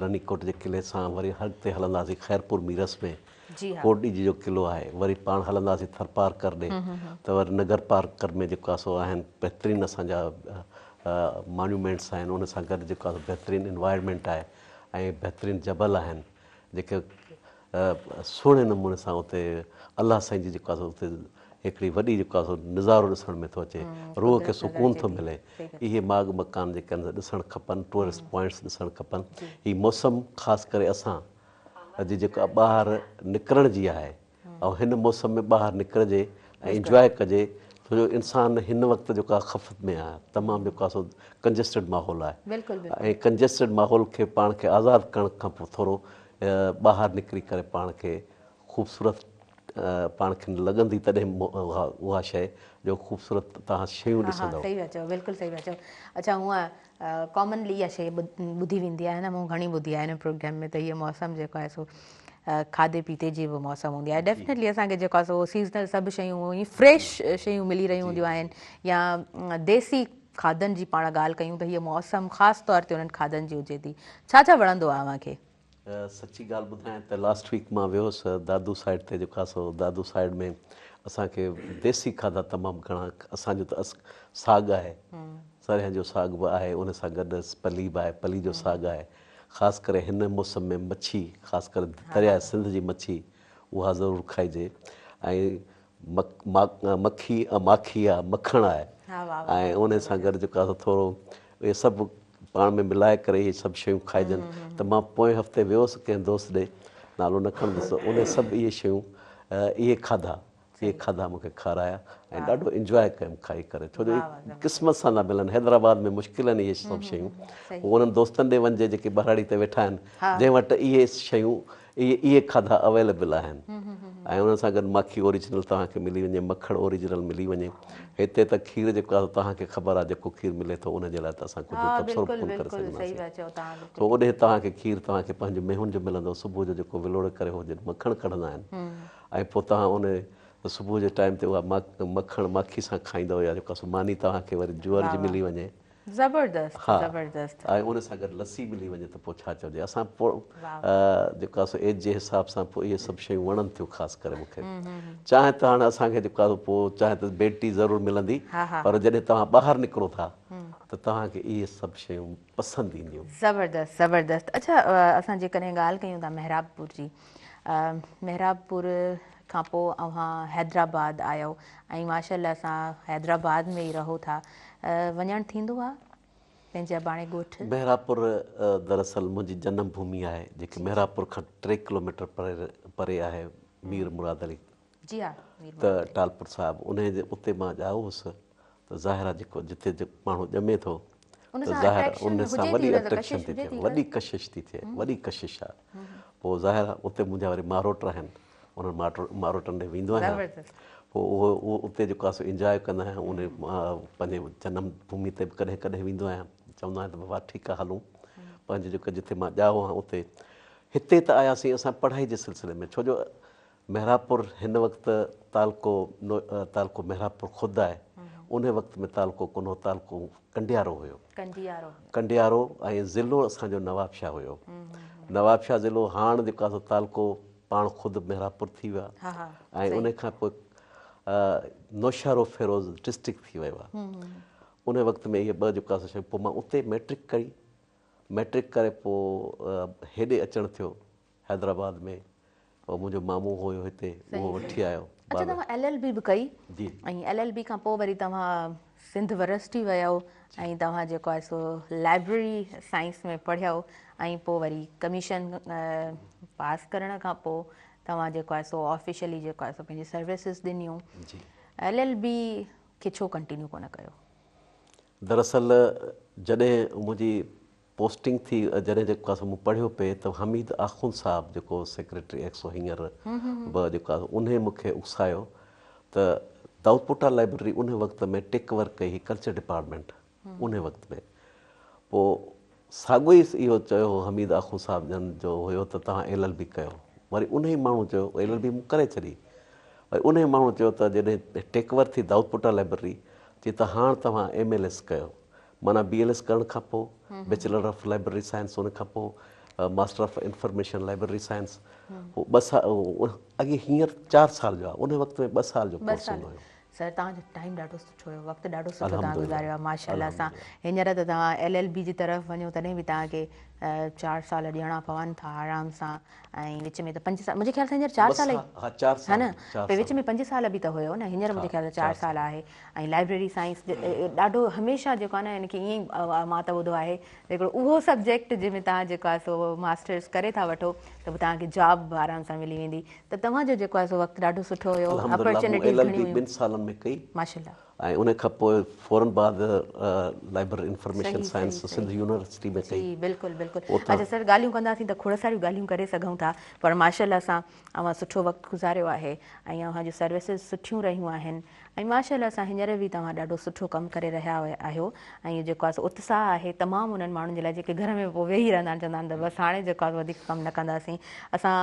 B: رني ڪوٽ جي قلعي سان وري اڳتي هلنداسين خيرپور ميرس ۾ ڪوٽ ڏيجي جو قلعو آهي وري پاڻ هلنداسين ٿرپارڪر ڏي ته وري نگر پارڪر ۾ جيڪو آهي سو آهن بهترين اسان جا مانيومينٽس آهن ان سان گڏ جيڪو آهي سو بهترين انوائرمينٽ آهي ۽ بهترين جبل آهن جيڪي سهڻي نموني سان اتي الله سائين جي جيڪو آهي سو اتي هڪڙي وڏي جيڪو آهي سو نظارو ڏسڻ ۾ ٿو اچي روح کي سڪون ٿو ملي اهي ماڳ مڪان جيڪي آهن ڏسڻ کپن ٽوئرسٽ پوائنٽس ڏسڻ کپن هي موسم خاص ڪري اسان جي جيڪا ٻاهر نڪرڻ جي آهي ۽ هن موسم ۾ ٻاهر نڪرجي ۽ انجواء ڪجي ڇو جو انسان هن وقت جيڪو آهي خفت ۾ آهي تمام جيڪو آهي سو ڪنجسٽڊ ماحول آهي ۽ ڪنجسٽڊ ماحول کي پاڻ کي آزاد ڪرڻ کان پوء ٿورو ٻاهر نڪري ڪري پاڻ کي خوبصورت پاڻ کي لڳندي تڏهن اها اها شيء جو خوبصورت توهان شيون
A: ها ها
B: ڏسندؤ.
A: صحيح پيا چئو بلڪل صحيح پيا چئو اڇا هونء ڪامنلي اها شيء ٻڌي ويندي آهي نه مون گهڻي ٻڌي آهي هن پروگرام ۾ ته هيء موسم جيڪو آهي سو کاڌي پيتي جي به موسم هوندي آهي ڊيفنيٽلي اسان کي جيڪو آهي سو سيزنل سڀ شيون فريش شيون ملي رهيون هونديون آهن يا ديسي کاڌن جي پاڻ ڳالهه ڪيون ته هيء موسم خاص طور تي انهن کاڌن جي هجي ٿي. ڇا ڇا وڻندو آهي اوهان کي؟
B: سچي ڳالهه ٻڌايان ته لاسٽ ويڪ مان ويو هوس دادو سائيڊ تي جيڪو آهي سو دادو سائيڊ ۾ اسان کي ديسي کاڌا تمام گهڻا اسان جو ته ساڳ آهي سرهن جو ساڳ به آهي ان سان گڏ پلي به آهي پلي جو ساڳ آهي خاص ڪري هن موسم ۾ مڇي خاص ڪري درياء سنڌ جي مڇي اها ضرور کائجي ۽ مکي ماکي آ مکڻ آهي ۽ ان سان گڏ جيڪو آهي ٿورو اهي سڀ پاڻ ۾ ملائي ڪري اهي سڀ شيون کائجن ته مان پوئين هفتي ويو هوس ڪنهن دوست ڏي نالو نه کڻندس ان سڀ اهي شيون اهي کاڌا اهي کاڌا مون کي کارايا ۽ ڏاڍو انجواء ڪيم کائي ڪري ڇو جو اهي قسمت سان ٿا ملن حيدرآباد ۾ مشڪل آهن اهي سڀ شيون پوء انهن دوستن ڏي وڃجي جيڪي ٻهراڙي تي ويٺا آهن جنهن وٽ اهي شيون اهي اهي کاڌا اويليبل آهن ۽ انهن سان گڏ ماکي اوريجنل توهان کي ملي وڃي مکڻ اوريجنل ملي وڃي هتي ته کير جيڪو آهي توهان کي خبر آهي جيڪو کير ملي ٿو ان جي لاء ته اسان ڪجهه تبصرو به ڪونه ڪري سگهنداسين سو اوڏي توهان کي کير توهان کي پنهنجو مينهن جو ملندو صبح جو جيڪو ولوڙي ڪري هو جن مکڻ ڪڍندا آهن ۽ پوء توهان ان صبح جي ٽائيم تي اها مکڻ ماکي سان کائيندؤ يا جيڪو سو ماني توهان کي وري جوئر جي ملي وڃي
A: زبردست
B: ها
A: زبردست.
B: ۽ ان سان گڏ لسي ملي وڃي ته پوء ڇا چئجي اسان پوء جيڪو آهي سو ايج جي حساب سان پوء اهي سڀ شيون وڻن ٿيون خاص ڪري مون کي چانهه ته هاڻ اسان کي جيڪو آهي سو پوء چانهه ته بيڊ ٽي ضرور ملندي پر جڏهن توهان ٻاهر نڪرو ٿا ته توهان کي اهي سڀ شيون پسند اينديون.
A: زبردست زبردست اڇا اسان جيڪڏهن ڳالهه ڪيون ٿا محرابپور جي محرابپور کان پوء اوهان حيدرآباد آيو ۽ ماشاءالله سان حيدرآباد ۾ ئي رهو ٿا وڃڻ ٿيندو آ پنهنجي اباڻي ڳوٺ؟
B: محرابپور دراصل منهنجي جنم ڀومي آهي جيڪي محرابپور کان ٽي ڪلوميٽر پري آهي مير مراد علي
A: جي ها مير
B: ته
A: مراد علي.
B: ٽالپر صاحب انهي جي اتي مان ڄائو هوس ته ظاهر آ جيڪو جتي ماڻهو ڄمي ٿو
A: ان
B: ته
A: سان
B: ظاهر
A: اٽريڪشن
B: ان سان
A: هجي ٿي
B: وڏي
A: نه ته
B: اٽريڪشن
A: ڪشش
B: ٿي
A: هجي
B: ٿئي
A: ٿي نه.
B: وڏي ڪشش ٿي ٿئي وڏي ڪشش آ پوء ظاهر آ اتي منهنجا وري ماروٽ آهن انهن ماروٽن ڏي ويندو آهيان
A: زبردست.
B: پوء اهو اهو اتي جيڪو آهي سو انجواء ڪندو آهيان ان پنهنجي جنم ڀومي تي به ڪڏهن ڪڏهن ويندو آهيان چوندو آهيان ته بابا ٺيڪ آهي هلون پنهنجي جيڪو جتي مان ڄائو آهيان اتي هتي ته آياسين اسان پڙهائي جي سلسلي ۾ ڇو جو محرابپور هن وقت تعلقو تعلقو محرابپور خود آهي ان وقت ۾ تعلقو ڪونه هو تعلقو ڪنڊيارو هيو
A: ڪنڊيارو
B: ڪنڊيارو ۽ ضلعو اسان جو نوابشاهه هيو نوابشاهه ضلعو هاڻ جيڪو آهي سو تعلقو پاڻ خود محرابپور ٿي ويو آهي ۽ ان کان پوء نوشهرو فيروز ڊسٽرڪٽ ٿي ويو آهي ان وقت ۾ اهي ٻه جيڪو آهي پوء مان اتي ميٽرڪ ڪئي ميٽرڪ ڪري پوء هيڏي اچڻ ٿيو حيدرآباد ۾ پوء منهنجو مامو هيو هتي اهو وٺي آيو.
A: اڇا توهان ايل ايل بي به ڪئي
B: جي.
A: ۽ ايل ايل بي کان پوء وري توهان سنڌ ورسٽي ويؤ ۽ توهان جيڪو آهي سو لائبريري سائنس ۾ پڙهيؤ ۽ پوء وري ڪميشن پاس ڪرڻ کان پوء توهان جيڪو آهي سو آفيشلي جيڪو آهي سو پنهنجي سروسز ڏنيون.
B: جي.
A: ايل ايل بي کي ڇو ڪنٽينيو ڪونه ڪيو؟
B: دراصل جڏهن منهنجي پوسٽنگ ٿي جڏهن جيڪو آهي سو مون پڙهيو پئي ته حميد آخوند صاحب جيڪو سيڪريٽري ايڪسو هينئر به جيڪو آهي انهي مون کي اڪسايو ته دائودپوٽا لائبريري انهي وقت ۾ ٽيڪ ورڪ ڪئي هئي ڪلچر ڊپارٽمينٽ انهي وقت ۾ پوء ساڳيو ئي اهو چيو هو حميد آخوند صاحب جن جو هيو ته توهان ايل ايل بي ڪيو وري انهي ماڻهو چيو ايل ايل بي مون ڪري ڇڏي وري انهي ماڻهو چيو ته جڏهن ٽيڪ ورڪ ٿي دائودپوٽا لائبريري چي ته هاڻ توهان ايم ايل ايس ڪيو معنيٰ بي ايل ايس ڪرڻ کان پوء بيچلر آف لائبرري سائنس ان کان پوء master of information library science پوء ٻه سال اڳي هينئر چار سال جو آهي ان وقت ۾ ٻه سال جو ڪورس هوندو هيو.
A: سر توهان جو ٽائيم ڏاڍو سٺو هيو وقت ڏاڍو سٺو توهان گذاريو آهي ماشاءالله سان هينئر ته توهان ايل ايل بي جي طرف وڃو تڏهن به توهان کي چار سال ڏيڻا پون ٿا آرام سان ۽ وچ ۾ ته پنج سال منهنجي خيال سان هينئر چار سال ئي
B: ها چار سال
A: ها نه پوء وچ ۾ پنج سال به ته هيو نه هينئر منهنجي خيال سان چار سال آهي ۽ لائبريري سائنس ڏاڍو هميشه جيڪو آهي نه ان کي ائين ئي مان ته ٻڌو آهي ته هڪڙو اهو سبجيڪٽ جنهن ۾ توهان جيڪو آهي سو ماسٽرس ڪري ٿا وٺو ته پوء توهان کي جاب به آرام سان ملي ويندي ته توهان جو جيڪو آهي سو وقت ڏاڍو سٺو هيو
B: الحمدلله مون
A: اپرچونيٽيز
B: ايل ايل
A: گهڻيون
B: بي
A: هيون
B: ٻن سالن ۾ ڪئي
A: ماشاءالله.
B: ۽ ان کان پوء فورن بعد library information science Sindh university ۾ ڪئي.
A: جي بلڪل بلڪل اچا سر ڳالهيون ڪنداسين ته کوڙ ساريون ڳالهيون ڪري سگهون ٿا پر ماشاء الله سان اوهان سٺو وقت گذاريو آهي ۽ اوهان جون سروسز سٺيون رهيون آهن ۽ ماشاء الله سان هينئر به توهان ڏاڍو سٺو ڪم ڪري رهيا آهيو ۽ اهو جيڪو آهي سو اتساهه آهي تمام انهن ماڻهن جي لاء جيڪي گهر ۾ پوء ويهي رهندا آهن چوندا آهن ته بس هاڻي جيڪو آهي سو وڌيڪ ڪم نه ڪنداسين اسان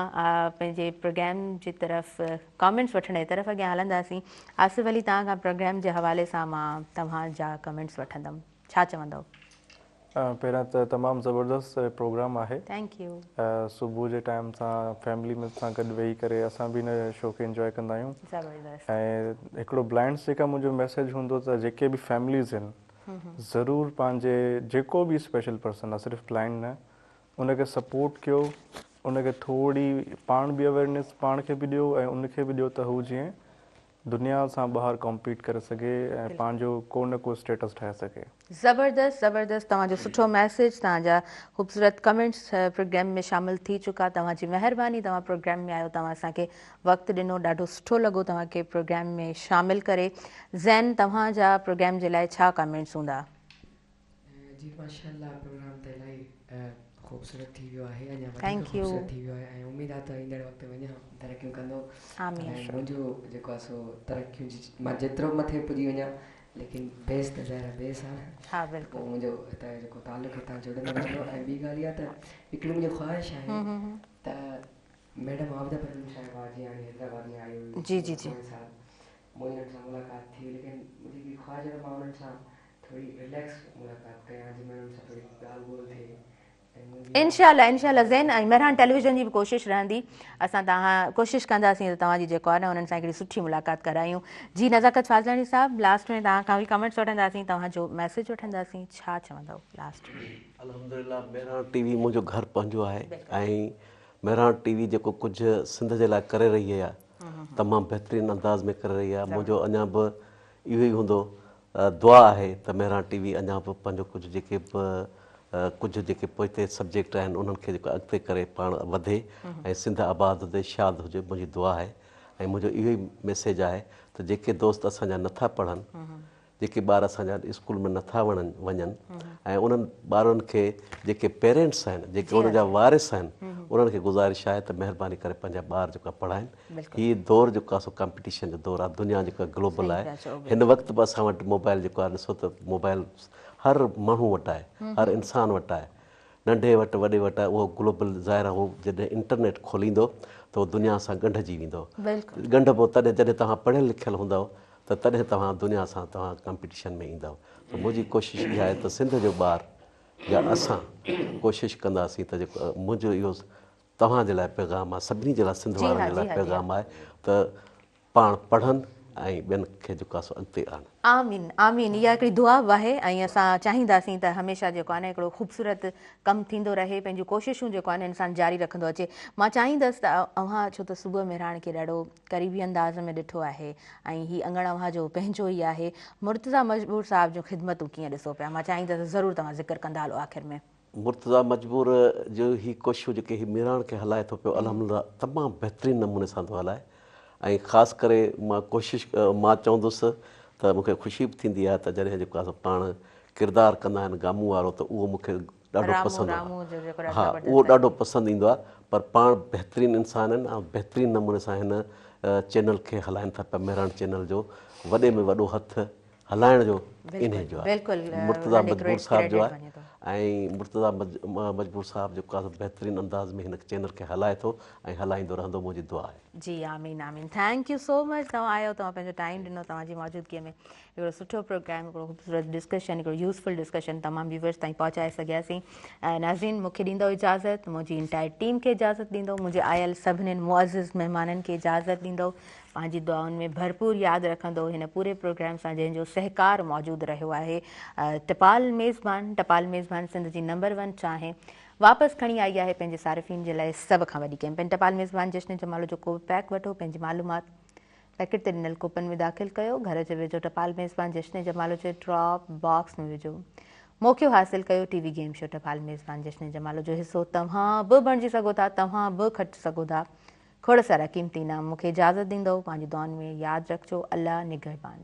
A: پنهنجي پروگرام جي طرف ڪامينٽس وٺڻ جي طرف اڳيان هلنداسين. آصف علي توهان کان پروگرام جي حوالي سان مان توهان جا ڪمينٽس وٺندم ڇا چوندؤ؟
D: پهريان ته تمام زبردست پروگرام آهي.
A: Thank you.
D: صبح جي ٽائيم سان فيملي ۾ سان گڏ ويهي ڪري اسان به هن شو کي انجواء ڪندا آهيون.
A: زبردست.
D: ۽ هڪڙو بلائنڊس جيڪا منهنجو ميسيج هوندو ته جيڪي به فيمليز آهن ضرور پنهنجي جيڪو به اسپيشل پرسن آهي صرف بلائنڊ نه ان کي سپورٽ ڪيو ان کي ٿوري پاڻ به اويرنيس پاڻ کي به ڏيو ۽ ان کي به ڏيو ته هو جيئن دنيا سان ٻاهر ڪمپيٽ ڪري سگهي ۽ پنهنجو ڪو نه ڪو اسٽيٽس ٺاهي سگهي.
A: زبردست زبردست توهان جو سٺو ميسيج توهان جا خوبصورت ڪمينٽس پروگرام ۾ شامل ٿي چڪا توهان جي مهرباني توهان پروگرام ۾ آيو توهان اسان کي وقت ڏنو ڏاڍو سٺو لڳو توهان کي پروگرام ۾ شامل ڪري زين توهان جا پروگرام جي لاء ڇا ڪمينٽس هوندا.
C: جي ماشاء الله پروگرام ته الاهي خوبصورت ٿي ويو آهي اڃا وڌيڪ خوبصورت ٿي ويو آهي ۽ اميد آهي ته ايندڙ وقت ۾ اڃا ترقيون ڪندو ۽ منهنجو جيڪو آهي سو ترقيون مان جيترو به مٿي پڄي وڃان ليڪن بيس ته ظاهر آهي بيس آهي نه پوء منهنجو هتان جو جيڪو تعلق هتان جڙندو رهندو ۽ ٻي ڳالهه اها ته هڪڙي منهنجي خواهش آهي ته ميڊم عابده پروين صاحبه جيئن هاڻي حيدرآباد ۾ آئي هئي پوئين سال منهنجي انهن سان ملاقات ٿي هئي ليڪن منهنجي هڪڙي خواهش آهي ته مان انهن سان ٿوري رليڪس ملاقات ڪيان جنهن ۾ انهن سان ٿوري ڳالهه ٻولهه ٿئي ۽ منهنجي
A: انشاء الله انشاء الله زين ۽ مهراڻ ٽيليويزن جي به ڪوشش رهندي اسان توهان ڪوشش ڪنداسين ته توهان جي جيڪو آهي نه انهن سان هڪڙي سٺي ملاقات ڪرايون جي نزاڪت فاضلاڻي صاحب لاسٽ ۾ توهان کان به ڪمينٽس وٺنداسين توهان جو ميسيج وٺنداسين ڇا چوندؤ لاسٽ ۾.
B: الحمدلله مهراڻ ٽي وي منهنجو گهر پنهنجو آهي ۽ مهراڻ ٽي وي جيڪو ڪجهه سنڌ جي لاء ڪري رهي آهي تمام بهترين انداز ۾ ڪري رهي آهي منهنجو اڃا به اهو ئي هوندو دعا آهي ته مهراڻ ٽي وي اڃا به پنهنجو ڪجهه جيڪي به ڪجهه جيڪي پوئتي سبجيڪٽ آهن انهن کي جيڪو اڳتي ڪري پاڻ وڌي ۽ سنڌ آباد هجي شاد هجي منهنجي دعا آهي ۽ منهنجو اهو ئي ميسيج آهي ته جيڪي دوست اسان جا نٿا پڙهن جيڪي ٻار اسان جا اسڪول ۾ نٿا وڻن وڃن ۽ انهن ٻارن کي جيڪي پيرينٽس آهن جيڪي انهن جا وارث آهن انهن کي گذارش آهي ته مهرباني ڪري پنهنجا ٻار جيڪا پڙهائن هي دور جيڪو آهي سو ڪامپيٽيشن جو دور آهي دنيا جيڪا گلوبل آهي هن وقت به اسان وٽ موبائل جيڪو آهي ڏسو ته موبائل هر ماڻهو وٽ آهي هر انسان وٽ آهي ننڍي وٽ وڏي وٽ آهي اهو گلوبل ظاهر آهي هو جڏهن انٽرنيٽ کوليندو ته اهو دنيا سان ڳنڍجي ويندو ڳنڍبو تڏهن جڏهن توهان پڙهيل لکيل هوندؤ ته تڏهن توهان دنيا سان توهان ڪامپيٽيشن ۾ ايندؤ ته منهنجي ڪوشش اها آهي ته سنڌ جو ٻار يا اسان ڪوشش ڪنداسين ته جيڪو منهنجو اهو توهان جي لاء پيغام آهي سڀني جي لاء سنڌ وارن جي لاء پيغام آهي ته پاڻ پڙهن ۽ ٻين کي جيڪو آهي سو اڳتي آڻن.
A: آمين آمين اها هڪڙي دعا به آهي ۽ اسان چاهينداسين ته هميشه جيڪو آهي نه هڪڙو خوبصورت ڪم ٿيندو رهي پنهنجون ڪوششون جيڪو آهي نه انسان جاري رکندو اچي مان چاهيندس ته اوهان ڇو ته صبح مهراڻ کي ڏاڍو قريبي انداز ۾ ڏٺو آهي ۽ هي اڱڻ اوهان جو پنهنجو ئي آهي. مرتضيٰ مجبور صاحب جون خدمتون ڪيئن ڏسو پيا؟ مان چاهيندس ته ضرور توهان ذڪر ڪندا هلو آخر ۾.
B: مرتضيٰ مجبور جو هي ڪوششون جيڪي هي مهراڻ کي هلائي ٿو پيو الحمدلله تمام بهترين نموني سان ٿو هلائي ۽ خاص ڪري مان ڪوشش مان چوندس ته مون کي خوشي به ٿيندي آهي ته جڏهن جيڪو آهي سو پاڻ ڪردار ڪندا آهن گامون وارو ته اهو مون کي ڏاڍو پسند آهي ها اهو ڏاڍو پسند ايندو آهي پر پاڻ بهترين انسان آهن ۽ بهترين نموني سان هن چينل کي هلائن ٿا پيا مهراڻ چينل جو وڏي ۾ وڏو هٿ هلائڻ جو انهي جو آهي مرتضيٰ مجبور صاحب جو آهي ۽ مرتضيٰ مجبور صاحب جيڪو آهي بهترين انداز ۾ هن چينل کي هلائي ٿو ۽ هلائيندو رهندو منهنجي دعا آهي.
A: جي آمين آمين thank you سو مچ توهان آيو توهان پنهنجو ٽائيم ڏنو توهان جي موجودگي ۾ هڪڙو سٺو پروگرام هڪڙو خوبصورت ڊسڪشن هڪڙو يوزفل ڊسڪشن تمام ويورز تائين پهچائي سگهياسين ناظرين مون کي ڏيندو اجازت منهنجي انٽائر ٽيم کي اجازت ڏيندو منهنجي آيل سڀني معزز مهمانن کي اجازت ڏيندو پنهنجي دعائن ۾ ڀرپور ياد رکندو هن پوري پروگرام سان جنهن جو سهڪار موجود رهيو آهي ٽپال ميزبان ٽپال ميزبان سنڌ جي نمبر ون چانهه واپس کڻي آئي آهي پنهنجي صارفين جي لاء سڀ کان وڏي ڪيمپين ٽپال ميزبان جشن جمالو جو ڪو به پيڪ وٺو پنهنجي معلومات پيڪيٽ تي ڏنل ڪوپن ۾ داخل ڪيو. گهر جي ويجهو ٽپال ميزبان جشن جمالو جي ڊراپ باڪس ۾ وجهو. موقعو حاصل ڪيو ٽي وي گيم شو ٽپال ميزبان جشن جمالو جو حصو توهان به بڻجي سگهو ٿا توهان به کٽي سگهو ٿا کوڙ سارا قيمتي انعام مون کي اجازت ڏيندؤ پنهنجي دعائن ۾ ياد رکجو الله نگهبان.